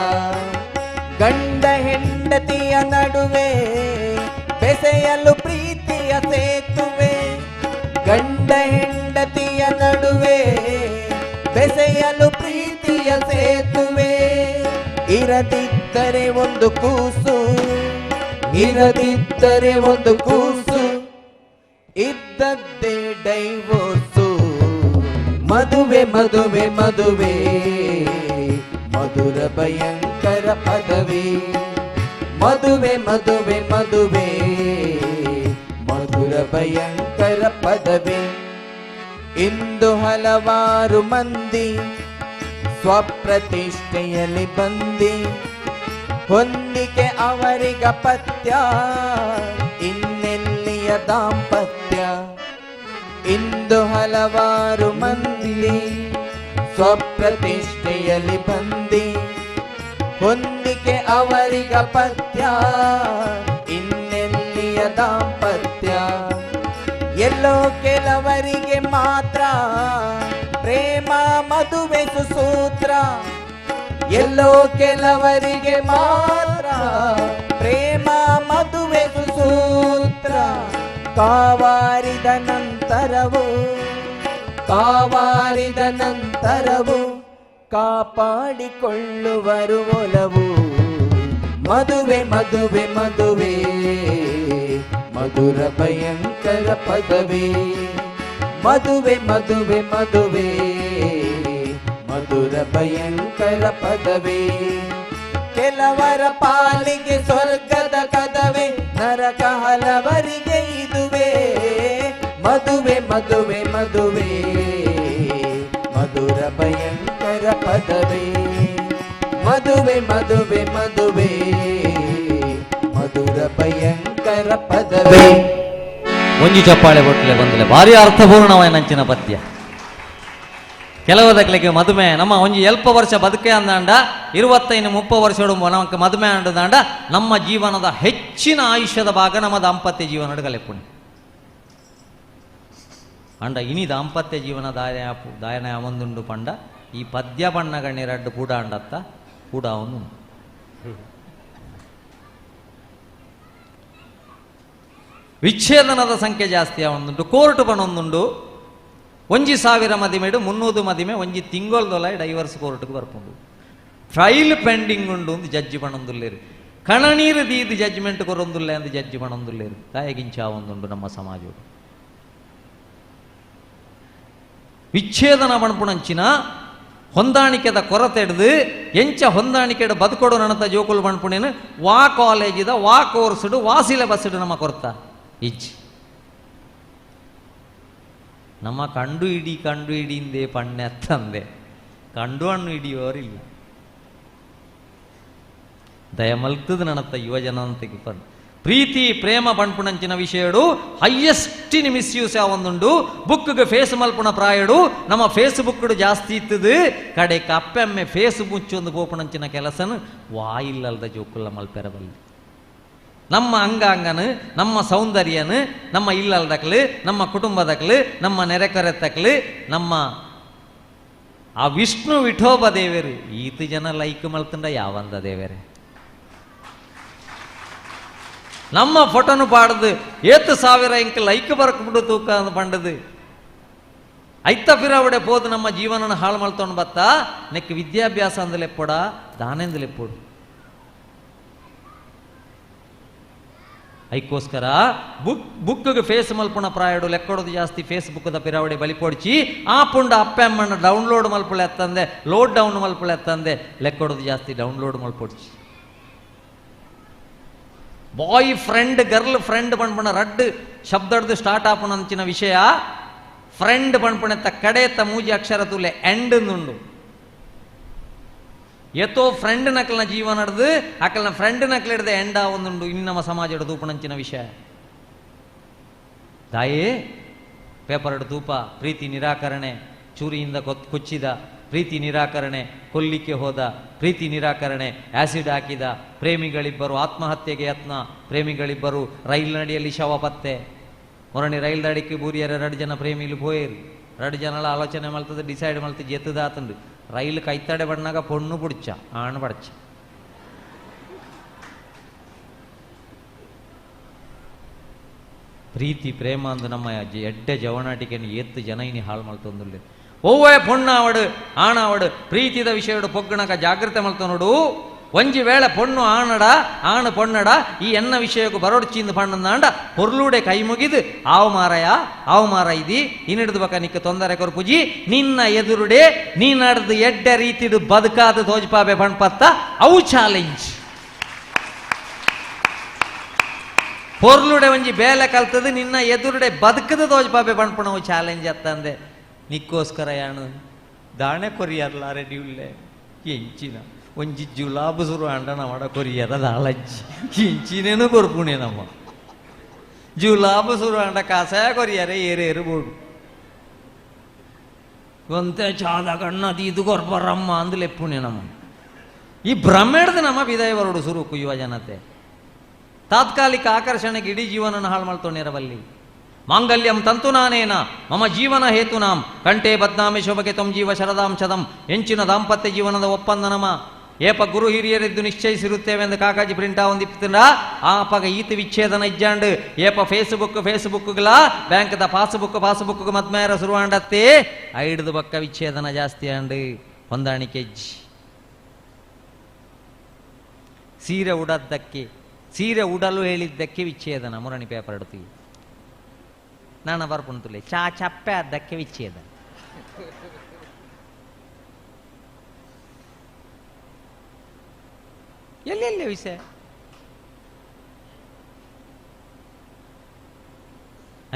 ಗಂಡ ಹೆಂಡತಿಯ ನಡುವೆ ಬೆಸೆಯಲು ಪ್ರೀತಿಯ ಸೇತುವೆ, ಗಂಡ ಹೆಂಡತಿಯ ನಡುವೆ ಬೆಸೆಯಲು ಪ್ರೀತಿಯ ಸೇತುವೆ. ಇರದಿದ್ದರೆ ಒಂದು ಕೂಸು, ಇರದಿದ್ದರೆ ಒಂದು ಕೂಸು, ಇದ್ದದ್ದೇ ಡೈವೋರ್ಸು. ಮದುವೆ ಮದುವೆ ಮದುವೆ ಮಧುರ ಭಯಂಕರ ಪದವಿ. ಮದುವೆ ಮದುವೆ ಮದುವೆ ಮಧುರ ಭಯಂಕರ ಪದವಿ. ಇಂದು ಹಲವಾರು ಮಂದಿ ಸ್ವಪ್ರತಿಷ್ಠೆಯಲ್ಲಿ ಬಂದಿ, ಹೊಂದಿಕೆ ಅವರಿಗ ಪತ್ಯ, ಇನ್ನೆಲ್ಲಿಯ ದಾಂಪತ್ಯ. ಇಂದು ಹಲವಾರು ಮಂದಿ ಸ್ವಪ್ರತಿಷ್ಠೆಯಲ್ಲಿ ಬಂದಿ, ಹೊಂದಿಕೆ ಅವರಿಗ ಪತ್ಯ, ಇನ್ನೆಲ್ಲಿಯ ದಾಂಪತ್ಯ. ಎಲ್ಲೋ ಕೆಲವರಿಗೆ ಮಾತ್ರ ಪ್ರೇಮ ಮದುವೆ ಸುಸೂತ್ರ, ಎಲ್ಲೋ ಕೆಲವರಿಗೆ ಮಾತ್ರ ಪ್ರೇಮ ಮದುವೆ ಸುಸೂತ್ರ. ಕಾವಾರಿದ ನಂತರವೂ, ಕಾವಾರಿದ ನಂತರವೂ ಕಾಪಾಡಿಕೊಳ್ಳುವರು ಒಲವು. ಮದುವೆ ಮದುವೆ ಮದುವೆ ಮಧುರ ಭಯಂಕರ ಪದವಿ. ಮದುವೆ ಮದುವೆ ಮದುವೆ ಮಧುರ ಭಯಂಕರ ಪದವಿ. ಕೆಲವರ ಪಾಲಿಗೆ ಸ್ವರ್ಗದ ಕದವೆ, ನರಕ ಹಲವರಿಗೆ ಇದುವೆ. ಮದುವೆ ಮದುವೆ ಮದುವೆ ಮಧುರ ಭಯಂಕರ ಪದವಿ. ಮದುವೆ ಮದುವೆ ಮದುವೆ ಮಧುರ ಭಯಂಕರ ಪದವಿ. ಒಂಜಿ ಚಪ್ಪಾಳೆ ಬೊಟ್ಲೆ ಬಂದಲೆ ಭಾರಿ ಅರ್ಥಪೂರ್ಣವಾಯಿನಂಚಿನ ಪದ್ಯ. ಕೆಲವದಕ್ಲಿಗೆ ಮದುವೆ ನಮ್ಮ ಒಂಜಿ ಎಲ್ಪ ವರ್ಷ ಬದುಕೆ ಅಂದಾಂಡ 25-30 ವರ್ಷ ನಮಕ್ ಮದುವೆ ಅಂಡದಾಂಡ ನಮ್ಮ ಜೀವನದ ಹೆಚ್ಚಿನ ಆಯುಷ್ಯದ ಭಾಗ ನಮ್ಮ ದಾಂಪತ್ಯ ಜೀವನ ಕಲೆಪುಣಿ ಅಂಡ. ಇನಿ ದಾಂಪತ್ಯ ಜೀವನ ದಾಯ ದಾಯನ ಒಂದುಂಡು ಪಂಡ ಈ ಪದ್ಯ ಬಣ್ಣ ಗಣ್ಯರಡ್ಡು ಕೂಡ ಅಂಡತ್ತ ಕೂಡ ಒಂದು ವಿಚ್ಛೇದನದ ಸಂಖ್ಯೆ ಜಾಸ್ತಿ ಒಂದುಂಟು. ಕೋರ್ಟ್ ಬಣ್ಣೊಂದುಂಡು 1000 ಮದಿಮೆಡು 300 ಮದಿಮೆ ಒಂಜಿ ತಿಂಗೊಲ್ದೊಲ ಡೈವರ್ಸ್ ಕೋರ್ಟ್ಗೆ ಬರ್ಪುಂಡು. ಫೈಲ್ ಪೆಂಡಿಂಗ್ ಉಂಡು ಒಂದು ಜಡ್ಜಿ ಬಣ್ಣೊಂದುಲ್ಲೇರು, ಕಣನೀರು ದೀದು ಜಡ್ಜ್ಮೆಂಟ್ ಕೊರೊಂದುಲ್ಲೆ ಅಂದು ಜಡ್ಜಿ ಬಣ್ಣೊಂದುಲ್ಲೇರು. ತಾಯಗಿಂಚ ಒಂದುಂಡು ನಮ್ಮ ಸಮಾಜ. ವಿಚ್ಛೇದನ ಬಣ್ಪುಣಂಚಿನ ಹೊಂದಾಣಿಕೆದ ಕೊರತೆ ಹಿಡ್ದು ಎಂಚ ಹೊಂದಾಣಿಕೆಡು ಬದುಕೊಡು ನನತ ಜೋಕುಲು ಬಣ್ಪುಣೇನು ವಾ ಕಾಲೇಜಿದ ವಾ ಕೋರ್ಸ್ಡು ವಾ ಸಿಲೆಬಸ್ಡು ನಮ್ಮ ಕೊರತ ಇಚ್ಚಿ ನಮ್ಮ ಕಂಡು ಹಿಡಿ ಕಂಡು ಹಿಡಿಂದೆ ಪಣ್ಣೆತ್ತಂದೆ ಕಂಡು ಹಣ್ಣು ಹಿಡಿಯೋರಿಲ್ಲ. ದಯಮಲ್ತದ ನನತ್ತ ಯುವಜನ ಅಂತ ಪ್ರೀತಿ ಪ್ರೇಮ ಬಣ್ಪುಣಂಚಿನ ವಿಷಯಡು ಹೈಯೆಸ್ಟಿನ ಮಿಸ್ಯೂಸ್ ಯಾವೊಂದುಂಡು. ಬುಕ್ಗೆ ಫೇಸ್ ಮಲ್ಪುಣ ಪ್ರಾಯಡು ನಮ್ಮ ಫೇಸ್ಬುಕ್ ಜಾಸ್ತಿ ಇತ್ತದು. ಕಡೆ ಕಪ್ಪೆಮ್ಮೆ ಫೇಸ್ ಮುಚ್ಚೊಂದು ಪೋಪುಣಂಚಿನ ಕೆಲಸನು ವಾಯಿಲ್ಲಲ್ದ ಜೋಕುಲ್ಲ ಮಲ್ಪೆರಬಲ್ಲಿ. ನಮ್ಮ ಅಂಗಾಂಗನು ನಮ್ಮ ಸೌಂದರ್ಯನು ನಮ್ಮ ಇಲ್ಲಲ್ದಕ್ಲು ನಮ್ಮ ಕುಟುಂಬದಕ್ಲು ನಮ್ಮ ನೆರೆಕರೆತಕ್ಲು ನಮ್ಮ ಆ ವಿಷ್ಣು ವಿಠೋಬ ದೇವರು ಈತ ಜನ ಲೈಕ್ ಮಲ್ತಂಡ ಯಾವಂದ ದೇವರೇ ನಮ್ಮ ಫೋಟೋನು ಪಾಡದು ಏತು ಸಾವಿರ ಇಂಕ್ ಲೈಕ್ ಬರಕ್ಬಿಡು ತೂಕ ಪಂಡದು ಐತ ಫಿರಾವಡೆ ಪೋದು ನಮ್ಮ ಜೀವನನ ಹಾಳು ಮಲ್ತೊಂಡು ಬತ್ತ ನೆಕ್ ವಿದ್ಯಾಭ್ಯಾಸ ಅಂದಲೆಪ್ಪೊಡ ದಾನೆಂದಲೆಪ್ಪೊಡು. ಐಕ್ಕೋಸ್ಕರ ಬುಕ್ಗೆ ಫೇಸ್ ಮಲ್ಪುಣ ಪ್ರಾಯಡು ಲೆಕ್ಕೊಡೋದು ಜಾಸ್ತಿ ಫೇಸ್ಬುಕ್ದ ಪಿರಾವಡೆ ಬಲಿಪೊಡ್ಚಿ ಆ ಪುಂಡ ಅಪ್ಪೆ ಅಮ್ಮನ ಡೌನ್ಲೋಡ್ ಮಲ್ಪುಳೆ ಎತ್ತಂದೆ ಲೋಡ್ ಡೌನ್ ಮಲ್ಪುಳೆ ಎತ್ತಂದೆ ಲೆಕ್ಕೊಡೋದು ಜಾಸ್ತಿ ಡೌನ್ಲೋಡ್ ಮಲ್ಪೊಡ್ಚಿ. Boy friend girl friend ಪಣ್ಪುಣ ರಡ್ಡು ಶಬ್ದಡ್ದು ಸ್ಟಾರ್ಟ್ ಆಪುಣ ಅಂಚಿನ ವಿಷಯ. ಫ್ರೆಂಡ್ ಪಣ್ಪುಣೆತ್ತ ಕಡೆತ್ತ ಮೂಜಿ ಅಕ್ಷರ ತುಲೆ ಎಂಡ್ ನುಂಡು. ಎತ್ತೋ ಫ್ರೆಂಡ್ ನಕಲ್ನ ಜೀವನ ನಡೆದು ಅಕಲ್ನ ಫ್ರೆಂಡ್ ನಕಲ್ ಹಿಡ್ದೆ ಎಂಡ ಒಂದುಂಡು ಇನ್ನು ನಮ್ಮ ಸಮಾಜದ ತೂಪಣಂಚಿನ ವಿಷಯ. ತಾಯೇ ಪೇಪರ್ ತೂಪ ಪ್ರೀತಿ ನಿರಾಕರಣೆ, ಚೂರಿಯಿಂದ ಕೊಚ್ಚಿದ ಪ್ರೀತಿ ನಿರಾಕರಣೆ, ಕೊಲ್ಲಿಕ್ಕೆ ಹೋದ ಪ್ರೀತಿ ನಿರಾಕರಣೆ, ಆಸಿಡ್ ಹಾಕಿದ ಪ್ರೇಮಿಗಳಿಬ್ಬರು ಆತ್ಮಹತ್ಯೆಗೆ ಯತ್ನ, ಪ್ರೇಮಿಗಳಿಬ್ಬರು ರೈಲಿನಡಿಯಲ್ಲಿ ಶವ ಪತ್ತೆ. ಮೊರಣಿ ರೈಲ್ ದಡಿಕ್ಕೆ ಬೂರಿಯರ ಎರಡು ಜನ ಪ್ರೇಮಿಲು ಪೋಯರು, ಎರಡು ಜನಲ ಆಲೋಚನೆ ಮಲ್ತದ ಡಿಸೈಡ್ ಮಲ್ತ ಜೆತ್ತದ ಆತಂದು ರೈಲು ಕೈತಡೆ ಬಣ್ಣಾಗ ಪೊಣ್ಣು ಪುಡ್ಚ ಆಣ್ ಪಡಚ. ಪ್ರೀತಿ ಪ್ರೇಮ ಅಂದು ನಮ್ಮ ಎಡ್ಡೆ ಜವನಾಟಿಕೆಯನ್ನು ಏತ್ತು ಜನ ಇನಿ ಹಾಳು ಮಲ್ತೊಂದುಲ್ಲೆ. ಒವ್ವೇ ಪೊಣ್ಣಾವಡು ಆಣಾವಡು ಪ್ರೀತಿದ ವಿಷಯಡು ಪೊಗ್ಗಣಕ ಜಾಗೃತೆ ಮಲ್ತೊನುಡು. ಒಂಜಿ ವೇಳೆ ಪೊಣ್ಣು ಆಣಡ ಆಣು ಪೊಣ್ಣಡ ಈ ಎನ್ನ ವಿಷಯಕ್ಕೂ ಬರೋಡ್ಚಿಂದು ಪಣ್ಣಂದಾಂಡ ಪೊರ್ಲೂಡೆ ಕೈ ಮುಗಿದು ಆವು ಮಾರಯ ಆವು ಮಾರ ಇದಿ ಇನ್ನಿಡ್ದು ಬಕ ನಿಕ್ಕ ತೊಂದರೆ ಕೊರ್ಪುಜಿ ನಿನ್ನ ಎದುರುಡೆ ನೀನಡ್ದು ಎಡ್ಡೆ ರೀತಿಡು ಬದುಕಾದ ತೋಜ್ಪಾಬೆ ಪಣ್ಪತ್ತ ಅವು ಚಾಲೆಂಜ್. ಪೊರ್ಲುಡೆ ಒಂಜಿ ಬೇಲೆ ಕಲ್ತದು ನಿನ್ನ ಎದುರುಡೆ ಬದುಕದ ತೋಜ್ಪಾಬೆ ಪಣ್ಪಣವು ಚಾಲೆಂಜ್ ಅತ್ತಂದೆ ನಿಕ್ಕೋಸ್ಕರ ಯಾನು ದಾಣೆ ಕೊರಿಯರ್ಲ ರೆಡಿ ಉಲ್ಲೆ ಎಂಚಿನ ಒಂಜಿ ಜುಲಾಬು ಸುರು ಅಂಡನ ಮಡ ಕೊರಿಯರ ದಾಳಜ್ಜಿ ಎಂಚಿನೇನು ಕೊರ್ಪುಣೆ ನಮ್ಮ ಜುಲಾಬು ಸುರು ಅಂಡ ಕಾಸಾಯ ಕೊರಿಯರೆ ಏರೇರು ಬೋಡು ಒಂತೆ ಚಾದ ಕಣ್ಣ ಅದು ಇದು ಕೊರ್ಪರಮ್ಮ ಅಂದು ಲೆಪ್ಪುಣೆ ನಮ್ಮ ಈ ಭ್ರಮೆಡ್ದು ನಮ್ಮ ವಿದಾಯ ಬರೋಡು ಸುರುಕು ಯುವ ಜನತೆ ತಾತ್ಕಾಲಿಕ ಆಕರ್ಷಣೆಗೆ ಇಡೀ ಜೀವನನ ಹಾಳು ಮಾಡ್ತೊಂಡಿರಬಲ್ಲಿ. ಮಾಂಗಲ್ಯಂ ತಂತುನಾನೇನ ಮಮ ಜೀವನ ಹೇತುನಾಂ ಕಂಠೆ ಬದ್ನಾಮಿ ಶೋಭಗೆ ತ್ವಂ ಜೀವ ಶರದಾಂ ಶತಂ. ಎಂಚಿನ ದಾಂಪತ್ಯ ಜೀವನದ ಒಪ್ಪಂದ ನಮ ಏಪ ಗುರು ಹಿರಿಯರಿದ್ದು ನಿಶ್ಚಯಿಸಿರುತ್ತೇವೆ ಎಂದು ಕಾಕಾಜಿ ಪ್ರಿಂಟ್ ಒಂದಿಪ್ತಿಂಡ ಆಪಗ ಈತ ವಿಚ್ಛೇದನ ಇಜ್ಜಾಂಡ್ ಏಪ ಫೇಸ್ಬುಕ್ ಫೇಸ್ಬುಕ್ಗಳ ಬ್ಯಾಂಕ್ದ ಪಾಸ್ಬುಕ್ ಪಾಸ್ಬುಕ್ ಮದ್ಮೇರ ಶುರುವಾಂಡತ್ತೆ ಐಡ್ದು ಬಕ್ಕ ವಿಚ್ಛೇದನ ಜಾಸ್ತಿ ಆಂಡ್ ಹೊಂದಾಣಿಕೆ ಸೀರೆ ಉಡದ್ದಕ್ಕೆ ಸೀರೆ ಉಡಲು ಹೇಳಿದ್ದಕ್ಕೆ ವಿಚ್ಛೇದನ ಮುರಣಿ ಪೇಪರ್ ಇಡ್ತೀವಿ ನಾನು ಬರ್ಪುಂತುಲೆ ಚಾ ಚಪ್ಪೆ ಅದ್ದಕ್ಕೆ ವಿಚ್ಛೇದನ. ಎಲ್ಲೆಲ್ಲ ವಿಷಯ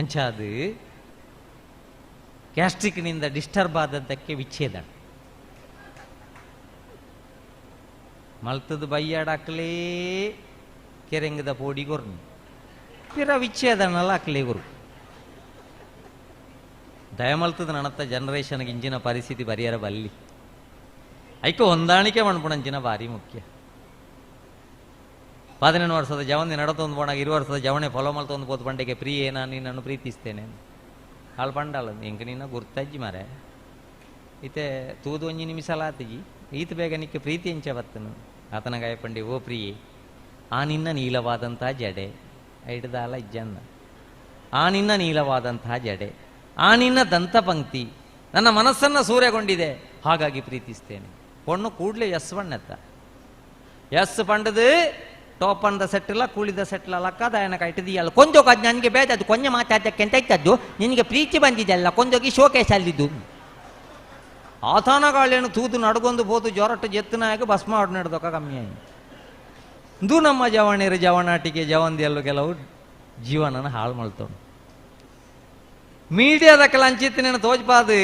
ಅಂಚಾದು ಗ್ಯಾಸ್ಟ್ರಿಕ್ನಿಂದ ಡಿಸ್ಟರ್ಬ್ ಆದದ್ದಕ್ಕೆ ವಿಚ್ಛೇದನ. ಮಲ್ತದ ಬೈಯಾಡಾಕ್ಲೇ ಕೆರೆಂಗದ ಪೋಡಿ ಕೊರ್ನಿ ಪಿರ ವಿಚ್ಛೇದನಲ್ಲ ಹಾಕ್ಲೇ ಗುರು. ದಯಮಲ್ತದ ನಣತ್ತ ಜನರೇಷನ್ಗೆ ಇಂಜಿನ ಪರಿಸ್ಥಿತಿ ಬರಿಯರ ಬಲ್ಲಿ ಐಕ ಹೊಂದಾಣಿಕೆ ಮಣ್ಪುಣಂಚಿನ ಭಾರಿ ಮುಖ್ಯ. 18 ವರ್ಷದ ಜವನಿ ನಡತೊಂದು ಪೋಣಾಗ 20 ವರ್ಷದ ಜವಣೆ ಫಾಲೋ ಮಲ್ತೊಂದು ಪೋತು ಪಂಡೆಗೆ ಪ್ರಿಯೇ ನಾನು ನಿನ್ನನ್ನು ಪ್ರೀತಿಸ್ತೇನೆ ಹಾಳು ಪಂಡಾಳ ಇಂಕ ನಿನ್ನ ಗುರ್ತಜ್ಜಿ ಮಾರೆ ಈತೆ ತೂದು ಒಂಜಿ ನಿಮಿಷಲ ಆತಿಜಿ ಈತ ಬೇಗ ನಿಕ್ಕೆ ಪ್ರೀತಿ ಎಂಚ ಬತ್ತನು ಆತನ ಗಾಯಪಂಡಿ ಓ ಪ್ರಿಯೇ ಆ ನಿನ್ನ ನೀಲವಾದಂತಹ ಜಡೆ ಐಡ್ದಾಲ ಇಜ್ಜನ್ನ ಆ ನಿನ್ನ ನೀಲವಾದಂತಹ ಜಡೆ ಆ ನಿನ್ನ ದಂತಪಂಕ್ತಿ ನನ್ನ ಮನಸ್ಸನ್ನು ಸೂರ್ಯಗೊಂಡಿದೆ ಹಾಗಾಗಿ ಪ್ರೀತಿಸ್ತೇನೆ. ಪೊಣ್ಣು ಕೂಡಲೇ ಎಸ್ ಬಣ್ಣತ್ತ ಎಸ್ ಪಂಡದು ಟೋಪನ್ದ ಸೆಟ್ಟಿಲ್ಲ ಕೂಳಿದ ಸೆಟ್ಲ ಲಕ್ಕದ ಏನಕ್ಕೆ ಇಟ್ಟಿದೆಯಲ್ಲ ಕೊಂಜೋಗ ಅದು ನನಗೆ ಬೇಡ ಅದು ಕೊಂಜ ಮಾತಾಡಕ್ಕೆ ಅಂತ ಇತ್ತದ್ದು ನಿನಗೆ ಪ್ರೀತಿ ಬಂದಿದೆಯಲ್ಲ ಕೊಂಜೋಗಿ ಶೋಕೇಶ್ ಅಲ್ಲಿದ್ದು ಆತನಗಾಳೇನು ತೂದು ನಡ್ಗೊಂದು ಪೋತು ಜ್ವರಟ್ಟು ಜೆತ್ತನಾಗ ಭಸ್ಮ ಆಡ್ ನಡೆದೊಕ್ಕ ಕಮ್ಮಿ ಆಯಿ. ಇಂದು ನಮ್ಮ ಜವಣಿಯರು ಜವನಾಟಿಕೆ ಜವಂದಿಯಲ್ಲೂ ಕೆಲವು ಜೀವನನ ಹಾಳು ಮಾಡ್ತಾವೆ. ಮೀಡಿಯಾದ ಅಂಚಿತ್ತಿನ ತೋಜ್ಪಾದು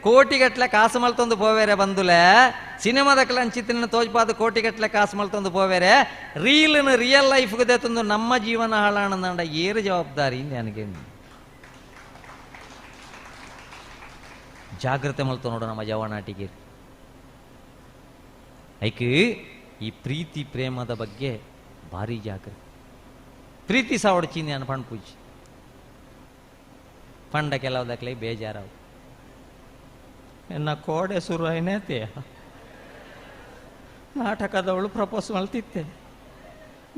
ಕೋಟಿಗಟ್ಟಲೆ ಕಾಸು ಮಲ್ತೊಂದು ಪೋವೇರೆ ಬಂದುಲೆ ಸಿನಿಮಾದ ಅಂಚಿತ್ತಿನ ತೋಜ್ಪಾದು ಕೋಟಿಗಟ್ಟಲೆ ಕಾಸು ಮಲ್ತೊಂದು ಪೋವೇರೆ ರೀಲ್ನ ರಿಯಲ್ ಲೈಫ್ಗೆ ತಂದು ನಮ್ಮ ಜೀವನ ಹಾಳಾಣಂದ ಏರು ಜವಾಬ್ದಾರಿ ನನಗೆ. ಜಾಗ್ರತೆ ಮಲ್ತು ನೋಡು ನಮ್ಮ ಜವನಾಟಿಗೆ. ಐಕ್ ಈ ಪ್ರೀತಿ ಪ್ರೇಮದ ಬಗ್ಗೆ ಭಾರಿ ಜಾಗ್ರತೆ. ಪ್ರೀತಿ ಸಾವಡ್ಚೀನಿ ಅನ್ ಪಣ್ ಪೂಜಿ ಪಂಡ ಕೆಲವುದಕ್ಲೆ ಬೇಜಾರಾವು. ಎನ್ನ ಕೋಡೆ ಶುರು ಆಯ್ನೇತೆ ನಾಟಕದವಳು ಪ್ರಪೋಸ್ ಮಲ್ತಿತ್ತೆ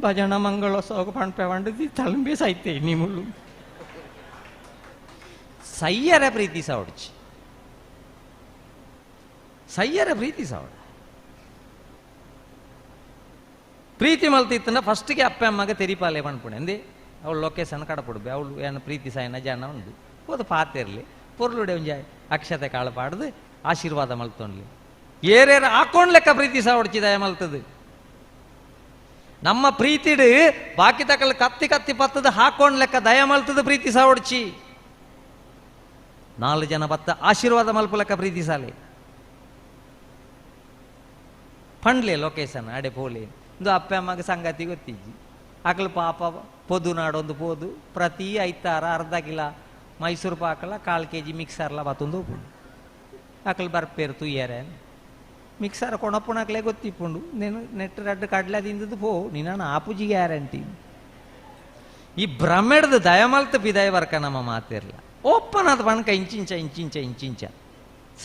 ಭಜನ ಮಂಗಳೋತ್ಸವ ಪಣಪೆ ಪಂಡದಿ ತಲಂಬೆ ಸಾಯ್ತೆ ನಿಮ್ಮಳು ಸಯ್ಯರ ಪ್ರೀತಿ ಸಾವಡ್ಚಿ ಸಯ್ಯರ ಪ್ರೀತಿ ಸಾವಡ ಪ್ರೀತಿ ಮಲ್ತಿತ್ತನ ಫಸ್ಟ್ಗೆ ಅಪ್ಪ ಅಮ್ಮಗ ತೆರಿಪಾಲೆ ಪಣ್ಪುಣೆ ಅಂದೆ ಅವಳು ಲೊಕೇಶನ್ ಕಡಪುಡ್ಬೆ ಅವಳು ಏನು ಪ್ರೀತಿ ಸಾಯನ ಜನ ಉಂಡು ಹೋದ ಪಾತಿರ್ಲಿ ಪೊರ್ಲುಡೆ ಒಂಜ ಅಕ್ಷತೆ ಕಾಳು ಪಾಡ್ದು ಆಶೀರ್ವಾದ ಮಲ್ತೊಂಡ್ಲಿ ಏರೇರು ಹಾಕೊಂಡ್ ಲೆಕ್ಕ ಪ್ರೀತಿ ಸಾವಡ್ಚಿದಾಯ ಮಲ್ತದು ನಮ್ಮ ಪ್ರೀತಿಡು ಬಾಕಿ ತಕಲ್ ಕತ್ತಿ ಕತ್ತಿ ಪತ್ತದ ಹಾಕೊಂಡ್ ಲೆಕ್ಕ ದಯ ಮಲ್ತದ ಪ್ರೀತಿ ಸಾವಡ್ಚಿ ನಾಲ್ಕು ಜನ ಬತ್ತ ಆಶೀರ್ವಾದ ಮಲ್ಪು ಲೆಕ್ಕ ಪ್ರೀತಿ ಸಾಲೆ ಪಂಡ್ಲೆ ಲೊಕೇಶನ್ ಅಡೆ ಪೋಲೆ ಇಂದು ಅಪ್ಪ ಅಮ್ಮಗ ಸಂಗತಿ ಗೊತ್ತಿಜ್ಜಿ ಅಕಲು ಪಾಪ ಪೊದು ನಾಡೊಂದು ಪೋದು ಪ್ರತಿ ಐತಾರ ಅರ್ಧ ಕಿಲ ಮೈಸೂರು ಪಾಕಲ ಕಾಲು ಕೆ ಜಿ ಮಿಕ್ಸರ್ಲ ಬತ್ತೊಂದು ಹೋಗ್ಬೋದು ಅಕಲು ಬರ್ಪೇರು ತುಯ್ಯಾರೆ ಮಿಕ್ಸರ್ ಕೊಣಪ್ಪುಣಕ್ಲೆ ಗೊತ್ತಿಪ್ಪುಂಡು నేను ನೆಟ್ ರಡ್ಡು ಕಡಲೆ ತಿಂದದ್ದು ಪೋ ನಿನ್ನ ಆಪುಜಿ ಗ್ಯಾರಂಟಿ. ಈ ಭ್ರಮೆಡ್ದು ದಯಮಲ್ತ ಪಿದಾಯ ಬರ್ಕ ನಮ್ಮ ಮಾತಿರ್ಲ ಓಪನ್ ಆದ ಬಣಕ ಇಂಚಿಂಚ ಇಂಚಿಂಚ ಇಂಚಿಂಚ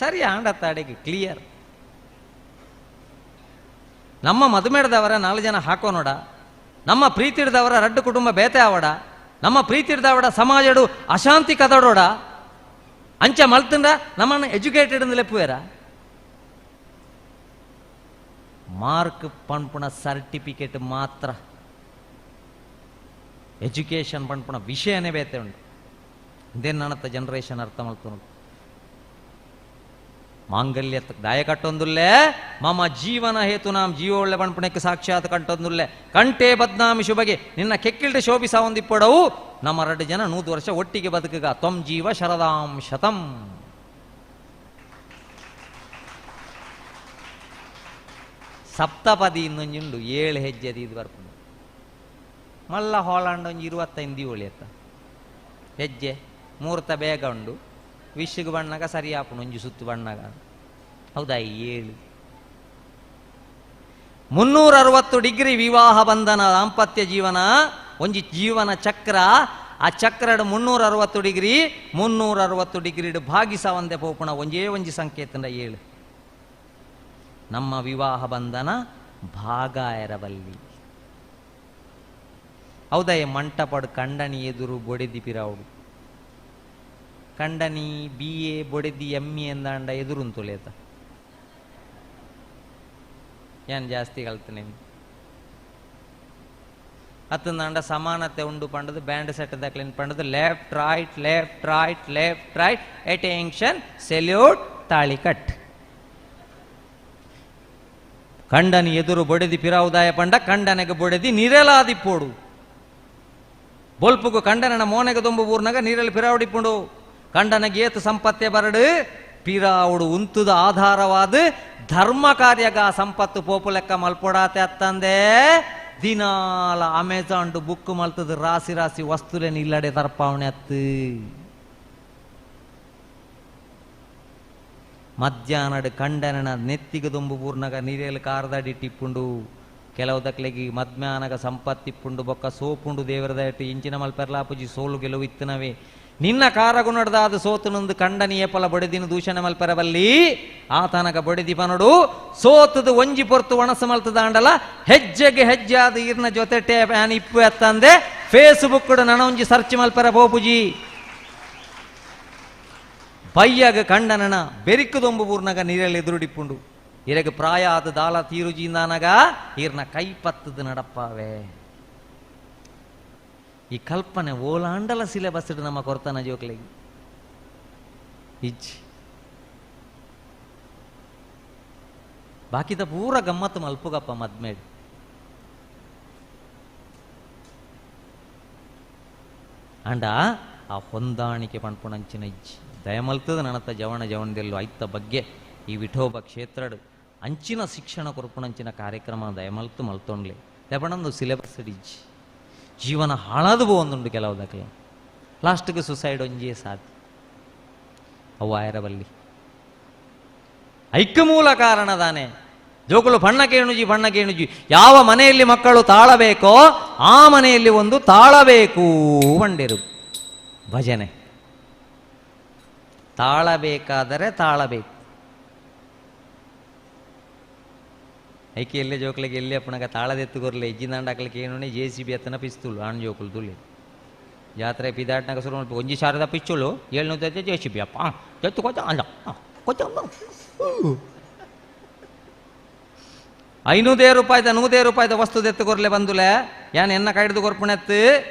ಸರಿ ಆಂಡತ್ತ ಅಡೆಗೆ ಕ್ಲಿಯರ್. ನಮ್ಮ ಮದುಮೆಡ್ದವರ ನಾಲ್ಕು ಜನ ಹಾಕೋ ನೋಡ ನಮ್ಮ ಪ್ರೀತಿ ಹಿಡ್ದವರ ರಡ್ಡು ಕುಟುಂಬ ಬೇತೆ ಆವಡ ನಮ್ಮ ಪ್ರೀತಿರ್ದಾವಡ ಸಮಾಜಡು ಅಶಾಂತಿ ಕದಡೋಡ ಅಂಚ ಮಲ್ತಂಡ ನಮ್ಮನ್ನು ಎಜುಕೇಟೆಡ್ ಅಂದ್ ಲೆಪ್ಪುವೇರ. ಮಾರ್ಕ್ ಪನ್ಪುಣ ಸರ್ಟಿಫಿಕೇಟ್ ಮಾತ್ರ, ಎಜುಕೇಷನ್ ಪನ್ಪುಣ ವಿಷಯನೇ ಬೇತೆ ಉಂಡು. ಇದೇನತ್ತ ಜನರೇಷನ್ ಅರ್ಥ ಮಲ್ತುಂಡು. ಮಾಂಗಲ್ಯ ದಾಯ ಕಟ್ಟೊಂದುಲ್ಲೆ ಮಮ ಜೀವನ ಹೇತು ನಾಂ ಜೀವ ಒಳ್ಳೆ ಪಣ್ಪುಣಕ್ಕೆ ಸಾಕ್ಷಾತ್ ಕಂಟೊಂದುಲ್ಲೆ ಕಂಟೇ ಬದ್ನಾಮಿ ಶುಭಗೆ ನಿನ್ನ ಕೆಕ್ಕಿಲ್ಡೆ ಶೋಭಿಸ ಒಂದಿಪ್ಪಡವು ನಮ್ಮ 2 ಜನ 100 ವರ್ಷ ಒಟ್ಟಿಗೆ ಬದುಕುಗ ತ್ವಂ ಜೀವ ಶರದಾಂ ಶತಂ. ಸಪ್ತಪದಿ ಇನ್ನೊಂಜುಂಡು 7 ಹೆಜ್ಜೆ ಇದು ಬರ್ಪುಂಡು. ಮಲ್ಲ ಹಾಲಾಂಡ್ ಒಂಜಿ 25 ದಿವಳಿ ಅತ್ತ ಹೆಜ್ಜೆ ಮೂರ್ತ ಬೇಗ ಉಂಡು. ವಿಶ್ಗೆ ಬಣ್ಣಾಗ ಸರಿ ಆಪುಂಡು ಒಂಜಿ ಸುತ್ತು ಬಣ್ಣಾಗ. ಹೌದಾ? 7 360 ಡಿಗ್ರಿ ವಿವಾಹ ಬಂಧನ ದಾಂಪತ್ಯ ಜೀವನ ಒಂಜಿ ಜೀವನ ಚಕ್ರ. ಆ ಚಕ್ರಡು 360 ಡಿಗ್ರಿ 360 ಡಿಗ್ರಿ ಭಾಗಿಸ ಒಂದೇ ಪೋಪುಣ ಒಂಜೇ ಒಂಜಿ ಸಂಕೇತಂಡ 7. ನಮ್ಮ ವಿವಾಹ ಬಂಧನ ಭಾಗ ಎರಬಲ್ಲಿ. ಹೌದಾ? ಮಂಟಪಡು ಕಂಡನಿ ಎದುರು ಬೊಡೆದಿ ಪಿರಾವುಡು, ಕಂಡನಿ ಬಿ ಎ ಬೊಡೆದಿ ಎಮ್ ಎ ಎಂದಾಂಡ ಎದುರುಂತುಲೇತ ಏನ್ ಜಾಸ್ತಿ ಕಲ್ತನೆ ಅತ್ತಂದಾಂಡ ಸಮಾನತೆ ಉಂಡು ಪಂಡದು ಬ್ಯಾಂಡ್ ಸೆಟ್ ದಾಕ್ಲೇನ್ ಪಂಡದು left right left right left right attention salute ತಾಳಿ ಕಟ್. ಕಂಡನಿ ಎದುರು ಬೊಡೆದಿ ಪಿರಾವುದಾಯ ಪಂಡ ಕಂಡನಿಗೆ ಬೊಡೆದಿ ನಿರಲಾದಿಪ್ಪೋಡು. ಬೊಲ್ಪುಗು ಕಂಡನನ ಮೋನೆಗೆ ದೊಂಬು ಊರ್ನಾಗ ನೀರಲ್ಲಿ ಪಿರಾವುಡಿಪ್ಪುಂಡು. ಕಂಡನಿಗೆ ಏತು ಸಂಪತ್ತೆ ಬರಡು ಪಿರಾವುಡು ಉಂತುದ ಆಧಾರವಾದ ಧರ್ಮ ಕಾರ್ಯಗ ಸಂಪತ್ತು ಪೋಪು ಲೆಕ್ಕ ಮಲ್ಪೊಡಾತೆ ಅತ್ತಂದೆ ದಿನಾಲ ಅಮೆಜಾನ್ ಬುಕ್ ಮಲ್ತದ ರಾಶಿ ರಾಶಿ ವಸ್ತುಲೇನು ಇಲ್ಲಡೆ ತರ್ಪಾವಣೆ ಅತ್ತು. ಮಧ್ಯಾಹ್ನಡು ಕಂಡನನ ನೆತ್ತಿಗೆ ದೊಂಬು ಪೂರ್ಣಗ ನೀರೇಲು ಕಾರದಡಿ ಟಿಪ್ಪುಂಡು. ಕೆಲವು ದಕ್ಲೆಗಿ ಮಧ್ಯಾಹ್ನಗ ಸಂಪತ್ತಿಪ್ಪುಂಡು ಬೊಕ್ಕ ಸೋಪುಂಡು ದೇವರದಟ್ಟು ಇಂಚಿನ ಮಲ್ಪೆರ್ಲಾಪುಜಿ ಸೋಲು ಗೆಲುವು ಇತ್ತನವೇ. ನಿನ್ನ ಕಾರಗುಣಡ್ದಾದ ಸೋತುನೊಂದು ಕಂಡನಿಯ ಪಲ ಬೊಡೆದಿನ ದೂಷಣೆ ಮಲ್ಪೆರಬಲ್ಲಿ ಆತನಗ ಬೊಡೆದಿ ಪನಡು ಸೋತದು ಒಂಜಿ ಪೊರ್ತು ಒಣಸು ಮಲ್ತದಾಂಡಲ ಹೆಜ್ಜೆಗೆ ಹೆಜ್ಜೆ ಆದ ಈರ್ನ ಜೊತೆ ಟೇ ಇಪ್ಪು ಎತ್ತಂದೆ ಫೇಸ್ಬುಕ್ ನನೊಂಜಿ ಸರ್ಚ್ ಮಲ್ಪೆರ ಪೋಪುಜಿ. ಬಯ್ಯಾಗ ಕಂಡನನ ಬೆರಿಕುದೊಂಬು ಪೂರ್ಣಗ ನೀರಲ್ಲಿ ಎದುರುಡಿಪ್ಪುಂಡು. ಇರಗ ಪ್ರಾಯ ಆದ ದಾಲ ತೀರುಜಿಂದಾನಗ ಈರ್ನ ಕೈ ಪತ್ತದ ನಡಪ್ಪಾವೆ. ಈ ಕಲ್ಪನೆ ಓಲಾಂಡಲ ಸಿಲೆಬಸ್ ನಮ್ಮ ಕೊರ್ತನ ಜೋಕ್ಲೆಗೆ ಇಜ್ಜಿ. ಬಾಕಿದ ಪೂರ ಗಮ್ಮತ್ತು ಮಲ್ಪುಗಪ್ಪ ಮದ್ಮೇಡ್. ಅಂಡ ಆ ಹೊಂದಾಣಿಕೆ ಪಣ್ಪುಣಂಚಿನ ಇಜ್ಜಿ ದಯಮಲ್ತದ ನನತ ಜವಣ ಜವಣದೆಲ್ಲೂ ಐತ ಬಗ್ಗೆ ಈ ವಿಠೋಬ ಕ್ಷೇತ್ರಡು ಅಂಚಿನ ಶಿಕ್ಷಣ ಕೊರ್ಪುಣಂಚಿನ ಕಾರ್ಯಕ್ರಮ ದಯಮಲ್ತು ಮಲ್ತೊಂಡ್ಲೆ ದಯಪಣಂದು ಸಿಲೆಬಸ್ ಇಜ್ಜಿ. ಜೀವನ ಹಾಳಾದು ಒಂದುಂಡು ಕೆಲವು ದಾಖಲೆ ಲಾಸ್ಟ್ಗೆ ಸುಸೈಡ್ ಒಂಜೇ ಸಾಧ್ಯ ಅವು ಆಯರಬಲ್ಲಿ. ಐಕ್ಯ ಮೂಲ ಕಾರಣ ತಾನೆ ಜೋಕುಲು ಬಣ್ಣ ಕೇಣುಜಿ ಬಣ್ಣ ಕೇಣುಜಿ. ಯಾವ ಮನೆಯಲ್ಲಿ ಮಕ್ಕಳು ತಾಳಬೇಕೋ ಆ ಮನೆಯಲ್ಲಿ ಒಂದು ತಾಳಬೇಕು ಬಂಡಿರು ಭಜನೆ. ತಾಳಬೇಕಾದರೆ ತಾಳಬೇಕು. ಐಕೆ ಎಲ್ಲೇ ಜೋಕ್ಲಿಗೆ ಎಲ್ಲಿ ಅಪ್ಪಣಗ ತಾಳದೆತ್ತುಗೊರ್ಲೆ ಇಜ್ಜಿಂದಾಂಡ ಹಾಕ್ಲಿಕ್ಕೆ ಏನು ಜೆ ಸಿ ಬಿ ಎತ್ತನ ಪಿಸ್ತೂಲು ಆಣ್ ಜೋಕುಲು ತುಳಿ ಜಾತ್ರೆ ಪಿದಾಟ್ನಾಗ ಶುರು ಮಾಡ್ಬೇಕು ಒಂಜಿ ಸಾವಿರದ ಪಿಚ್ಚುಲು 700 ಜೆ ಸಿ ಬಿ ಅಪ್ಪ ಎತ್ತು ಕೊಚ್ಚ ಅಲ್ಲ ಕೊಚ್ಚ 500 ರೂಪಾಯಿದ 100 ರೂಪಾಯಿದ ವಸ್ತು ಎತ್ತುಗೊರ್ಲೆ ಬಂದುಲೆ ಯಾನ್ ಎನ್ನ ಕೈಡ್ದು ಕೊರ್ಪುಣೆತ್ತು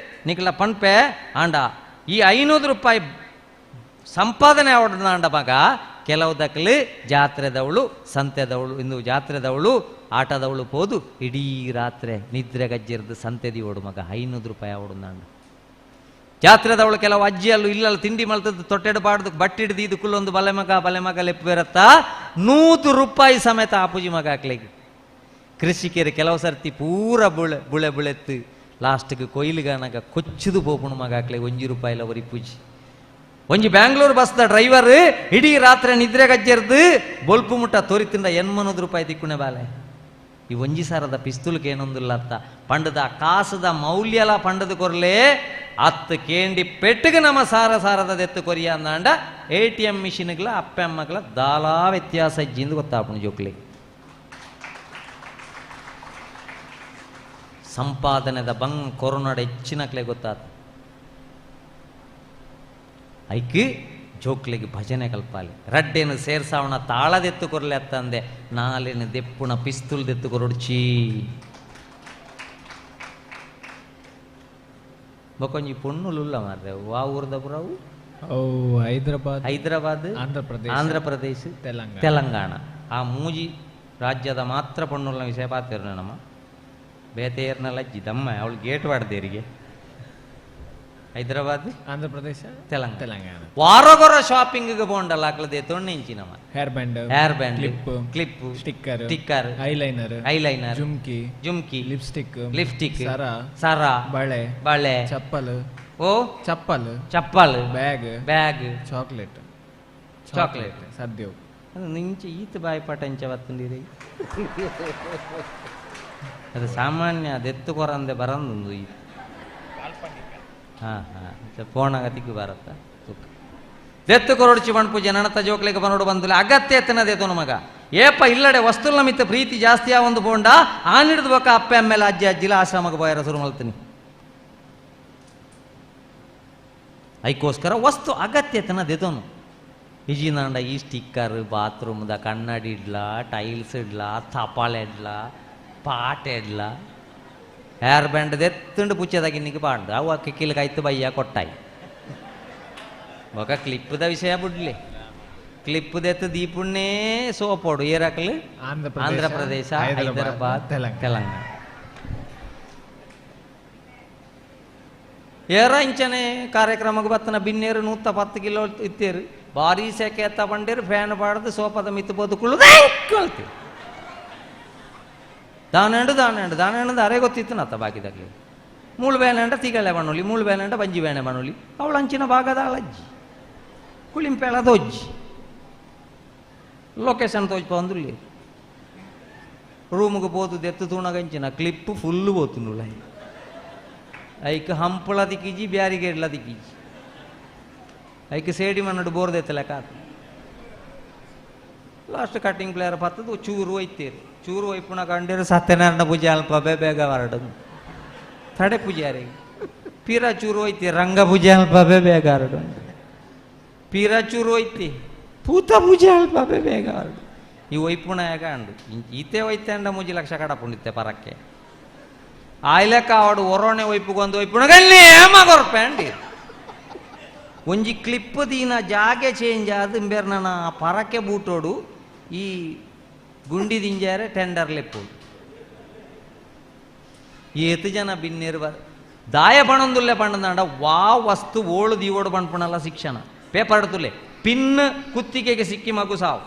ನಿಕ್ಲ ಪಣ್ಪೆ ಆಂಡ ಈ 500 ರೂಪಾಯಿ ಸಂಪಾದನೆ ಆವಡ್ದಾಂಡ ಮಗ ಕೆಲವು ದಕ್ಲು ಜಾತ್ರೆದವಳು ಸಂತೆದವಳು ಇಂದು ಜಾತ್ರೆದವಳು ಆಟದವಳು ಪೋದು ಇಡೀ ರಾತ್ರಿ ನಿದ್ರೆ ಗಜ್ಜಿರ್ದು ಸಂತೆದಿ ಓಡು ಮಗ 500 ರೂಪಾಯಿ ಅವಡು. ಜಾತ್ರೆದವಳು ಕೆಲವು ಅಜ್ಜಿಯಲ್ಲೂ ಇಲ್ಲಲ್ಲ ತಿಂಡಿ ಮಲ್ತದ್ದು ತೊಟ್ಟೆಡು ಬಾಡ್ದು ಬಟ್ಟಿಡ್ದು ಇದು ಕುಲ್ಲೊಂದು ಬಲೆ ಮಗ ಬಲೆ ಮಗ ಲೆಪ್ಪು 100 ರೂಪಾಯಿ ಸಮೇತ ಆಪುಜಿ ಮಗ ಹಾಕ್ಲಿಗೆ. ಕೃಷಿಕರು ಕೆಲವು ಸರ್ತಿ ಪೂರ ಬುಳೆ ಬುಳೆ ಬುಳೆತ್ತು ಲಾಸ್ಟ್ಗೆ ಕೊಯ್ಲಿಗಾನಾಗ ಕೊಚ್ಚುದು ಪೋಪುಣು ಮಗ ಹಾಕ್ಲಿಗೆ 1 ರೂಪಾಯಿಲ ಒರಿ ಪೂಜಿ. ಒಂಜಿ ಬ್ಯಾಂಗ್ಳೂರ್ ಬಸ್ದ ಡ್ರೈವರ್ ಇಡೀ ರಾತ್ರಿ ನಿದ್ರೆ ಗಜ್ಜೆರ್ದು ಬೊಲ್ಪು ಮುಟ್ಟ ತೋರಿತಿಂದ 800 ರೂಪಾಯಿ ತಿಕ್ಕುಣೆ ಬಾಲೆ. ಈ ಒಂಜಿ ಸಾರದ ಪಿಸ್ತೂಲ್ಗೆ ಏನೊಂದಿಲ್ಲ ಅತ್ತ ಪಂಡದ ಕಾಸದ ಮೌಲ್ಯಲ ಪಂಡದ ಕೊರ್ಲೆ ಅತ್ತು ಕೇಂಡಿ ಪೆಟ್ಟಿಗೆ ನಮ್ಮ ಸಾರ ಸಾರದ ದೆತ್ತು ಕೊರಿಯ ಅಂದಾಂಡ ATM ಮಿಷಿನ್ಗಳ ಅಪ್ಪೆ ಅಮ್ಮಗಳ ದಾಲಾ ವ್ಯತ್ಯಾಸ ಇಜ್ಜಿಂದು ಗೊತ್ತಾಪುಣು ಜೋಕ್ಲಿ. ಸಂಪಾದನೆದ ಬಂಗ್ ಕೊರೋನಾಡ ಹೆಚ್ಚಿನಕ್ಲೆ ಗೊತ್ತಾತು. ಐಕ್ ಜೋಕ್ಲೆಗ್ ಭಜನೆ ಕಲ್ಪಾಲೆ. ರಡ್ಡೆನ್ ಸೇರ್ಸಾವಣ ತಾಳದೆತ್ತು ಕೊರ್ಲೆ ಅತ್ತಂದೆ ನಾಲೆನ್ ದೆಪ್ಪುಣ ಪಿಸ್ತೂಲ್ ದೆತ್ತು ಕೊರೊಡ್ಚಿ. ಬೊಕೊಂಜಿ ಪೊಣ್ಣುಲುಲ್ಲ ಮಾರ್ರೆ, ವಾ ಊರ್ದ ಪುರವು? ಓ ಹೈದರಾಬಾದ್, ಹೈದರಾಬಾದ್, ಆಂಧ್ರ ಪ್ರದೇಶ, ಆಂಧ್ರ ಪ್ರದೇಶ, ತೆಲಂಗಾಣ. ತೆಲಂಗಾಣ. ಆ ಮೂಜಿ ರಾಜ್ಯದ ಮಾತ್ರ ಪೊಣ್ಣುಲ್ನ ವಿಷಯ ಪಾತೆರ್ನ ನಮ್ಮ ಬೇತೆಯರ್ನ ಲಜ್ಜಿ ದಮ್ಮ ಅವಳು ಗೇಟ್ ವಾಡ್ದೇರಿಗೆ. ಹೈದರಾಬಾದ್, ಆಂಧ್ರ ಪ್ರದೇಶ, ತೆಲಂಗಾಣ. ತೆಲಂಗಾಣ. ವಾರಗೊರ ಶಾಪಿಂಗ್ ಪೋಂಡಲ್ಲ ಅಕ್ಲದೆ ತೊಣ್ಣೆಂಚಿ ನಮ್ಮ hair band, hair band, clip, clip, sticker, sticker, eyeliner, eyeliner, jhumki, jhumki, lipstick, lipstick, ಸರ, ಸರ, ಬಳೆ, ಬಳೆ, ಚಪ್ಪಲ್, ಓ chappal, chappal, bag, bag, chocolate, chocolate. ಸದ್ಯವು ಅದು ನಿಂಚೆ ಈತ ಬಾಯಿಪಾಟ ಇಂಚ ಬತ್ತಂದಿರಿ. ಅದು ಸಾಮಾನ್ಯ ದೆತ್ತು ಕೊರಂದೆ ಬರಂದುಂದು ಈತ. ಹಾ ಹಾ ಫೋನಾಗ ತಿಕ್ಕು ಬರತ್ತ ತುಕ್ಕ ದೆತ್ತು ಕೊರೊಡ್ಚಿ ಪೂಜೆ ನನತ ಜೋಕ್ಲೆಗೆ ಬನೋಡು ಬಂದಿಲ್ಲ ಅಗತ್ಯ ಎತ್ತನದೇ ಮಗ. ಏಪ ಇಲ್ಲಡೆ ವಸ್ತುಲ್ನ ಮಿತ್ತ ಪ್ರೀತಿ ಜಾಸ್ತಿ ಆ ಒಂದು ಬೋಂಡ ಆನಿಡ್ದು ಬೊಕ್ಕ ಅಪ್ಪೆ ಅಮ್ಮೇಲೆ ಅಜ್ಜಿ ಅಜ್ಜಿಲ ಆಶ್ರಮಕ್ಕೆ ಬೋಯರ ಶುರು ಮಲ್ತೀನಿ. ಐಕೋಸ್ಕರ ವಸ್ತು ಅಗತ್ಯ ಎತ್ತನದೇತೋನು. ಇಜಿನಾಂಡ ಈ ಸ್ಟಿಕ್ಕರ್ ಬಾತ್ರೂಮ್ದ ಕನ್ನಡಿ ಇಡ್ಲ, ಟೈಲ್ಸ್ ಇಡ್ಲ, ತಪಾಳೆ ಇಡ್ಲ, ಪಾಟ್ ಇಡ್ಲ, ಹೇರ್ ಬ್ಯಾಂಡ್ ದೆತ್ತುಂಡು ಪುಚ್ಚದಾಗ ಇನ್ನಿಗೆ ಪಾಂಡು ಅವು ಕಿಕ್ಕಿಲ್ಕಾಯ್ತು ಬಯ್ಯ ಕೊಟ್ಟಾಯಿ. ಬೊಕ ಕ್ಲಿಪ್ಪದ ವಿಷಯ ಬುಡ್ಲಿ. ಕ್ಲಿಪ್ ದೆತ್ತು ದೀಪುಣ್ಣೇ ಸೋಪೋಡು ಏರಾಕಲು ಆಂಧ್ರ ಆಂಧ್ರ ಪ್ರದೇಶ, ಹೈದರಾಬಾದ್, ತೆಲಂಗಾಣ. ತೆಲಂಗಾಣ. ಏರ ಇಂಚನೆ ಕಾರ್ಯಕ್ರಮಕ್ಕೆ ಬತ್ತನ ಬಿನ್ನೇರು 110 ಕಿಲೋ ಇತ್ತೇರು. ಭಾರಿ ಸೆಕೆ ಎತ್ತ ಬಂಡೇರು ಫ್ಯಾನ್ ಬಾಡ್ದು ಸೋಪದ ಮಿತ್ತು ಬೋದುಕೊಳ್ಳು ಕಳ್ತಿ ದಾನಂಡು ದಾನಂಡು ದಾನಂಡು ಅರೆ ಗೊತ್ತಿತ್ತು ನತ್ತ ಬಾಕಿದಾಗಲಿ. ಮೂಳು ಬೇನಂಡ ತಿಗಳೆ ಬಣ್ಣೊಲಿ, ಮೂಳು ಬೇನಂಡ ಬಂಜಿ ಬೇನೆ ಬಣ್ಣೊಲಿ. ಅವಳು ಅಂಚಿನ ಭಾಗದ ಅಳಜ್ಜಿ ಕುಳಿಂಪೇಳ ತೋಜ್ಜಿ ಲೊಕೇಶನ್ ತೋಜ್ಪ ಅಂದುಲ್ಲಿ. ರೂಮ್ಗೆ ಪೋತು ದೆತ್ತು ತೂಣಗಂಚಿನ ಕ್ಲಿಪ್ ಫುಲ್ಲು ಪೋತುಂಡುಲ. ಐಕ್ ಹಂಪುಳ ದಿಕ್ಕಿಜಿ, ಬ್ಯಾರಿಗೇಡ್ಲ ದಿಕ್ಕಿಜಿ. ಐಕ್ ಸೇಡಿ ಮನ್ನಡು ಬೋರ್ ದೆತ್ತಲೆಕ್ಕ. ಲಾಸ್ಟ್ ಕಟ್ಟಿಂಗ್ ಪ್ಲೇಯರ್ ಪತ್ತದು ಚೂರು ಒಯ್ತೀರಿ. ಚೂರು ಒಯ್ಪುಣ ಕಂಡೇರು ಸತ್ಯನಾರಾಯಣ ಪೂಜೆ ಅಲ್ಪ ಬೇಗ ಹೊರಡು ತಡೆ ಪೂಜಾರಿ. ಪೀರ ಚೂರು ಒಯ್ತಿ ರಂಗ ಪೂಜೆ ಅಲ್ಪ ಬೇಗ ಹರಡು. ಪೀರ ಚೂರು ಒಯ್ತಿ ಪೂತ ಪೂಜೆ ಅಲ್ಪ ಬೇಗ ಹೊರಡು. ಈ ಒಯ್ಪುಣ ಯಾಕ ಅಂಡು ಈತೆ ಒಯ್ತೆ ಅಂಡ 3 ಲಕ್ಷ ಕಡಪುಂಡಿತ್ತೆ ಪರಕ್ಕೆ ಆಯ್ಲೆಕ್ಕ ಅವಡು ಒರೋಣೆ ಒಯ್ಪುಗೊಂದು ಒಯ್ಪುಣ ಗಲ್ಲಿ ಕೊರ್ಪೆ ಅಂಡಿ. ಒಂಜಿ ಕ್ಲಿಪ್ ದೀನ ಜಾಗೆ ಚೇಂಜ್ ಆದ್ ಇಂಬೇರ್ ನನ್ನ ಪರಕ್ಕೆ ಬೂಟೋಡು ಈ ಗುಂಡಿ ದಿಂಜಾರೆ ಟೆಂಡರ್ ಲೆಪ್ಪು. ಏತು ಜನ ಬಿನ್ನೇರು ದಾಯ ಪಣೊಂದುಲ್ಲೆ ಪಂಡಂದಾಂಡ ವಾ ವಸ್ತು ಓಳು ದೀವೋಡು ಪಣ್ಪುಣಲ್ಲ ಶಿಕ್ಷಣ ಪೇಪರ್ ತುಲೆ ಪಿನ್ ಕುತ್ತಿಗೆಗೆ ಸಿಕ್ಕಿ ಮಗು ಸಾವು,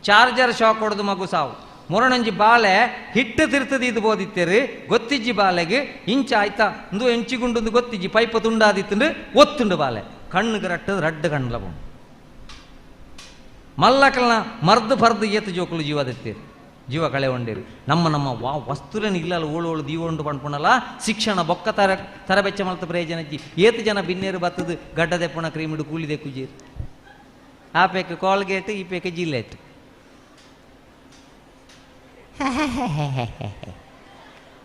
ಚಾರ್ಜರ್ ಶಾಕ್ ಹೊಡೆದು ಮಗು ಸಾವು, ಮೊರಣಂಜಿ ಬಾಳೆ ಹಿಟ್ಟು ತಿರ್ತದ ಇದು ಬೋದಿತ್ತೇರು ಗೊತ್ತಿಜ್ಜಿ ಬಾಲೆಗೆ ಇಂಚ ಆಯ್ತಾ ಇಂದು ಎಂಚಿಗುಂಡು ಗೊತ್ತಿಜ್ಜಿ ಪೈಪ ತುಂಡಾದಿತ್ತಂಡು ಒತ್ತುಂಡು ಬಾಲೆ ಕಣ್ಣುಗೆ ರಟ್ಟದು ರಡ್ಡು ಕಣ್ಣುಲ ಬೊಂಡು ಮಲ್ಲಕಲ್ನ ಮರ್ದು ಪರ್ದು ಏತು ಜೋಕುಲು ಜೀವದೆತ್ತೀರು ಜೀವ ಕಳೆ ಉಂಡೇರು. ನಮ್ಮ ನಮ್ಮ ವಾ ವಸ್ತುಲೇನು ಇಲ್ಲಲ್ಲ ಓಳು ಓಳು ದೀವೊಂಡು ಪಣ್ಪುಣಲ್ಲ ಶಿಕ್ಷಣ ಬೊಕ್ಕ ತರ ತರಬೆಚ್ಚ ಮಲ್ತ ಪ್ರಯೋಜನಜ್ಜಿ. ಏತು ಜನ ಬಿನ್ನೇರು ಬತ್ತದು ಗಡ್ಡ ದೆಪ್ಪುಣ ಕ್ರೀಮಿಡು ಕೂಲಿ ದೆಕ್ಕುಜೀರು. ಆ ಪೇಕ್ ಕಾಲ್ಗೇಟ್ ಈ ಪೇಕ್ ಜಿಲ್ಲೆಟ್.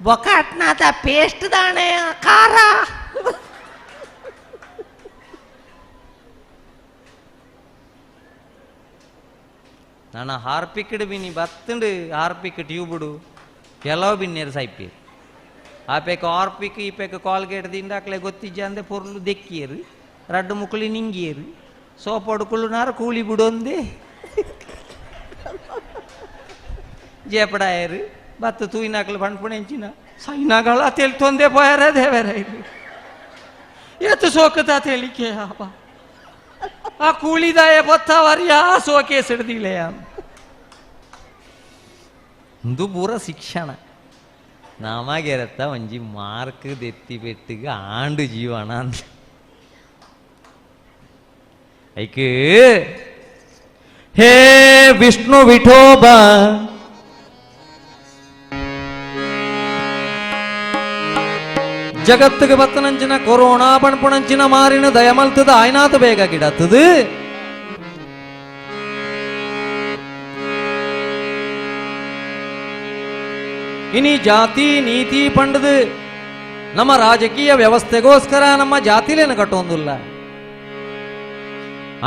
ಬೊಕಾಟ್ನಾದ ಪೇಸ್ಟ್ ದಾಣೆ ಖಾರ. ನಾನು ಹಾರ್ಪಿಕ್ಡ್ ಬಿನ್ನಿ ಬತ್ತುಂಡು ಹಾರ್ಪಿಕ್ ಟ್ಯೂಬುಡು ಕೆಲವು ಬಿನ್ನೇರು ಸೈಪಿ. ಆ ಪೇಕ ಹಾರ್ಪಿಕ್ ಈ ಪೇಕ ಕಾಲ್ಗೇಟ್ ದಿಂಡಾಕ್ಲೆ ಗೊತ್ತಿಜ್ಜ ಅಂದೆ ಪೊರ್ಲು ದೆಕ್ಕಿಯರು ರಡ್ಡು ಮುಕ್ಕುಳಿ ನಿಂಗಿಯರು ಸೋಪೋಡು ಕುಳ್ಳುನಾರು ಕೂಲಿ ಬಿಡೊಂದೆ ಜೇಪಡಾಯರು ಬತ್ತು ತೂಯಿನಾಕ್ಲು ಪಣ್ಪುಣೆಂಚಿನ ಸೈನಾಗಳ ತೆಲ್ತೊಂದೆ ಪೋಯಾರ ದೇವರ ಏತು ಸೋಕತ ತೇಲಿಕೆ ಆಪ ಆ ಕೂಲಿದಾಯ ಬತ್ತವರಿಯ ಸೋಕೆ ಸಿಡ್ದಿಲ್ಲ. ಇಂದು ಪೂರ ಶಿಕ್ಷಣ ನಮಗೆರತ್ತ ಒಂಜಿ ಮಾರ್ಕ್ ದೆತ್ತಿ ಪೆಟ್ಟಿಗೆ ಆಂಡು ಜೀವನ ಅಂತ. ಐಕ್ ಹೇ ವಿಷ್ಣು ವಿಠೋಬ ಜಗತ್ತಿಗೆ ಬತ್ತನಂಚಿನ ಕೊರೋನಾ ಪಣ್ಪುಣಂಚಿನ ಮಾರಿನ ದಯಮಲ್ತದ ಆಯ್ನಾತ ಬೇಗ ಗಿಡತ್ತದು. ಇನಿ ಜಾತಿ ನೀತಿ ಪಂಡದು ನಮ್ಮ ರಾಜಕೀಯ ವ್ಯವಸ್ಥೆಗೋಸ್ಕರ ನಮ್ಮ ಜಾತಿಲೇನು ಕಟ್ಟೊಂದಿಲ್ಲ.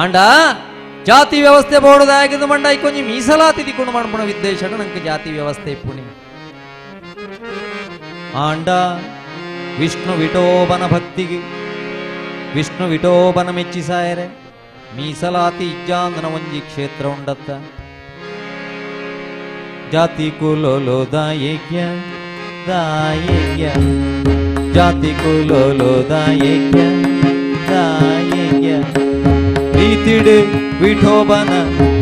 ಆಂಡ ಜಾತಿ ವ್ಯವಸ್ಥೆ ಬೋಡುದಾಗಿದ್ದು ಮಂಡ ಐಕೊಂಜಿ ಮೀಸಲಾತಿ ದಿಕ್ಕೊಂಡು ಮಣ್ಪುಣ ವಿದ್ವೇಷಣ ನಂಗೆ ಜಾತಿ ವ್ಯವಸ್ಥೆ ಇಪ್ಪುಣಿ. ಆಂಡ ವಿಷ್ಣು ವಿಠೋಬನ ಭಕ್ತಿಗೆ ವಿಷ್ಣು ವಿಠೋಬನ ಮೆಚ್ಚಿಸಾಯರೆ ಮೀಸಲಾತಿ ಇಜ್ಜಾಂದನ ಒಂಜಿ ಕ್ಷೇತ್ರ ಉಂಡತ್ತ. ಜಾತಿ ಕುಲೋಲೋ ದಾಯಜ್ಞ ದಾಯಜ್ಞ ಜಾತಿ ಕುಲೋಲೋ ದಾಯಜ್ಞ ದಾಯಜ್ಞ ಪ್ರೀತಿಡು ವಿಠೋಬನ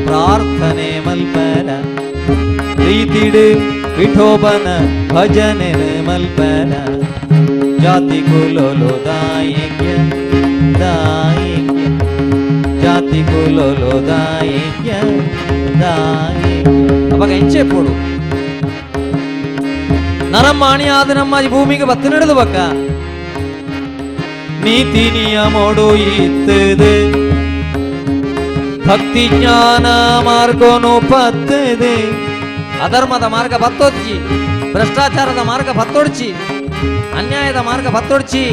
ಪ್ರಾರ್ಥನೆ ಮಲ್ಪರ ಪ್ರೀತಿಡು ವಿಠೋಬನ ಭಜನೆ ಮಲ್ಪರ ಜಾತಿ ಕುಲೋಲೋ ದಾಯಜ್ಞ ದಾಯಜ್ಞ ಜಾತಿ ಕುಲೋಲೋ ದಾಯಜ್ಞ ದಾಯಜ್ಞ. ಅವಾಗ ಎಂಚೆ ಪೋಡು ನರಮಾಣಿ ಆದ ನಮ್ಮ ಭೂಮಿಗೆ ಬತ್ತು ನಡೆದು ಬಕ್ಕ ನೀತಿ ನಿಯಮೋಡು ಇತ್ತದೆ ಭಕ್ತಿ ಜ್ಞಾನ ಮಾರ್ಗೋನು ಪತ್ತದೆ ಅಧರ್ಮದ ಮಾರ್ಗ ಬತ್ತೊಡ್ಚಿ, ಭ್ರಷ್ಟಾಚಾರದ ಮಾರ್ಗ ಬತ್ತೊಡ್ಚಿ, ಅನ್ಯಾಯದ ಮಾರ್ಗ ಬತ್ತೊಡ್ಚಿ,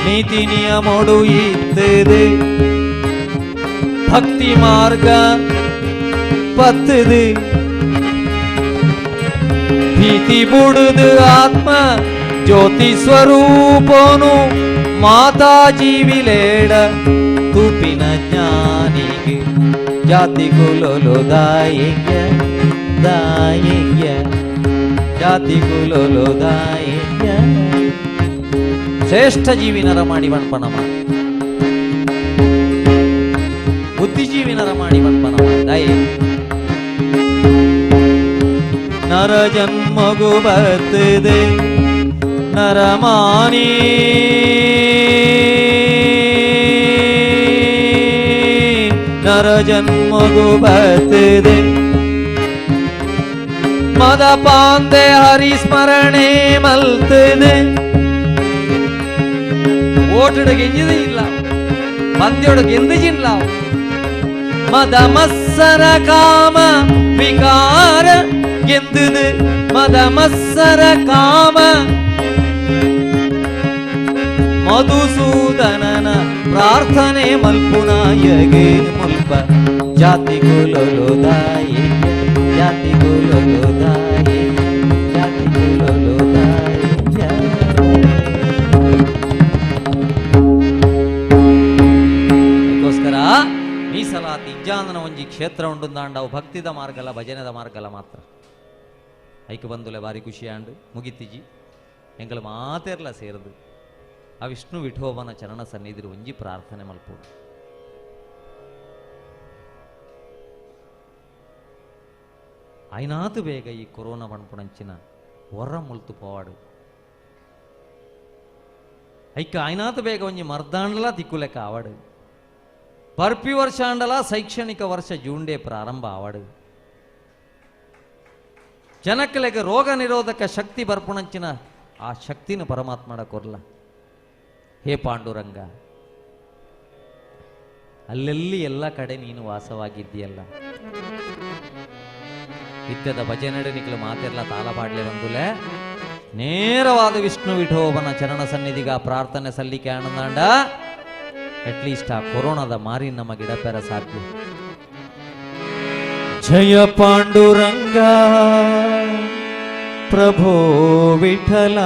ನೀತಿ ನಿಯಮೋಡು ಇತ್ತದೆ ಭಕ್ತಿ ಮಾರ್ಗ ಪತ್ತದೆ ಭೀತಿ ಬುಡುದು ಆತ್ಮ ಜ್ಯೋತಿ ಸ್ವರೂಪನು ಮಾತಾಜಿ ವಿಲೇಡ ತುಪಿನ ಜ್ಞಾನಿಗೆ ಜಾತಿ ಕುಲೋಲು ದಾಯಜ್ಞ ದಾಯಜ್ಞ ಜಾತಿ ಕುಲೋಲು ದಾಯಜ್ಞ. ಶ್ರೇಷ್ಠ ಜೀವಿ ನರಮಾಡಿ ಬಣ್ಪನಮ ಬುದ್ಧಿಜೀವಿ ನರಮಾಡಿ ಬಣ್ಪನಮ ದಯೆ ನರ ಜನ್ಮಗು ಬರ್ತದೆ ನರಮಾನಿ ನರ ಜನ್ಮಗು ಬರ್ತದೆ ಮದ ಪಾಂದೆ ಹರಿಸ್ಮರಣೆ ಮಲ್ತದೆ ಓಟುಡು ಗೆಂಜಿದೆ ಇಲ್ಲ ಪಂದ್ಯೋಡು ಗೆಂದಿಜಿಲ್ಲ ಮದ ಮತ್ಸರ ಕಾಮ ವಿಕಾರ ಗೆಂದುದು ಮದ ಮತ್ಸರ ಕಾಮ ಮಧುಸೂದನನ ಪ್ರಾರ್ಥನೆ ಮಲ್ಪುನಾಯಗೆ ಮುಲ್ಪ ಜಾತಿ ಕುಲೋಲು ದಾಯಿ ಜಾತಿ ಕುಲೋಲು ದಾಯಿ ಜಾತಿ ಕುಲೋಲು ದಾಯಿ. ಅದಕ್ಕೋಸ್ಕರ ಮೀಸಲಾತಿ ಇಜ್ಜಾಂದನ ಒಂಜಿ ಕ್ಷೇತ್ರ ಉಂಡುಂದಾಂಡವು ಭಕ್ತಿದ ಮಾರ್ಗಲ ಭಜನೆದ ಮಾರ್ಗಲ ಮಾತ್ರ. ಐಕ್ ಬಂದುಲೆ ಬಾರಿ ಖುಷಿಯಾಂಡು ಮುಗಿತಿಜಿ ಎಂಕಲ ಮಾತೆರ್ಲ ಸೇರದು ಆ ವಿಷ್ಣು ವಿಠೋಬನ ಚರಣ ಸನ್ನಿಧಿರು ಒಂಜಿ ಪ್ರಾರ್ಥನೆ ಮಲ್ಪೋಡು. అయినాತು ಬೇಗ ಈ ಕೊರೋನಾ ಪಣಪುಣಂಚಿನ ಹೊರ ಮುಲ್ತು ಪೋವಾಡು ಐಕ అయినాತು ಬೇಗ ಒಂಜಿ ಮರ್ದಾಂಡಲ ದಿಕ್ಕುಲೆಕ್ಕ ಆವಾಡು ಪರ್ಪಿ ವರ್ಷಾಂಡಲ ಶೈಕ್ಷಣಿಕ ವರ್ಷ ಜೂಂಡೆ ಪ್ರಾರಂಭ ಆವಾಡು ಜನಕ್ಕಲೆಗೆ ರೋಗ ನಿರೋಧಕ ಶಕ್ತಿ ಬರ್ಪುಣಂಚಿನ ಆ ಶಕ್ತಿನ ಪರಮಾತ್ಮಡ ಕೊರ್ಲ. ಹೇ ಪಾಂಡುರಂಗ, ಅಲ್ಲೆಲ್ಲಿ ಎಲ್ಲ ಕಡೆ ನೀನು ವಾಸವಾಗಿದ್ದೀಯಲ್ಲ. ಇತ್ಯದ ಭಜನೆಡೆ ನಿಕ್ಲು ಮಾತೆರ್ಲ ತಾಳಪಾಡ್ಲೆ ಬಂದುಲೆ ನೇರವಾದ ವಿಷ್ಣು ವಿಠೋಬನ ಚರಣ ಸನ್ನಿಧಿಗ ಪ್ರಾರ್ಥನೆ ಸಲ್ಲಿಕೆ ಆನಂದಾಂಡ ಅಟ್ಲೀಸ್ಟ್ ಆ ಕೊರೋನಾದ ಮಾರಿ ನಮ್ಮ ಗಿಡಪೆರ ಸಾಧ್ಯ. ಜಯ ಪಾಂಡುರಂಗ ಪ್ರಭೋ ವಿಠಲ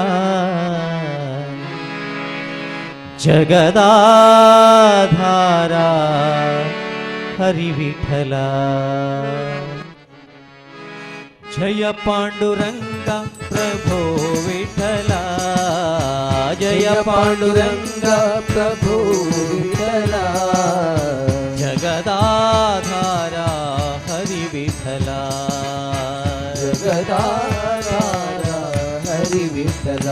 ಜಗದಾಧಾರ ಹರಿ ವಿಠಲ. ಜಯ ಪಾಂಡುರಂಗ ಪ್ರಭೋ ವಿಠಲ ಜಯ ಪಾಂಡುರಂಗ ಪ್ರಭು ವಿಠಲ ಜಗದಾಧಾರ ಹರಿ ವಿಠಲ ಜಗದಾಧಾರ ಹರಿ ವಿಠಲ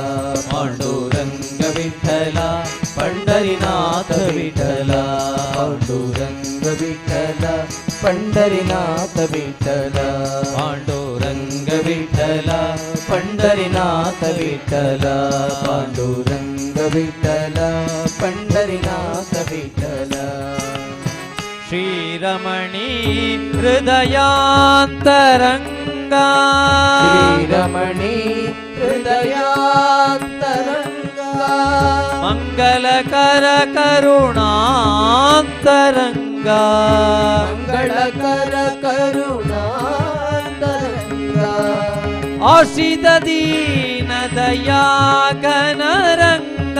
ಪಾಂಡುರಂಗ ವಿಠಲ ಪಂಡರಿನಾಥ ವಿಠಲ ಪಾಂಡುರಂಗ ವಿಠಲ ಪಂಡರಿನಾಥ ವಿಠಲ ಪಾಂಡುರಂಗ ವಿಠಲ ಪಂಡರಿನಾಥ ವಿಠಲ ಪಾಂಡುರಂಗ ವಿಠಲ ಪಂಡರಿನಾಥ ವಿಠಲ. ಶ್ರೀರಮಣಿ ಹೃದಯಾಂತರಂಗ ಶ್ರೀರಮಣಿ ಹೃದಯಾಂತರಂಗ ಮಂಗಲಕರ ಕರುಣಾಂತರಂಗ ಮಂಗಳಕರ ಕರುಣಾಂತರಂಗ ಆಶ್ರಿತ ದೀನ ದಯಾ ಘನರಂಗ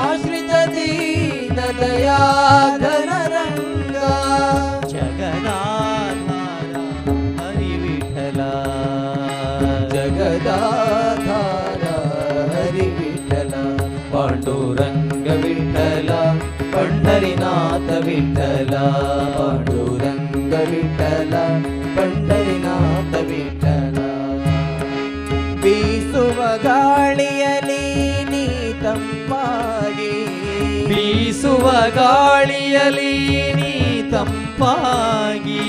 ಆಶ್ರಿತ ದೀನ ದಯಾ ಘನರಂಗ ಜಗದಾಧಾರ ಹರಿ ವಿಠಲ ಜಗದಾಧಾರ ಹರಿ ವಿಠಲ ಪಾಂಡುರಂಗ ವಿಠಲ ಪಂಡರಿನಾಥ ವಿಠಲ ಪಾಂಡುರಂಗ ವಿಠಲ ಪಂಡರಿನಾಥ ವಿಠಲ ಬೀಸುವ ಗಾಳಿಯಲಿ ನೀ ತಂಪಾಗಿ ಬೀಸುವ ಗಾಳಿಯಲಿ ನೀ ತಂಪಾಗಿ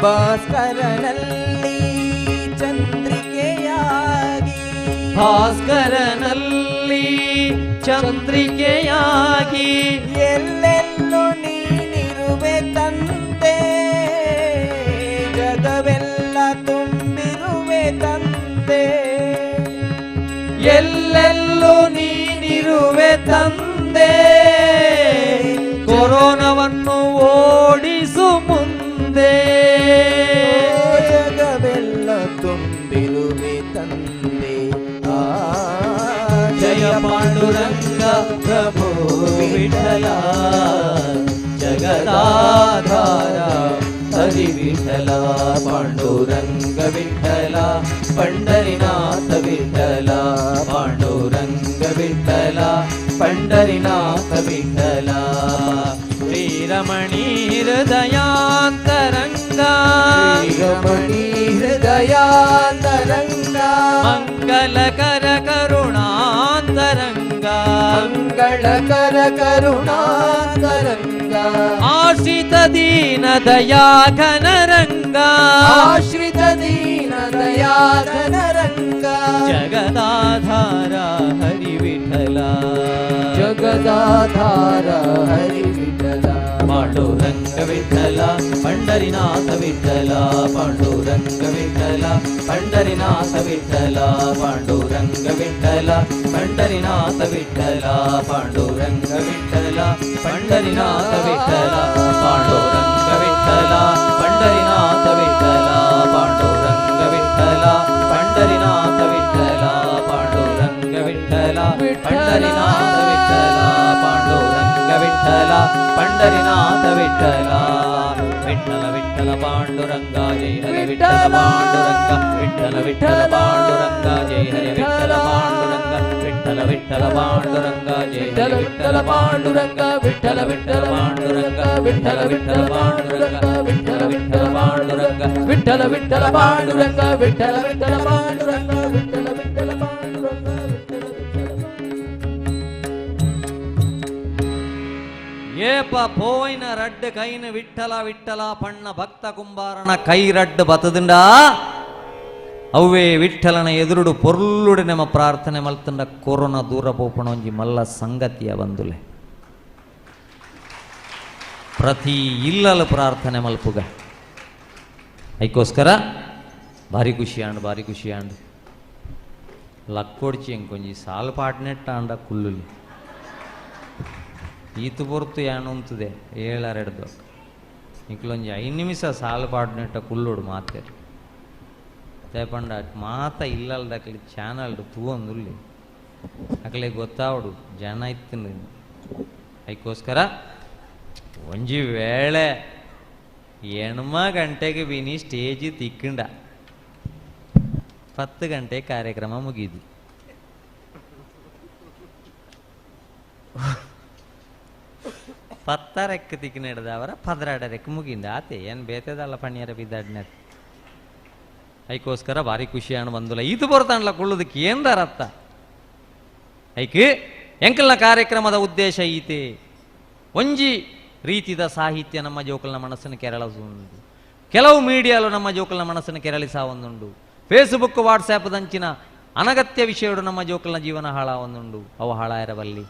ಭಾಸ್ಕರನಲ್ಲಿ ಚಂದ್ರಿಕೆಯಾಗಿ ಭಾಸ್ಕರನಲ್ಲಿ ಚಂದ್ರಿಕೆಯಾಗಿ ಎಲ್ಲೆಲ್ಲೂ ನೀನಿರುವೆ ತಂದೆ ಜಗವೆಲ್ಲ ತುಂಬಿರುವೆ ತಂದೆ ಎಲ್ಲೆಲ್ಲೂ ನೀನಿರುವೆ ತಂದೆ ಕೊರೋನವನ್ನು ಓಡಿಸು ಮುಂದೆ ಜಗವೆಲ್ಲ ತುಂಬಿರುವೆ ತಂದೆ ಆ ಜಯ ಪಾಂಡುರಂಗ ಪ್ರಭು ವಿಠಲ ಜಗದಾಧಾರ ಹರಿ ವಿಠಲ ಪಾಂಡುರಂಗ ವಿಠಲ ಪಂಡರಿನಾಥ ವಿಠಲ ಪಾಂಡುರಂಗ ವಿಠಲ ಪಂಡರಿನಾಥ ವಿಠಲ ಶ್ರೀರಮಣಿ ಹೃದಯಾಂತರಂಗ ರಮಣಿ ಹೃದಯಾಂತರಂಗ ಮಂಗಲಕರ ಕರುಣಾಂತರಂಗ ಮಂಗಳಕರ ಕರುಣಾಂತರಂಗ ಆಶ್ರಿತ ದೀನ ದಯಾ ಘನರಂಗ ಆಶ್ರಿತ ದೀನ ದಯಾ ಘನರಂಗ ಜಗದಾಧಾರ ಹರಿ ವಿಠಲ ಜಗದಾಧಾರ ಹರಿ ವಿಠಲ ಪಾಂಡುರಂಗ ವಿಠಲ ಪಂಡರಿನಾಥ ವಿಠಲ ಪಾಂಡುರಂಗ ವಿಠಲ ಪಂಡರಿನಾಥ ವಿಠಲ ಪಾಂಡುರಂಗ ವಿಠಲ ಪಂಡರಿನಾಥ ವಿಠಲ ಪಾಂಡುರಂಗ ವಿಠಲ ಪಂಡರಿನಾಥ ವಿಠಲ ಪಾಂಡುರಂಗ ವಿಠಲ ಪಂಡರಿನಾಥ ವಿಠಲ ಪಾಂಡುರಂಗ ವಿಠಲ ಪಂಡರಿನಾಥ ವಿಠಲ ಪಾಂಡುರಂಗ ವಿಠಲ ಪಂಡರಿನಾಥ ವಿಠಲ ಪಾಂಡುರಂಗ ವಿಠಲ ಪಂಡರಿನಾಥ ವಿಠಲ ವಿಠಲ ವಿಠಲ ಪಾಂಡುರಂಗ ಜಯ ಹರಿ ವಿಠಲ ಪಾಂಡುರಂಗ ವಿಠಲ ವಿಠಲ ಪಾಂಡುರಂಗ ಜಯ ಹರಿ ವಿಠಲ ಪಾಂಡುರಂಗ ವಿಠಲ ವಿಠಲ ಪಾಂಡುರಂಗ ಜಯ ಹರಿ ವಿಠಲ ಪಾಂಡುರಂಗ ವಿಠಲ ವಿಠಲ ಪಾಂಡುರಂಗ ವಿಠಲ ವಿಠಲ ಪಾಂಡುರಂಗ ವಿಠಲ ವಿಠಲ ಪಾಂಡುರಂಗ ವಿಠಲ ವಿಠಲ ಪಾಂಡುರಂಗ ವಿಠಲ ವಿಠಲ ಪಾಂಡುರಂಗ ವಿಠಲ ವಿಠಲ ಪಾಂಡುರಂಗ ವಿಠಲ ವಿಠಲ ಏಪ ಪೋಯ್ನ ರಡ್ಡ ಕೈನ ವಿಠಲ ವಿಠಲ ಪಣ್ಣ ಭಕ್ತ ಕುಂಬಾರನ ಕೈ ರಡ್ಡ ಬತದಿಂಡ ಅವ್ವೇ ವಿಠಲನ ಎದುರುಡು ಪೊರ್ಲುಡು ನಮ್ಮ ಪ್ರಾರ್ಥನೆ ಮಲ್ತಂಡ ಕೊರೋನಾ ದೂರ ಪೋಪಣ ಒಂಜಿ ಮಲ್ಲ ಸಂಗತಿಯ ಬಂದುಲೆ ಪ್ರತಿ ಇಲ್ಲಲು ಪ್ರಾರ್ಥನೆ ಮಲ್ಪುಗ ಐಕೋಸ್ಕರ ಭಾರಿ ಖುಷಿ ಆಂಡ್ ಭಾರಿ ಖುಷಿ ಆಂಡ್ ಲಕ್ಕೊಡ್ಚಿ ಎಂಕೊಂಜಿ ಸಾಲು ಪಾಟ್ನೆಟ್ಟ ಆಂಡ ಕುಲ್ಲುಲಿ ಈತು ಪೊರ್ತು ಯಾನುಂತದೆ ಏಳರೆಡ್ದು ನಿಕ್ಲೊಂಜಿ ಐದು ನಿಮಿಷ ಸಾಲು ಪಾಡ್ನೆಟ್ಟ ಕುಲ್ಲೋಡು ಮಾತೇರು ತೇಪಂಡ ಮಾತ ಇಲ್ಲಲ್ದಕ್ಲಿ ಚಾನಲ್ ತೂವೊಂದುಲ್ಲಿ ಅಕ್ಲೆ ಗೊತ್ತಾವಡು ಜನ ಇತ್ತು ಅದಕ್ಕೋಸ್ಕರ ಒಂಜಿ ವೇಳೆ ಎಣ್ಮ ಗಂಟೆಗೆ ಬಿನಿ ಸ್ಟೇಜ್ ತಿಕ್ಕಂಡ 10 ಗಂಟೆ ಕಾರ್ಯಕ್ರಮ ಮುಗೀದು. ಪತ್ತರಕ್ಕೆ ತಿಕ್ಕಿನ ಹಿಡ್ದವರ ಪದರಾಡರಕ್ಕೆ ಮುಗಿಂದ ಆತೆ ಏನು ಬೇತದಲ್ಲ ಪಣ್ಯರ ಬಿದ್ದಾಡ್ನ ಐಕೋಸ್ಕರ ಭಾರಿ ಖುಷಿ ಅಣ್ಣ ಬಂದುಲ್ಲ ಇದು ಬರ್ತಾನಲ್ಲ ಕುಳ್ಳೋದಕ್ಕೆ ಏನ್ದಾರತ್ತ ಐಕೆ ಎಂಕಲ್ನ ಕಾರ್ಯಕ್ರಮದ ಉದ್ದೇಶ ಈತೆ ಒಂಜಿ ರೀತಿದ ಸಾಹಿತ್ಯ ನಮ್ಮ ಜೋಕಲ್ನ ಮನಸ್ಸನ್ನು ಕೆರಳಿಸುವುದು. ಕೆಲವು ಮೀಡಿಯಾಲು ನಮ್ಮ ಜೋಕಲ್ನ ಮನಸ್ಸನ್ನು ಕೆರಳಿಸ ಒಂದುಂಡು. ಫೇಸ್ಬುಕ್ ವಾಟ್ಸ್ಯಾಪ್ ದಂಚಿನ ಅನಗತ್ಯ ವಿಷಯಗಳು ನಮ್ಮ ಜೋಕಲ್ನ ಜೀವನ ಹಾಳ ಒಂದುಂಡು. ಅವು ಹಾಳಾಯಿರಬಲ್ಲಿ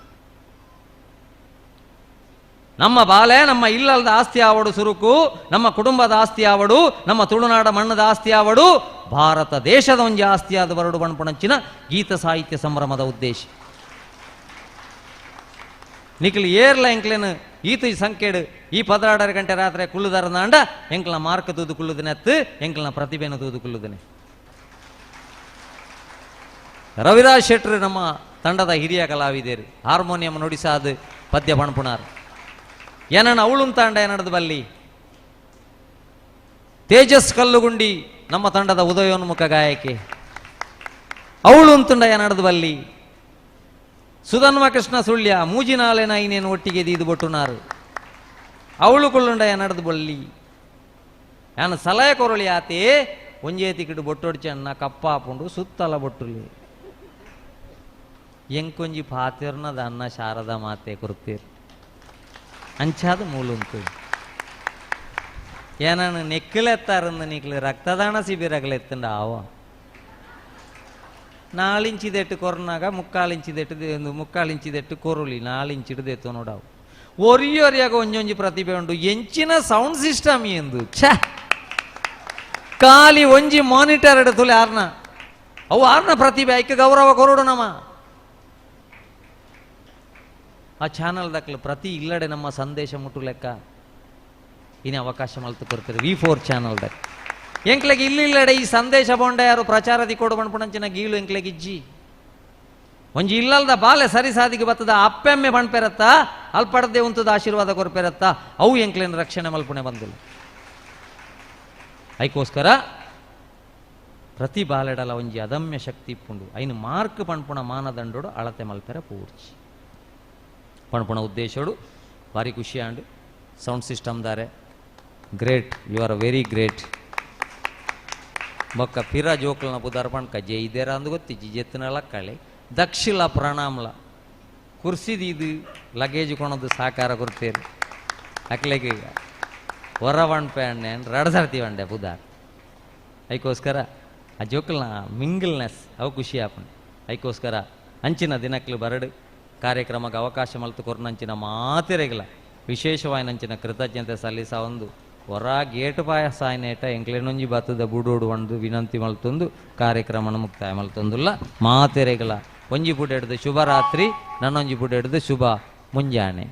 ನಮ್ಮ ಬಾಲೆ ನಮ್ಮ ಇಲ್ಲದ ಆಸ್ತಿ ಆವಡು ಸುರುಕು, ನಮ್ಮ ಕುಟುಂಬದ ಆಸ್ತಿ ಆವಡು, ನಮ್ಮ ತುಳುನಾಡ ಮಣ್ಣದ ಆಸ್ತಿ ಆವಡು, ಭಾರತ ದೇಶದ ಒಂಜಿ ಆಸ್ತಿಯಾದ ಬರಡು ಬಣ್ಪುಣಂಚಿನ ಗೀತ ಸಾಹಿತ್ಯ ಸಂಭ್ರಮದ ಉದ್ದೇಶ. ನಿಕ್ಲು ಏರ್ಲ ಎಂಕ್ಲೇನು ಈತ ಈ ಸಂಖ್ಯೆಡು ಈ 16 ಗಂಟೆ ರಾತ್ರಿ ಕುಳ್ಳುದಾರನಾಂಡ ಎಂಕ್ಲ ಮಾರ್ಕ್ ತೂದು ಕುಳ್ಳುದನೆತ್ತು ಎಂಕ್ಲನ ಪ್ರತಿಭೆನ ತೂದು ಕುಳ್ಳುದನೆ. ರವಿರಾಜ್ ಶೆಟ್ರು ನಮ್ಮ ತಂಡದ ಹಿರಿಯ ಕಲಾವಿದರು, ಹಾರ್ಮೋನಿಯಂ ನುಡಿಸಾದು ಪದ್ಯ ಪಣಪುಣಾರ್. ಏನನ್ನ ಅವಳುನ್ ತಾಂಡ ಏನಡದು ಬಲ್ಲಿ. ತೇಜಸ್ ಕಲ್ಲುಗುಂಡಿ ನಮ್ಮ ತಂಡದ ಉದಯೋನ್ಮುಖ ಗಾಯಕಿ, ಅವಳು ಅಂತಂಡ ಏನಡದು ಬಲ್ಲಿ. ಸುಧನ್ವ ಕೃಷ್ಣ ಸುಳ್ಯ ಮೂಜಿನಾಲೆನ ಐನೇನು ಒಟ್ಟಿಗೆ ದೀದು ಬೊಟ್ಟುನಾರು, ಅವಳು ಕುಳ್ಳುಂಡ ಏನಡದು ಬಲ್ಲಿ. ಯಾನ ಸಲಹೆ ಕೊರಳಿ ಆತೆ ಒಂಜೇ ತಿಕ್ಕಿಡು ಬೊಟ್ಟೊಡ್ಚನ್ನ ಕಪ್ಪಾಪುಂಡು ಸುತ್ತಲ ಬೊಟ್ಟುಲಿ ಎಂಕೊಂಜಿ ಪಾತಿರ್ನದ ಅನ್ನ ಶಾರದಾ ಮಾತೆ ಕೊರ್ತೀರ್ ಅಂಚಾದ ಮೂಲುಂತು. ಏನನ್ನು ನೆಕ್ಕಲೆತ್ತಾರಂದು ನೀಕ್ಲು ರಕ್ತದಾನ ಶಿಬಿರಗಲೆತ್ತಂಡ ಆವ ನಾಲಿಂಚಿದೆಟ್ಟು ಕೊರ್ನಾಗ ಮುಕ್ಕಾಲಿಂಚಿದೆಟ್ಟು ಮುಕ್ಕಾಲಿಂಚಿದೆಟ್ಟು ಕೊರುಳಿ ನಾಲಿಂಚಿಡು ದೆತ್ತು ನೋಡವು. ಒರಿಯೊರಿಯಾಗ ಒಂಜೊಂಜಿ ಪ್ರತಿಭೆ ಉಂಡು ಎಂಚಿನ ಸೌಂಡ್ ಸಿಸ್ಟಮ್ ಎಂದು ಛ ಖಾಲಿ ಒಂಜಿ ಮಾನಿಟರ್ ಎಡತುಲೆ ಆರ್ನ ಅವು ಆರ್ನ ಪ್ರತಿಭೆ ಐಕ ಗೌರವ ಕೊರಡು ನಮ್ಮ ಆ ಚಾನಲ್ ದಕ್ಲು ಪ್ರತಿ ಇಲ್ಲಡೆ ನಮ್ಮ ಸಂದೇಶ ಮುಟ್ಟು ಲೆಕ್ಕ ಇನ್ನು ಅವಕಾಶ ಮಲ್ತು ಕೊಡ್ತಾರೆ ವಿ4 ಚಾನಲ್ ದಕ್. ಎಂಕ್ಲೆಗೆ ಇಲ್ಲಿಲ್ಲಡೆ ಈ ಸಂದೇಶ ಬೋಂಡ ಯಾರು ಪ್ರಚಾರ ದಿಕ್ಕೋಡು ಬಣ್ಪುಣಂಚಿನ ಗೀಳು ಎಂಕ್ಲೆಗೆ ಇಜ್ಜಿ. ಒಂಜಿ ಇಲ್ಲಲ್ದ ಬಾಲೆ ಸರಿ ಸಾದಿಗೆ ಬತ್ತದ ಅಪ್ಪೆಮ್ಮೆ ಬಣ್ಪೆರತ್ತ ಅಲ್ಪಡದೆ ಉಂತದ ಆಶೀರ್ವಾದ ಕೊರ್ಪೆರತ್ತ ಅವು ಎಂಕ್ಲೇನ ರಕ್ಷಣೆ ಮಲ್ಪುಣೆ ಬಂದಿಲ್ಲ. ಐಕೋಸ್ಕರ ಪ್ರತಿ ಬಾಲೆಡಲ ಒಂಜಿ ಅದಮ್ಯ ಶಕ್ತಿ ಇಪ್ಪುಂಡು ಐನು ಮಾರ್ಕ್ ಪಣ್ಪುಣ ಮಾನದಂಡೋಡು ಅಳತೆ ಮಲ್ಪೆರ ಪೂರ್ಚಿ ಪಣ್ಪುಣ ಉದ್ದೇಶೋಡು ಭಾರಿ ಖುಷಿ ಆಂಡು. ಸೌಂಡ್ ಸಿಸ್ಟಮ್ ದಾರೆ great, you are very great. ಬೊಕ್ಕ ಪಿರ ಜೋಕ್ಲನ ಪುದರ್ ಪಣ್ಕ ಜೈದೇರ ಅಂದು ಗೊತ್ತಿಜ್ಜಿ ಜೆತ್ತನ ಲಕ್ಕಳೆ ದಕ್ಷಿಲ ಪ್ರಣಾಮ್ಲ ಕುರ್ಸಿದೀದು ಲಗೇಜ್ ಕೊಣದು ಸಾಕಾರ ಕೊಡ್ತೇರು ಅಕ್ಲೆಗೆ ಹೊರ ಪಣ್ಪೆ ಅಣ್ಣೆ ರಡಸರ್ತಿ వంಡೆ ಪುದಾರ್. ಐಕೋಸ್ಕರ ಆ ಜೋಕಲ್ನ ಮಿಂಗಲ್ನೆಸ್ ಅವು ಖುಷಿ ಆಪುಂಡು. ಐಕೋಸ್ಕರ ಅಂಚಿನ ದಿನಕ್ಲು ಬರಡು ಕಾರ್ಯಕ್ರಮಕ್ಕೆ ಅವಕಾಶ ಮಲ್ತು ಕೊರ್ನಂಚಿನ ಮಾತಿರೆಗಿಲ್ಲ ವಿಶೇಷವಾಯಿನಂಚಿನ ಕೃತಜ್ಞತೆ ಸಲ್ಲಿಸ ಒಂದು ಹೊರ ಗೇಟು ಪಾಯಸ ಆಯ್ನೇಟ ಎಂಕ್ಲೆನೊಂಜಿ ಬತ್ತದ ಬುಡೋಡು ಒಂದು ವಿನಂತಿ ಮಲ್ತೊಂದು ಕಾರ್ಯಕ್ರಮನ ಮುಕ್ತಾಯ ಮಲ್ತೊಂದುಲ್ಲ. ಮಾತೆರೆಗಳ ಒಂಜಿ ಪುಟ ಹಿಡ್ದು ಶುಭರಾತ್ರಿ, ನನ್ನೊಂಜಿ ಪುಟ ಹಿಡ್ದು ಶುಭ ಮುಂಜಾನೆ.